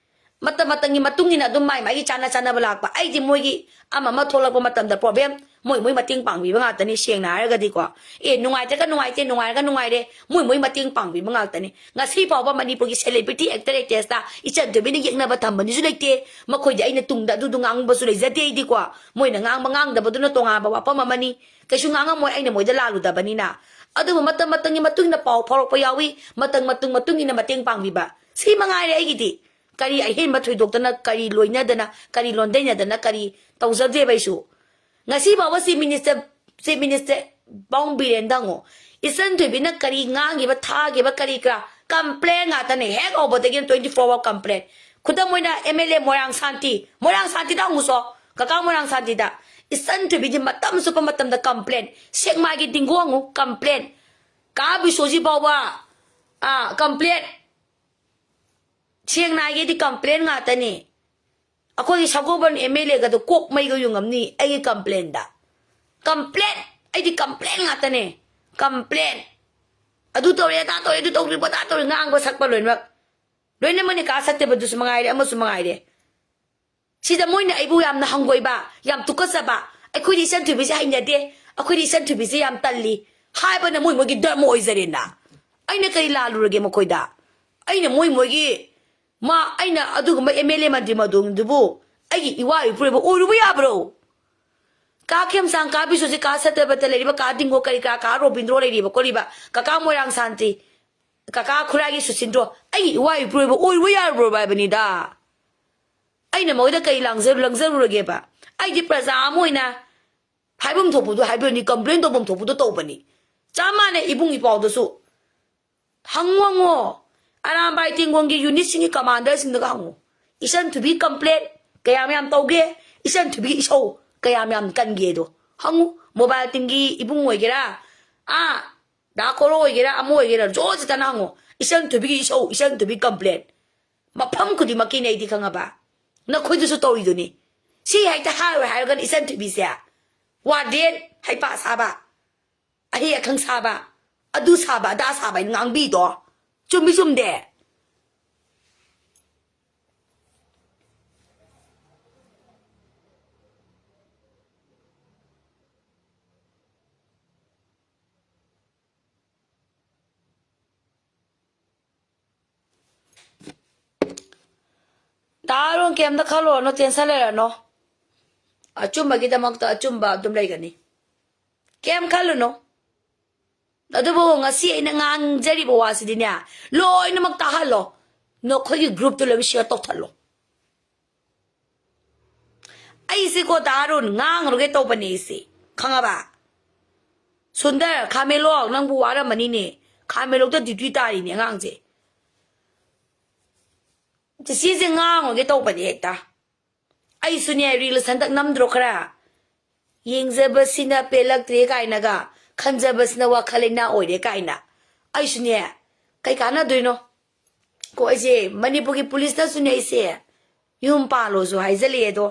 ꯃꯇꯝ ꯃꯇꯝꯒꯤ ꯃꯇꯨꯡ ꯏꯟꯅ ꯑꯗꯨꯝ ꯃꯥꯏ ꯃꯥꯏꯒꯤ ꯆꯥꯅ ꯆꯥꯅꯕ ꯂꯥꯛꯄ꯫ ꯑꯩꯗꯤ ꯃꯣꯏꯒꯤ ꯑꯃ ꯑꯃ ꯊꯣꯛꯂꯛꯄ ꯃꯇꯝꯗ problem ꯃꯣꯏ ꯃꯣꯏ ꯃꯇꯦꯡ ꯄꯥꯡꯕꯤꯕ ꯉꯥꯛꯇꯅꯤ꯫ ꯁꯦꯡꯅ ꯍꯥꯏꯔꯒꯗꯤꯀꯣ, ꯑꯦ, ꯅꯨꯡꯉꯥꯏꯇ꯭ꯔꯒ ꯅꯨꯡꯉꯥꯏꯇꯦ, ꯅꯨꯡꯉꯥꯏꯔꯒ ꯅꯨꯡꯉꯥꯏꯔꯦ, ꯃꯣꯏ ꯃꯣꯏ ꯃꯇꯦꯡ ꯄꯥꯡꯕꯤꯕ ꯉꯥꯛꯇꯅꯤ꯫ ꯉꯁꯤ ꯐꯥꯎꯕ ꯃꯅꯤꯄꯨꯔꯒꯤ celebrity actor actressꯇ ꯏꯆꯟ ꯊꯣꯏꯕꯤꯅ ꯌꯦꯛꯅꯕ ꯊꯝꯕꯅꯤꯁꯨ ꯂꯩꯇꯦ꯫ ꯃꯈꯣꯏꯗꯤ ꯑꯩꯅ ꯇꯨꯡꯗ ꯑꯗꯨꯗꯨ ꯉꯥꯡꯕꯁꯨ ꯂꯩꯖꯗꯦ꯫ ꯑꯩꯗꯤꯀꯣ, ꯃꯣꯏꯅ ꯉꯥꯡꯕ ꯉꯥꯡꯗꯕꯗꯨꯅ ꯇꯣꯉꯥꯟꯕ ꯋꯥꯐꯝ ꯑꯃꯅꯤ꯫ ꯀꯩꯁꯨ ꯉꯥꯡꯉꯝꯃꯣꯏ, ꯑꯩꯅ ꯃꯣꯏꯗ ꯂꯥꯜꯂꯨꯗꯕꯅꯤꯅ꯫ ꯑꯗꯨꯕꯨ ꯃꯇꯝ ꯃꯇꯝꯒꯤ ꯃꯇꯨꯡ ꯏꯟꯅ ꯄꯥꯎ ꯐꯥꯎꯔꯛꯄ ꯌꯥꯎꯏ, ꯃꯇꯝ ꯃꯇꯨꯡ ꯃꯇꯨꯡ ꯏꯟꯅ ꯃꯇꯦꯡ ꯄꯥꯡꯕꯤꯕ, ꯁꯤ ꯃꯉꯥꯏꯔꯦ ꯑꯩꯒꯤꯗꯤ꯫ ꯀꯔꯤ ꯑꯍꯦꯟꯕ ꯊꯣꯏꯗꯣꯛꯇꯅ, ꯀꯔꯤ ꯂꯣꯏꯅꯗꯅ, ꯀꯔꯤ ꯂꯣꯟꯗꯩꯅꯗꯅ, ꯀꯔꯤ ꯇꯧꯖꯗꯦꯕ ꯑꯩꯁꯨ꯫ ꯉꯁꯤ ꯐꯥꯎꯕ Chief Minister, Chief Minister ꯕꯥꯎꯟ ꯕꯤꯔꯦꯟꯗ ꯍꯪꯉꯣ, ꯏꯆꯟ ꯊꯣꯏꯕꯤꯅ ꯀꯔꯤ ꯉꯥꯡꯉꯤꯕ, ꯊꯥꯈꯤꯕ, ꯀꯔꯤ ꯀꯔꯥ complain ꯉꯥꯛꯇꯅꯦ꯫ ꯍꯦꯛ ꯍꯧꯕꯗꯒꯤ twenty four hour complain꯫ ꯈꯨꯗꯝ ꯑꯣꯏꯅ MLA ꯃꯣꯏꯔꯥꯡ ꯁꯥꯟꯇꯤ, ꯃꯣꯏꯔꯥꯡ ꯁꯥꯟꯇꯤꯗ ꯍꯪꯉꯨꯁꯣ, ꯀꯀꯥ ꯃꯣꯏꯔꯥꯡ ꯁꯥꯟꯇꯤꯗ꯫ ꯏꯆꯟ ꯊꯣꯏꯕꯤꯗꯤ ꯃꯇꯝ ꯆꯨꯞꯄ ꯃꯇꯝꯗ complain꯫ ꯁꯦꯛꯃꯥꯏꯒꯤ ꯗꯤꯡꯒꯣ ꯍꯪꯉꯨ, complain꯫ ꯀꯥ ꯕꯤꯁꯣꯖꯤꯠ ꯐꯥꯎꯕ, ꯑꯥ, complain꯫ ꯁꯦꯡꯅ ꯍꯥꯏꯒꯦꯗꯤ complain ꯉꯥꯛꯇꯅꯤ꯫ ꯑꯩꯈꯣꯏꯒꯤ ꯁꯒꯣꯜꯕꯟ MLAꯒꯗꯣ ꯀꯣꯛ ꯃꯩꯒ ꯌꯨꯡꯉꯝꯅꯤ ꯑꯩꯒꯤ complainꯗ꯫ Complain! ꯑꯩꯗꯤ complain ꯉꯥꯛꯇꯅꯦ꯫ Complain! ꯑꯗꯨ ꯇꯧꯔꯦ, ꯑꯗꯥ ꯇꯧꯔꯦ, ꯑꯗꯨ ꯇꯧꯗ꯭ꯔꯤꯕ, ꯑꯗꯥ ꯇꯧꯔꯦ, ꯉꯥꯡꯕ ꯁꯛꯄ ꯂꯣꯏꯅꯃꯛ꯫ ꯂꯣꯏꯅꯃꯛꯅꯦ, ꯀꯥ ꯁꯠꯇꯕꯗꯨꯁꯨ ꯃꯉꯥꯏꯔꯦ, ꯑꯃꯁꯨ ꯃꯉꯥꯏꯔꯦ꯫ ꯁꯤꯗ ꯃꯣꯏꯅ ꯑꯩꯕꯨ ꯌꯥꯝꯅ ꯍꯪꯒꯣꯏꯕ, ꯌꯥꯝ ꯇꯨꯀꯠꯆꯕ, "ꯑꯩꯈꯣꯏꯗꯤ ꯏꯆꯟ ꯊꯣꯏꯕꯤꯁꯦ ꯍꯩꯅꯗꯦ, ꯑꯩꯈꯣꯏꯗꯤ ꯏꯆꯟ ꯊꯣꯏꯕꯤꯁꯦ ꯌꯥꯝ ꯇꯜꯂꯤ" ꯍꯥꯏꯕꯅ ꯃꯣꯏ ꯃꯣꯏꯒꯤ ꯙꯔꯃ ꯑꯣꯏꯖꯔꯦꯅ꯫ ꯑꯩꯅ ꯀꯔꯤ ꯂꯥꯜꯂꯨꯔꯒꯦ ꯃꯈꯣꯏꯗ? ꯑꯩꯅ ꯃꯣꯏ ꯃꯣꯏꯒꯤ, ꯃꯥ, ꯑꯩꯅ ꯑꯗꯨꯒꯨꯝꯕ MLA ꯃꯟꯇ꯭ꯔꯤ ꯃꯗꯣꯡꯗꯨꯕꯨ ꯑꯩꯒꯤ ꯏꯋꯥ ꯏꯄꯨꯔꯣꯏꯕ ꯑꯣꯏꯔꯨꯕ ꯌꯥꯕ꯭ꯔꯣ? ꯀꯥ ꯈꯦꯝꯆꯥꯡ, ꯀꯥ ꯕꯤꯁꯣꯖꯤꯠ, ꯀꯥ ꯁꯇ꯭ꯌꯕ꯭ꯔꯇ ꯂꯩꯔꯤꯕ, ꯀꯥ ꯗꯤꯡꯒꯣ, ꯀꯔꯤ ꯀꯔꯥ, ꯀꯥ ꯔꯣꯕꯤꯟꯗ꯭ꯔꯣ ꯂꯩꯔꯤꯕ ꯈꯣꯠꯂꯤꯕ, ꯀꯀꯥ ꯃꯣꯏꯔꯥꯡ ꯁꯥꯟꯇꯤ, ꯀꯀꯥ ꯈꯨꯔꯥꯏꯒꯤ ꯁꯨꯁꯤꯟꯗ꯭ꯔꯣ, ꯑꯩꯒꯤ ꯏꯋꯥ ꯏꯄꯨꯔꯣꯏꯕ ꯑꯣꯏꯔꯨꯕ ꯌꯥꯔꯕ꯭ꯔꯣꯕ ꯍꯥꯏꯕꯅꯤꯗ꯫ ꯑꯩꯅ ꯃꯣꯏꯗ ꯀꯔꯤ ꯂꯥꯡꯖ-, ꯂꯪꯖꯔꯨꯔꯒꯦꯕ? ꯑꯩꯗꯤ ꯄ꯭ꯔꯖꯥ ꯑꯃ ꯑꯣꯏꯅ ꯍꯥꯏꯐꯝ ꯊꯣꯛꯄꯗꯣ ꯍꯥꯏꯕꯅꯤ, complain ꯇꯧꯐꯝ ꯊꯣꯛꯄꯗꯣ ꯇꯧꯕꯅꯤ꯫ ꯆꯞ ꯃꯥꯟꯅꯩ ꯏꯕꯨꯡ ꯏꯄꯥꯎꯗꯁꯨ꯫ ꯍꯪꯉꯨ, ꯍꯪꯉꯣ꯫ ꯑꯔꯥꯝꯕꯥꯏ ꯇꯦꯡꯒꯣꯟꯒꯤ unitꯁꯤꯡꯒꯤ commanderꯁꯤꯡꯗꯒ ꯍꯪꯉꯨ꯫ ꯏꯆꯟ ꯊꯣꯏꯕꯤ complain ꯀꯌꯥꯝ ꯌꯥꯝ ꯇꯧꯒꯦ? ꯏꯆꯟ ꯊꯣꯏꯕꯤꯒꯤ ꯏꯁꯧ ꯀꯌꯥꯝ ꯌꯥꯝ ꯀꯟꯒꯦꯗꯣ ꯍꯪꯉꯨ꯫ Mobile teamꯒꯤ ꯏꯕꯨꯡ ꯑꯣꯏꯒꯦꯔꯥ, ꯑꯥ, ꯗꯥ ꯀꯣꯔꯣ ꯑꯣꯏꯒꯦꯔꯥ, ꯑꯃ ꯑꯣꯏꯒꯦꯔꯥ, ꯖꯣꯔ ꯖꯤꯇꯅ ꯍꯪꯉꯨ꯫ ꯏꯆꯟ ꯊꯣꯏꯕꯤꯒꯤ ꯏꯁꯧ, ꯏꯆꯟ ꯊꯣꯏꯕꯤ complain꯫ ꯃꯐꯝ ꯈꯨꯗꯤꯡꯃꯛꯀꯤꯅꯦ ꯑꯩꯗꯤ ꯈꯪꯉꯕ? ꯅꯈꯣꯏꯗꯁꯨ ꯇꯧꯔꯤꯗꯨꯅꯤ꯫ ꯁꯤ ꯍꯦꯛꯇ ꯍꯥꯏꯔꯣꯏ ꯍꯥꯏꯔꯒꯅ ꯏꯆꯟ ꯊꯣꯏꯕꯤꯁꯦ ꯋꯥꯔꯗꯦꯟ, ꯍꯩꯄꯥ ꯁꯥꯕ, ꯑꯍꯩ ꯑꯈꯪ ꯁꯥꯕ, ꯑꯗꯨ ꯁꯥꯕ, ꯑꯗꯥ ꯁꯥꯕ ꯍꯥꯏꯅ ꯉꯥꯡꯕꯤꯗꯣ꯫ ꯆꯨꯝꯃꯤ ꯆꯨꯝꯗꯦ? ꯀꯩꯝꯇ ꯈꯜꯂꯨꯔꯅꯨ, ꯇꯦꯟꯁꯟ ꯂꯩꯔꯅꯨ꯫ ꯑꯆꯨꯝꯕꯒꯤꯗꯃꯛꯇ ꯑꯆꯨꯝꯕ ꯑꯗꯨꯝ ꯂꯩꯒꯅꯤ꯫ ꯀꯩꯝ ꯈꯜꯂꯨꯅꯨ꯫ ꯑꯗꯨꯕꯨ ꯉꯁꯤ ꯑꯩꯅ ꯉꯥꯡꯖꯔꯤꯕ ꯋꯥꯁꯤꯗꯤꯅꯦ, ꯂꯣꯏꯅꯃꯛ ꯇꯥꯍꯜꯂꯣ꯫ ꯅꯈꯣꯏꯒꯤ ꯒ꯭ꯔꯨꯞꯇ ꯂꯣꯏꯅ ꯁꯤꯌꯔ ꯇꯧꯊꯠꯂꯣ꯫ ꯑꯩꯁꯦꯀꯣ ꯗꯥ ꯑꯔꯨꯟ, ꯉꯥꯡꯉꯔꯣꯏꯒꯦ ꯇꯧꯕꯅꯦ ꯑꯩꯁꯦ, ꯈꯪꯉꯕ? ꯁꯨꯟꯗꯔ, ꯈꯥꯃꯦꯟꯂꯣꯛ, ꯅꯪꯕꯨ ꯋꯥꯔꯝꯃꯅꯤꯅꯦ꯫ ꯈꯥꯃꯦꯟꯂꯣꯛꯇ ꯗ꯭ꯌꯨꯇꯤ ꯇꯥꯔꯤꯅꯦ ꯑꯉꯥꯡꯁꯦ꯫ ꯆꯤꯆꯦꯁꯦ ꯉꯥꯡꯉꯒꯦ ꯇꯧꯕꯅꯦ ꯍꯦꯛꯇ꯫ ꯑꯩꯁꯨꯅꯦ, ꯔꯤꯜꯁ ꯍꯟꯗꯛ ꯅꯝꯗ꯭ꯔꯣ ꯈꯔ? ꯌꯦꯡꯖꯕꯁꯤꯅ ꯄꯦꯜꯂꯛꯇ꯭ꯔꯦ ꯀꯥꯏꯅꯒ, ꯈꯟꯖꯕꯁꯤꯅ ꯋꯥꯈꯜ ꯂꯩꯅꯥ ꯑꯣꯏꯔꯦ ꯀꯥꯏꯅ꯫ ꯑꯩꯁꯨꯅꯦ, ꯀꯩ ꯀꯥꯟꯅꯗꯣꯏꯅꯣ? ꯀꯣ, ꯑꯩꯁꯦ ꯃꯅꯤꯄꯨꯔꯒꯤ ꯄꯨꯂꯤꯁꯅꯁꯨꯅꯦ ꯑꯩꯁꯦ ꯌꯨꯝ ꯄꯥꯜꯂꯣꯁꯨ ꯍꯥꯏꯖꯜꯂꯛꯑꯦ ꯑꯗꯣ꯫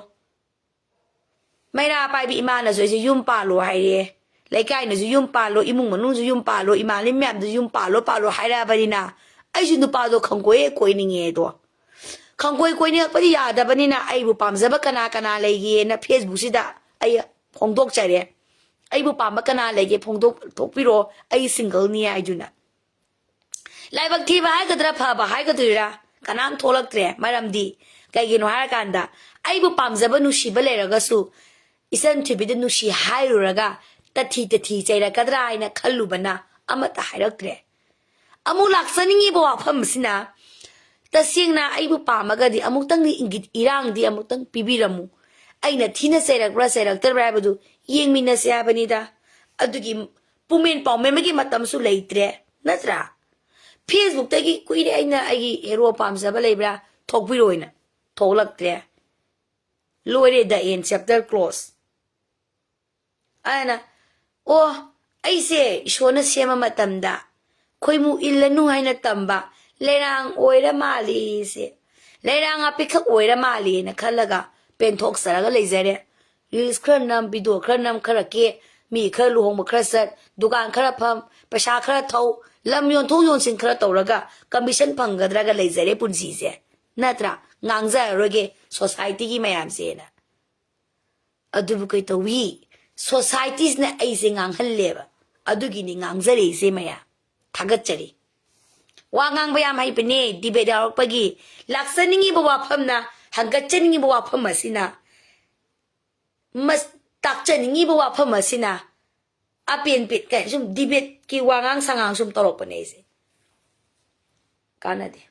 ꯃꯩꯔꯥ ꯄꯥꯏꯕꯤ ꯏꯃꯥꯅꯁꯨ ꯑꯩꯁꯦ ꯌꯨꯝ ꯄꯥꯜꯂꯣ ꯍꯥꯏꯔꯦ꯫ ꯂꯩꯀꯥꯏꯅꯁꯨ ꯌꯨꯝ ꯄꯥꯜꯂꯣ, ꯏꯃꯨꯡ ꯃꯅꯨꯡꯁꯨ ꯌꯨꯝ ꯄꯥꯜꯂꯣ, ꯏꯃꯥꯟꯅꯕꯤ ꯃꯌꯥꯝꯗꯨꯁꯨ ꯌꯨꯝ ꯄꯥꯜꯂꯣ, ꯄꯥꯜꯂꯣ ꯍꯥꯏꯔꯛꯑꯕꯅꯤꯅ ꯑꯩꯁꯨ ꯅꯨꯄꯥꯗꯣ ꯈꯪꯀꯣꯏ ꯀꯣꯏꯅꯤꯡꯉꯦ ꯑꯗꯣ꯫ ꯈꯪꯀꯣꯏ ꯀꯣꯏꯅꯤꯡꯉꯛꯄꯗꯤ ꯌꯥꯗꯕꯅꯤꯅ ꯑꯩꯕꯨ ꯄꯥꯝꯖꯕ ꯀꯅꯥ ꯀꯅꯥ ꯂꯩꯒꯦꯅ ꯐꯦꯁꯕꯨꯛꯁꯤꯗ ꯑꯩ ꯐꯣꯡꯗꯣꯛꯆꯔꯦ꯫ ꯑꯩꯕꯨ ꯄꯥꯝꯕ ꯀꯅꯥ ꯂꯩꯒꯦ ꯐꯣꯡꯗꯣꯛ-, ꯊꯣꯛꯄꯤꯔꯣ, ꯑꯩ ꯁꯤꯡꯒꯜꯅꯤ ꯍꯥꯏꯗꯨꯅ꯫ ꯂꯥꯏꯕꯛ ꯊꯤꯕ ꯍꯥꯏꯒꯗ꯭ꯔꯥ, ꯐꯕ ꯍꯥꯏꯒꯗꯣꯏꯔꯥ, ꯀꯅꯥꯝ ꯊꯣꯛꯂꯛꯇ꯭ꯔꯦ꯫ ꯃꯔꯝꯗꯤ ꯀꯩꯒꯤꯅꯣ ꯍꯥꯏꯔꯀꯥꯟꯗ, ꯑꯩꯕꯨ ꯄꯥꯝꯖꯕ ꯅꯨꯡꯁꯤꯕ ꯂꯩꯔꯒꯁꯨ, ꯏꯆꯟ ꯊꯣꯏꯕꯤꯗ ꯅꯨꯡꯁꯤ ꯍꯥꯏꯔꯨꯔꯒ ꯇꯊꯤ ꯇꯊꯤ ꯆꯩꯔꯛꯀꯗ꯭ꯔꯥ ꯍꯥꯏꯅ ꯈꯜꯂꯨꯕꯅ ꯑꯃꯠꯇ ꯍꯥꯏꯔꯛꯇ꯭ꯔꯦ꯫ ꯑꯃꯨꯛ ꯂꯥꯛꯆꯅꯤꯡꯉꯤꯕ ꯋꯥꯐꯝ ꯑꯁꯤꯅ, ꯇꯁꯦꯡꯅ ꯑꯩꯕꯨ ꯄꯥꯝꯃꯒꯗꯤ ꯑꯃꯨꯛꯇꯪꯗꯤ ꯏꯪꯒꯤꯠ ꯏꯔꯥꯡꯗꯤ ꯑꯃꯨꯛꯇꯪ ꯄꯤꯕꯤꯔꯝꯃꯨ꯫ ꯑꯩꯅ ꯊꯤꯅ ꯆꯩꯔꯛꯄ꯭ꯔꯥ ꯆꯩꯔꯛꯇꯕ꯭ꯔꯥ ꯍꯥꯏꯕꯗꯨ ꯌꯦꯡꯃꯤꯟꯅꯁꯦ ꯍꯥꯏꯕꯅꯤꯗ꯫ ꯑꯗꯨꯒꯤ ꯄꯨꯡꯃꯦꯟ ꯄꯥꯎꯃꯦꯟ ꯑꯃꯒꯤ ꯃꯇꯝꯁꯨ ꯂꯩꯇ꯭ꯔꯦ, ꯅꯠꯇ꯭ꯔꯥ? ꯐꯦꯁꯕꯨꯛꯇꯒꯤ ꯀꯨꯏꯔꯦ ꯑꯩꯅ ꯑꯩꯒꯤ ꯍꯦꯔꯣ ꯄꯥꯝꯖꯕ ꯂꯩꯕ꯭ꯔꯥ ꯊꯣꯛꯄꯤꯔꯣꯏꯅ ꯊꯣꯛꯂꯛꯇ꯭ꯔꯦ꯫ ꯂꯣꯏꯔꯦ, the end, chapter close꯫ ꯑꯗꯨꯅ, ꯑꯣ, ꯑꯩꯁꯦ ꯏꯁꯣꯔꯅ ꯁꯦꯝꯕ ꯃꯇꯝꯗ ꯈꯣꯏꯃꯨ ꯏꯜꯂꯅꯨ ꯍꯥꯏꯅ ꯇꯝꯕ ꯂꯩꯔꯥꯡ ꯑꯣꯏꯔ ꯃꯥꯜꯂꯦꯁꯦ, ꯂꯩꯔꯥꯡ ꯑꯄꯤꯛꯈꯛ ꯑꯣꯏꯔ ꯃꯥꯜꯂꯦꯅ ꯈꯜꯂꯒ ꯄꯦꯟꯊꯣꯛꯆꯔꯒ ꯂꯩꯖꯔꯦ꯫ ꯔꯤꯜꯁ ꯈꯔ ꯅꯝ, ꯚꯤꯗꯤꯑꯣ ꯈꯔ ꯅꯝ, ꯈꯔ ꯀꯦ, ꯃꯤ ꯈꯔ ꯂꯨꯍꯣꯡꯕ ꯈꯔ ꯆꯠ, ꯗꯨꯀꯥꯟ ꯈꯔ ꯐꯝ, ꯄꯩꯁꯥ ꯈꯔ ꯊꯧ, ꯂꯝ ꯌꯣꯟꯊꯣꯛ ꯌꯣꯟꯁꯤꯟ ꯈꯔ ꯇꯧꯔꯒ ꯀꯃꯤꯁꯟ ꯐꯪꯒꯗ꯭ꯔꯒ ꯂꯩꯖꯔꯦ ꯄꯨꯟꯁꯤꯁꯦ, ꯅꯠꯇ꯭ꯔꯥ? ꯉꯥꯡꯖꯔꯔꯣꯏꯒꯦ ꯁꯣꯁꯥꯏꯇꯤꯒꯤ ꯃꯌꯥꯝꯁꯦꯅ꯫ ꯑꯗꯨꯕꯨ ꯀꯩ ꯇꯧꯏ? ꯁꯣꯁꯥꯏꯇꯤꯁꯤꯅ ꯑꯩꯁꯦ ꯉꯥꯡꯍꯜꯂꯦꯕ꯫ ꯑꯗꯨꯒꯤꯅꯤ ꯉꯥꯡꯖꯔꯛꯏꯁꯦ ꯃꯌꯥꯝ꯫ ꯊꯥꯒꯠꯆꯔꯤ꯫ ꯋꯥ ꯉꯥꯡꯕ ꯌꯥꯝ ꯍꯩꯕꯅꯦ, ꯗꯤꯕꯦꯠ ꯌꯥꯎꯔꯛꯄꯒꯤ꯫ ꯂꯥꯛꯆꯅꯤꯡꯉꯤꯕ ꯋꯥꯐꯝꯅ ꯍꯪꯒꯠꯆꯅꯤꯡꯉꯤꯕ ꯋꯥꯐꯝ ꯑꯁꯤꯅ, ꯃꯁ-, ꯇꯥꯛꯆꯅꯤꯡꯉꯤꯕ ꯋꯥꯐꯝ ꯑꯁꯤꯅ, ꯑꯄꯦꯟ ꯄꯦꯟ ꯀꯩ ꯁꯨꯝ debateꯀꯤ ꯋꯥꯉꯥꯡ ꯁꯉꯥꯡ ꯁꯨꯝ ꯇꯧꯔꯛꯄꯅꯦ ꯑꯩꯁꯦ꯫ ꯀꯥꯟꯅꯗꯦ꯫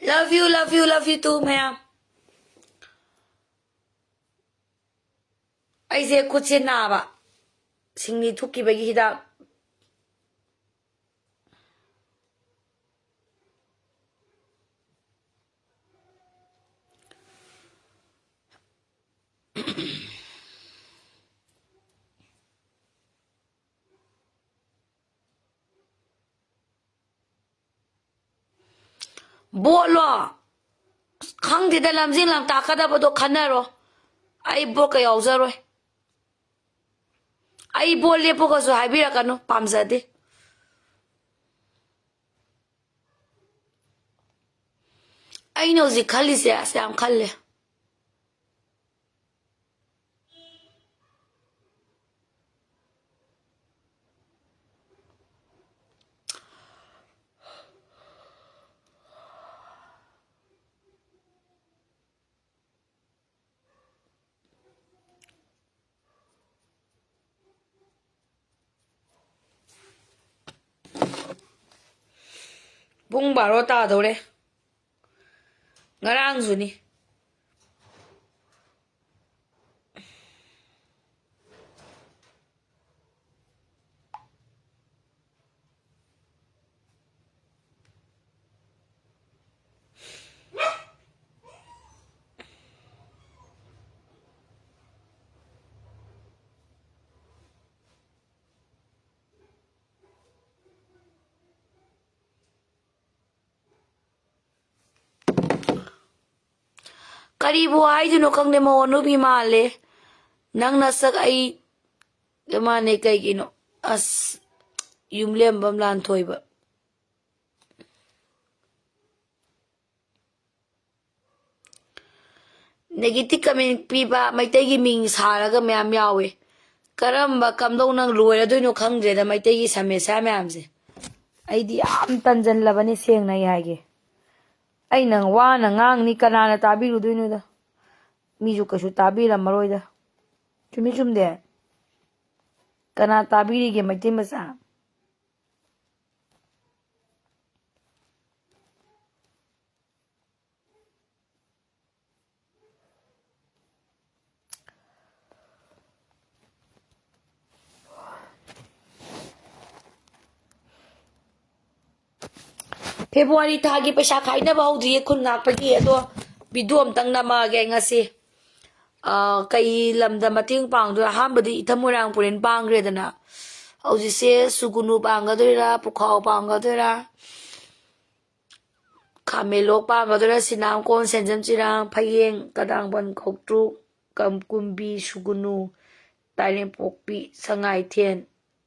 Love you, love you, love you too, ꯃꯌꯥꯝ꯫ ꯑꯩꯁꯦ ꯈꯨꯠꯁꯦ ꯅꯥꯕ, ꯁꯤꯡꯂꯤ ꯊꯨꯛꯈꯤꯕꯒꯤ ꯍꯤꯗꯥꯛ꯫ ꯕꯣꯠꯂꯣ? ꯑꯁ, ꯈꯪꯗꯦꯗ, ꯂꯝꯖꯤꯡ ꯂꯝꯇꯥꯛꯀꯗꯕꯗꯣ ꯈꯟꯅꯔꯣ꯫ ꯑꯩ ꯕꯣꯠꯀ ꯌꯥꯎꯖꯔꯣꯏ꯫ ꯑꯩ ꯕꯣꯠ ꯂꯦꯞꯄꯨꯒꯁꯨ ꯍꯥꯏꯕꯤꯔꯛꯀꯅꯨ, ꯄꯥꯝꯖꯗꯦ꯫ ꯑꯩꯅ ꯍꯧꯖꯤꯛ ꯈꯜꯂꯤꯁꯦ ꯑꯁ ꯌꯥꯝ ꯈꯜꯂꯦ꯫ ꯄꯨꯡ ꯕꯥꯔꯣ ꯇꯥꯗꯧꯔꯦ꯫ ꯉꯔꯥꯡꯁꯨꯅꯤ꯫ ꯀꯔꯤꯕꯨ ꯍꯥꯏꯗꯣꯏꯅꯣ ꯈꯪꯗꯦ, ꯃꯧ ꯑꯅꯨꯕꯤ ꯃꯥꯜꯂꯦ꯫ ꯅꯪ ꯅꯁꯛ ꯑꯩ ꯃꯥꯟꯅꯩ ꯀꯩꯒꯤꯅꯣ? ꯑꯁ, ꯌꯨꯝꯂꯦꯝꯕꯝ ꯂꯥꯟꯊꯣꯏꯕ꯫ Negative comment ꯄꯤꯕ ꯃꯩꯇꯩꯒꯤ ꯃꯤꯡ ꯁꯥꯔꯒ ꯃꯌꯥꯝ ꯌꯥꯎꯋꯦ꯫ ꯀꯔꯝꯕ ꯀꯝꯗꯧꯅ ꯂꯣꯏꯔꯗꯣꯏꯅꯣ ꯈꯪꯗ꯭ꯔꯦꯗ ꯃꯩꯇꯩꯒꯤ ꯁꯃꯁ꯭ꯌꯥ ꯃꯌꯥꯝꯁꯦ꯫ ꯑꯩꯗꯤ ꯌꯥꯝ ꯇꯟꯖꯜꯂꯕꯅꯤ, ꯁꯦꯡꯅ ꯑꯩ ꯍꯥꯏꯒꯦ꯫ ꯑꯩꯅ ꯋꯥꯅ ꯉꯥꯡꯅꯤ, ꯀꯅꯥꯅ ꯇꯥꯕꯤꯔꯨꯗꯣꯏꯅꯣꯗ? ꯃꯤꯁꯨ ꯀꯩꯁꯨ ꯇꯥꯕꯤꯔꯝꯃꯔꯣꯏꯗ꯫ ꯆꯨꯝꯃꯤ ꯆꯨꯝꯗꯦ? ꯀꯅꯥ ꯇꯥꯕꯤꯔꯤꯒꯦ ꯃꯩꯇꯩ ꯃꯆꯥ? February ꯊꯥꯒꯤ ꯄꯩꯁꯥ ꯈꯥꯏꯅꯕ ꯍꯧꯗ꯭ꯔꯤꯌꯦ, ꯈꯨꯟ ꯉꯥꯛꯄꯒꯤ꯫ ꯑꯗꯣ video ꯑꯝꯇꯪ ꯅꯝꯃꯛꯑꯒꯦ ꯉꯁꯤ꯫ ꯑꯥ, ꯀꯩ ꯂꯝꯗ ꯃꯇꯦꯡ ꯄꯥꯡꯗꯣꯏ? ꯑꯍꯥꯟꯕꯗꯤ ꯏꯊꯝ ꯃꯣꯏꯔꯥꯡ ꯄꯨꯔꯦꯟ ꯄꯥꯡꯈ꯭ꯔꯦꯗꯅ꯫ ꯍꯧꯖꯤꯛꯁꯦ ꯁꯨꯒꯨꯅꯨ ꯄꯥꯡꯒꯗꯣꯏꯔꯥ, ꯄꯨꯈꯥꯎ ꯄꯥꯡꯒꯗꯣꯏꯔꯥ, ꯈꯥꯃꯦꯟꯂꯣꯛ ꯄꯥꯡꯒꯗꯣꯏꯔꯥ, ꯁꯤꯅꯥꯝꯀꯣꯟ, ꯁꯦꯟꯖꯝ ꯆꯤꯔꯥꯡ, ꯐꯌꯦꯡ, ꯀꯗꯥꯡꯕꯟ, ꯀꯧꯇ꯭ꯔꯨꯛ, ꯀꯝ-, ꯀꯨꯝꯕꯤ, ꯁꯨꯒꯨꯅꯨ, ꯇꯥꯏꯔꯦꯝꯄꯣꯛꯄꯤ, ꯁꯉꯥꯏꯊꯦꯟ,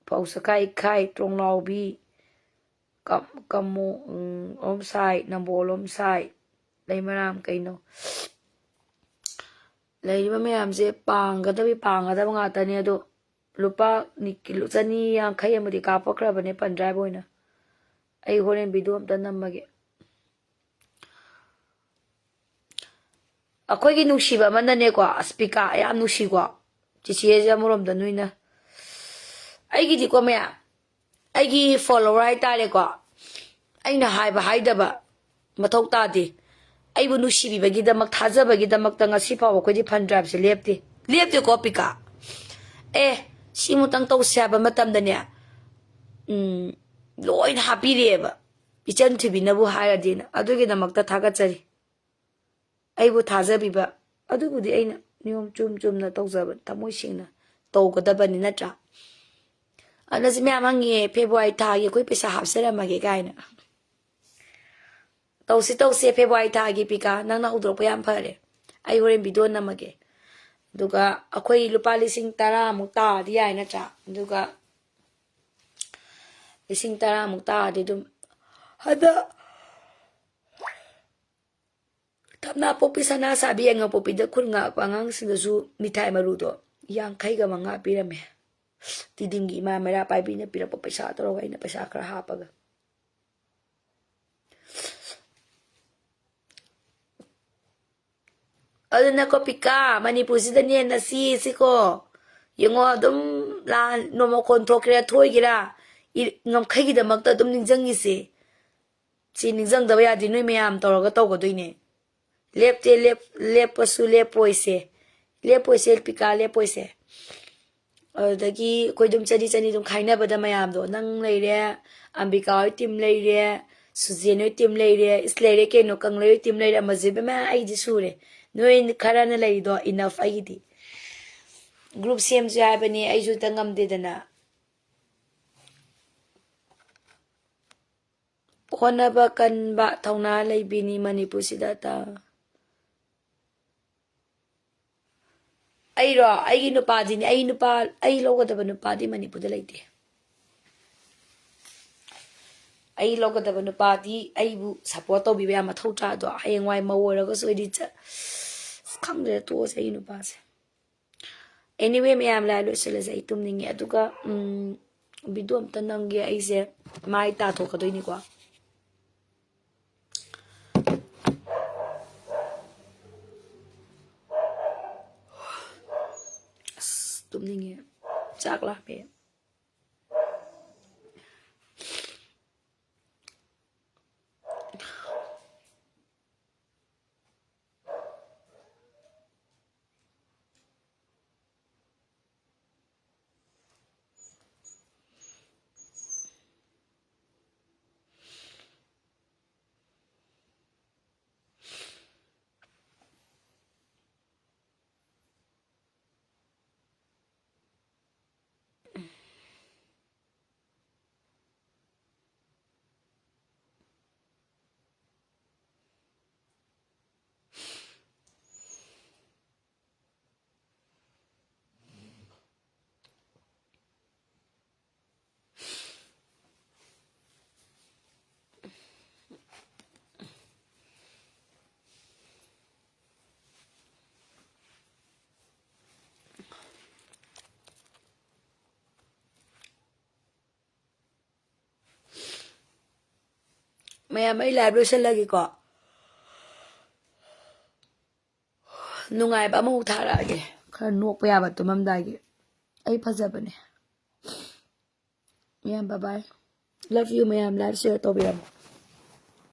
ꯐꯧꯁꯈꯥꯏ ꯏꯈꯥꯏ, ꯇꯣꯡꯂꯥꯎꯕꯤ, ꯀꯝ-, ꯀꯃꯣ-, ꯎꯝ, ꯂꯣꯝꯁꯥꯏ, ꯅꯝꯕꯣꯜ ꯂꯣꯝꯁꯥꯏ, ꯂꯩꯃꯔꯥꯝ ꯀꯩꯅꯣ꯫ ꯂꯩꯔꯤꯕ ꯃꯌꯥꯝꯁꯦ ꯄꯥꯡꯒꯗꯕꯤ ꯄꯥꯡꯒꯗꯕ ꯉꯥꯛꯇꯅꯦ꯫ ꯑꯗꯣ ꯂꯨꯄꯥ ꯅꯤ-, ꯀꯤꯂꯣ ꯆꯅꯤ ꯌꯥꯡꯈꯩ ꯑꯃꯗꯤ ꯀꯥꯞꯄꯛꯈ꯭ꯔꯕꯅꯦ ꯐꯟ ꯗ꯭ꯔꯥꯏꯚ ꯑꯣꯏꯅ꯫ ꯑꯩ ꯍꯣꯔꯦꯟ video ꯑꯝꯇ ꯅꯝꯃꯒꯦ꯫ ꯑꯩꯈꯣꯏꯒꯤ ꯅꯨꯡꯁꯤꯕ ꯑꯃꯅꯅꯦꯀꯣ, ꯑꯁ, ꯄꯤꯀꯥ ꯌꯥꯝ ꯅꯨꯡꯁꯤꯀꯣ꯫ ꯆꯤꯆꯦꯁꯦ ꯑꯃꯔꯣꯝꯗ ꯅꯣꯏꯅ, ꯑꯩꯒꯤꯗꯤꯀꯣ ꯃꯌꯥꯝ, ꯑꯩꯒꯤ follower ꯍꯥꯏꯇꯥꯔꯦꯀꯣ, ꯑꯩꯅ ꯍꯥꯏꯕ ꯍꯥꯏꯗꯕ ꯃꯊꯧ ꯇꯥꯗꯦ꯫ ꯑꯩꯕꯨ ꯅꯨꯡꯁꯤꯕꯤꯕꯒꯤꯗꯃꯛ, ꯊꯥꯖꯕꯒꯤꯗꯃꯛꯇ ꯉꯁꯤ ꯐꯥꯎꯕ ꯑꯩꯈꯣꯏꯗꯤ ꯐꯟ ꯗ꯭ꯔꯥꯏꯚꯁꯦ ꯂꯦꯞꯇꯦ꯫ ꯂꯦꯞꯇꯦꯀꯣ ꯄꯤꯀꯥ? ꯑꯦ, ꯁꯤꯃꯨꯛꯇꯪ ꯇꯧꯁꯦ ꯍꯥꯏꯕ ꯃꯇꯝꯗꯅꯦ, ꯎꯝ, ꯂꯣꯏꯅ ꯍꯥꯞꯄꯤꯔꯛꯑꯦꯕ꯫ ꯏꯆꯟ ꯊꯣꯏꯕꯤꯅꯕꯨ ꯍꯥꯏꯔꯗꯤꯅ꯫ ꯑꯗꯨꯒꯤꯗꯃꯛꯇ ꯊꯥꯒꯠꯆꯔꯤ꯫ ꯑꯩꯕꯨ ꯊꯥꯖꯕꯤꯕ꯫ ꯑꯗꯨꯕꯨꯗꯤ ꯑꯩꯅ ꯅꯤꯌꯣꯝ ꯆꯨꯝ ꯆꯨꯝꯅ ꯇꯧꯖꯕ, ꯊꯃꯣꯏ ꯁꯦꯡꯅ ꯇꯧꯒꯗꯕꯅꯤ ꯅꯠꯇ꯭ꯔꯥ? ꯑꯗꯨꯅ ꯁꯤ ꯃꯌꯥꯝ ꯍꯪꯉꯦ, "February ꯊꯥꯒꯤ ꯑꯩꯈꯣꯏ ꯄꯩꯁꯥ ꯍꯥꯞꯆꯔꯝꯃꯒꯦ" ꯀꯥꯏꯅ꯫ ꯇꯧꯁꯤ, ꯇꯧꯁꯤ, February ꯊꯥꯒꯤ ꯄꯤꯀꯥ, ꯅꯪꯅ ꯍꯧꯗꯣꯔꯛꯄ ꯌꯥꯝ ꯐꯔꯦ꯫ ꯑꯩ ꯍꯣꯔꯦꯟ ꯚꯤꯗꯤꯑꯣ ꯅꯝꯃꯒꯦ꯫ ꯑꯗꯨꯒ ꯑꯩꯈꯣꯏ ꯂꯨꯄꯥ ꯂꯤꯁꯤꯡ ꯇꯔꯥꯃꯨꯛ ꯇꯥꯔꯗꯤ ꯌꯥꯏ ꯅꯠꯇ꯭ꯔꯥ? ꯑꯗꯨꯒ ꯂꯤꯁꯤꯡ ꯇꯔꯥꯃꯨꯛ ꯇꯥꯔꯗꯤ ꯑꯗꯨꯝ ꯍꯟꯗꯛ ꯊꯝꯅꯥꯄꯣꯛꯄꯤ ꯁꯅꯥ ꯁꯥꯕꯤ ꯌꯥꯏꯉꯪꯄꯣꯛꯄꯤꯗ ꯈꯨꯟ ꯉꯥꯛꯄ ꯑꯉꯥꯡꯁꯤꯡꯗꯁꯨ ꯃꯤꯊꯥꯏ ꯃꯔꯨꯗꯣ ꯌꯥꯡꯈꯩꯒ ꯃꯉꯥ ꯄꯤꯔꯝꯃꯦ꯫ ꯇꯤꯗꯤꯝꯒꯤ ꯏꯃꯥ ꯃꯩꯔꯥ ꯄꯥꯏꯕꯤꯅ ꯄꯤꯔꯛꯄ ꯄꯩꯁꯥ ꯇꯧꯔꯒ ꯑꯩꯅ ꯄꯩꯁꯥ ꯈꯔ ꯍꯥꯞꯄꯒ꯫ ꯑꯗꯨꯅ ꯀꯣ ꯄꯤꯀꯥ, ꯃꯅꯤꯄꯨꯔꯁꯤꯗꯅꯦ ꯅꯁꯤꯁꯤꯀꯣ, ꯌꯦꯡꯉꯣ ꯑꯗꯨꯝ ꯂꯥꯟ ꯅꯣꯡꯃ ꯈꯣꯟ ꯊꯣꯛꯀꯦꯔꯥ ꯊꯣꯛꯏꯒꯦꯔꯥ, ꯏ-, ꯉꯝꯈꯩꯒꯤꯗꯃꯛꯇ ꯑꯗꯨꯝ ꯅꯤꯡꯁꯤꯡꯉꯤꯁꯦ꯫ ꯁꯤ ꯅꯤꯡꯁꯤꯡꯗꯕ ꯌꯥꯗꯦ, ꯅꯣꯏ ꯃꯌꯥꯝ ꯇꯧꯔꯒ ꯇꯧꯒꯗꯣꯏꯅꯦ꯫ ꯂꯦꯞꯇꯦ, ꯂꯦꯞ-, ꯂꯦꯞꯄꯁꯨ ꯂꯦꯞꯄꯣꯏꯁꯦ꯫ ꯂꯦꯞꯄꯣꯏꯁꯦ ꯄꯤꯀꯥ, ꯂꯦꯞꯄꯣꯏꯁꯦ꯫ ꯑꯗꯨꯗꯒꯤ ꯑꯩꯈꯣꯏ ꯑꯗꯨꯝ ꯆꯅꯤ ꯆꯅꯤ ꯑꯗꯨꯝ ꯈꯥꯏꯅꯕꯗ ꯃꯌꯥꯝꯗꯣ, ꯅꯪ ꯂꯩꯔꯦ, ꯑꯝꯕꯤꯀꯥ ꯍꯣꯏ ꯇꯤꯝ ꯂꯩꯔꯦ, ꯁꯨꯖꯦꯟ ꯍꯣꯏ ꯇꯤꯝ ꯂꯩꯔꯦ, ꯏꯁ ꯂꯩꯔꯦ ꯀꯩꯅꯣ, ꯀꯪꯂꯩ ꯍꯣꯏ ꯇꯤꯝ ꯂꯩꯔꯦ, ꯑꯃꯖꯤꯠ ꯏꯕꯦꯝꯃ ꯑꯩꯗꯤ ꯁꯨꯔꯦ꯫ ꯅꯣꯏ ꯈꯔꯅ ꯂꯩꯔꯤꯗꯣ enough ꯑꯩꯒꯤꯗꯤ꯫ ꯒ꯭ꯔꯨꯞ ꯁꯦꯝꯁꯦ ꯍꯥꯏꯕꯅꯤ, ꯑꯩꯁꯨ ꯍꯦꯛꯇ ꯉꯝꯗꯦꯗꯅ꯫ ꯍꯣꯠꯅꯕ ꯀꯟꯕ, ꯊꯧꯅꯥ ꯂꯩꯕꯤꯅꯤ ꯃꯅꯤꯄꯨꯔꯁꯤꯗ ꯇ-, ꯑꯩꯔꯣ? ꯑꯩꯒꯤ ꯅꯨꯄꯥꯗꯤꯅꯦ, ꯑꯩ ꯅꯨꯄꯥ, ꯑꯩ ꯂꯧꯒꯗꯕ ꯅꯨꯄꯥꯗꯤ ꯃꯅꯤꯄꯨꯔꯗ ꯂꯩꯇꯦ꯫ ꯑꯩ ꯂꯧꯒꯗꯕ ꯅꯨꯄꯥꯗꯤ ꯑꯩꯕꯨ support ꯇꯧꯕꯤꯕ ꯌꯥꯝ ꯃꯊꯧ ꯇꯥꯗ꯭ꯔꯣ? ꯍꯌꯦꯡꯋꯥꯏ ꯃꯧ ꯑꯣꯏꯔꯒꯁꯨ ꯑꯩꯗꯤ ꯆ-, ꯑꯁ, ꯈꯪꯗ꯭ꯔꯦ, ꯇꯣꯛꯑꯁꯦ ꯑꯩꯒꯤ ꯅꯨꯄꯥꯁꯦ꯫ Anyway, ꯃꯌꯥꯝ, ꯂꯥꯏ ꯂꯣꯏꯁꯤꯜꯂꯁꯦ, ꯑꯩ ꯇꯨꯝꯅꯤꯡꯉꯦ꯫ ꯑꯗꯨꯒ, ꯎꯝ, ꯚꯤꯗꯤꯑꯣ ꯑꯝꯇ ꯅꯝꯒꯦ, ꯑꯩꯁꯦ ꯃꯥꯏ ꯇꯥꯊꯣꯛꯀꯗꯣꯏꯅꯤꯀꯣ꯫ ꯑꯁ, ꯇꯨꯝꯅꯤꯡꯉꯦ, ꯆꯥꯛ ꯂꯥꯝꯃꯦ꯫ ꯃꯌꯥꯝ, ꯑꯩ live ꯂꯣꯏꯁꯤꯜꯂꯒꯦꯀꯣ꯫ ꯅꯨꯡꯉꯥꯏꯕ ꯑꯃꯃꯨꯛ ꯊꯥꯔꯛꯑꯒꯦ, ꯈꯔ ꯅꯣꯛꯄ ꯌꯥꯕ ꯇꯨꯝꯃꯝꯗꯥꯏꯒꯤ꯫ ꯑꯩ ꯐꯖꯕꯅꯦ꯫ ꯃꯌꯥꯝ, bye bye, love you ꯃꯌꯥꯝ꯫ Live share ꯇꯧꯕꯤꯔꯝꯃꯣ꯫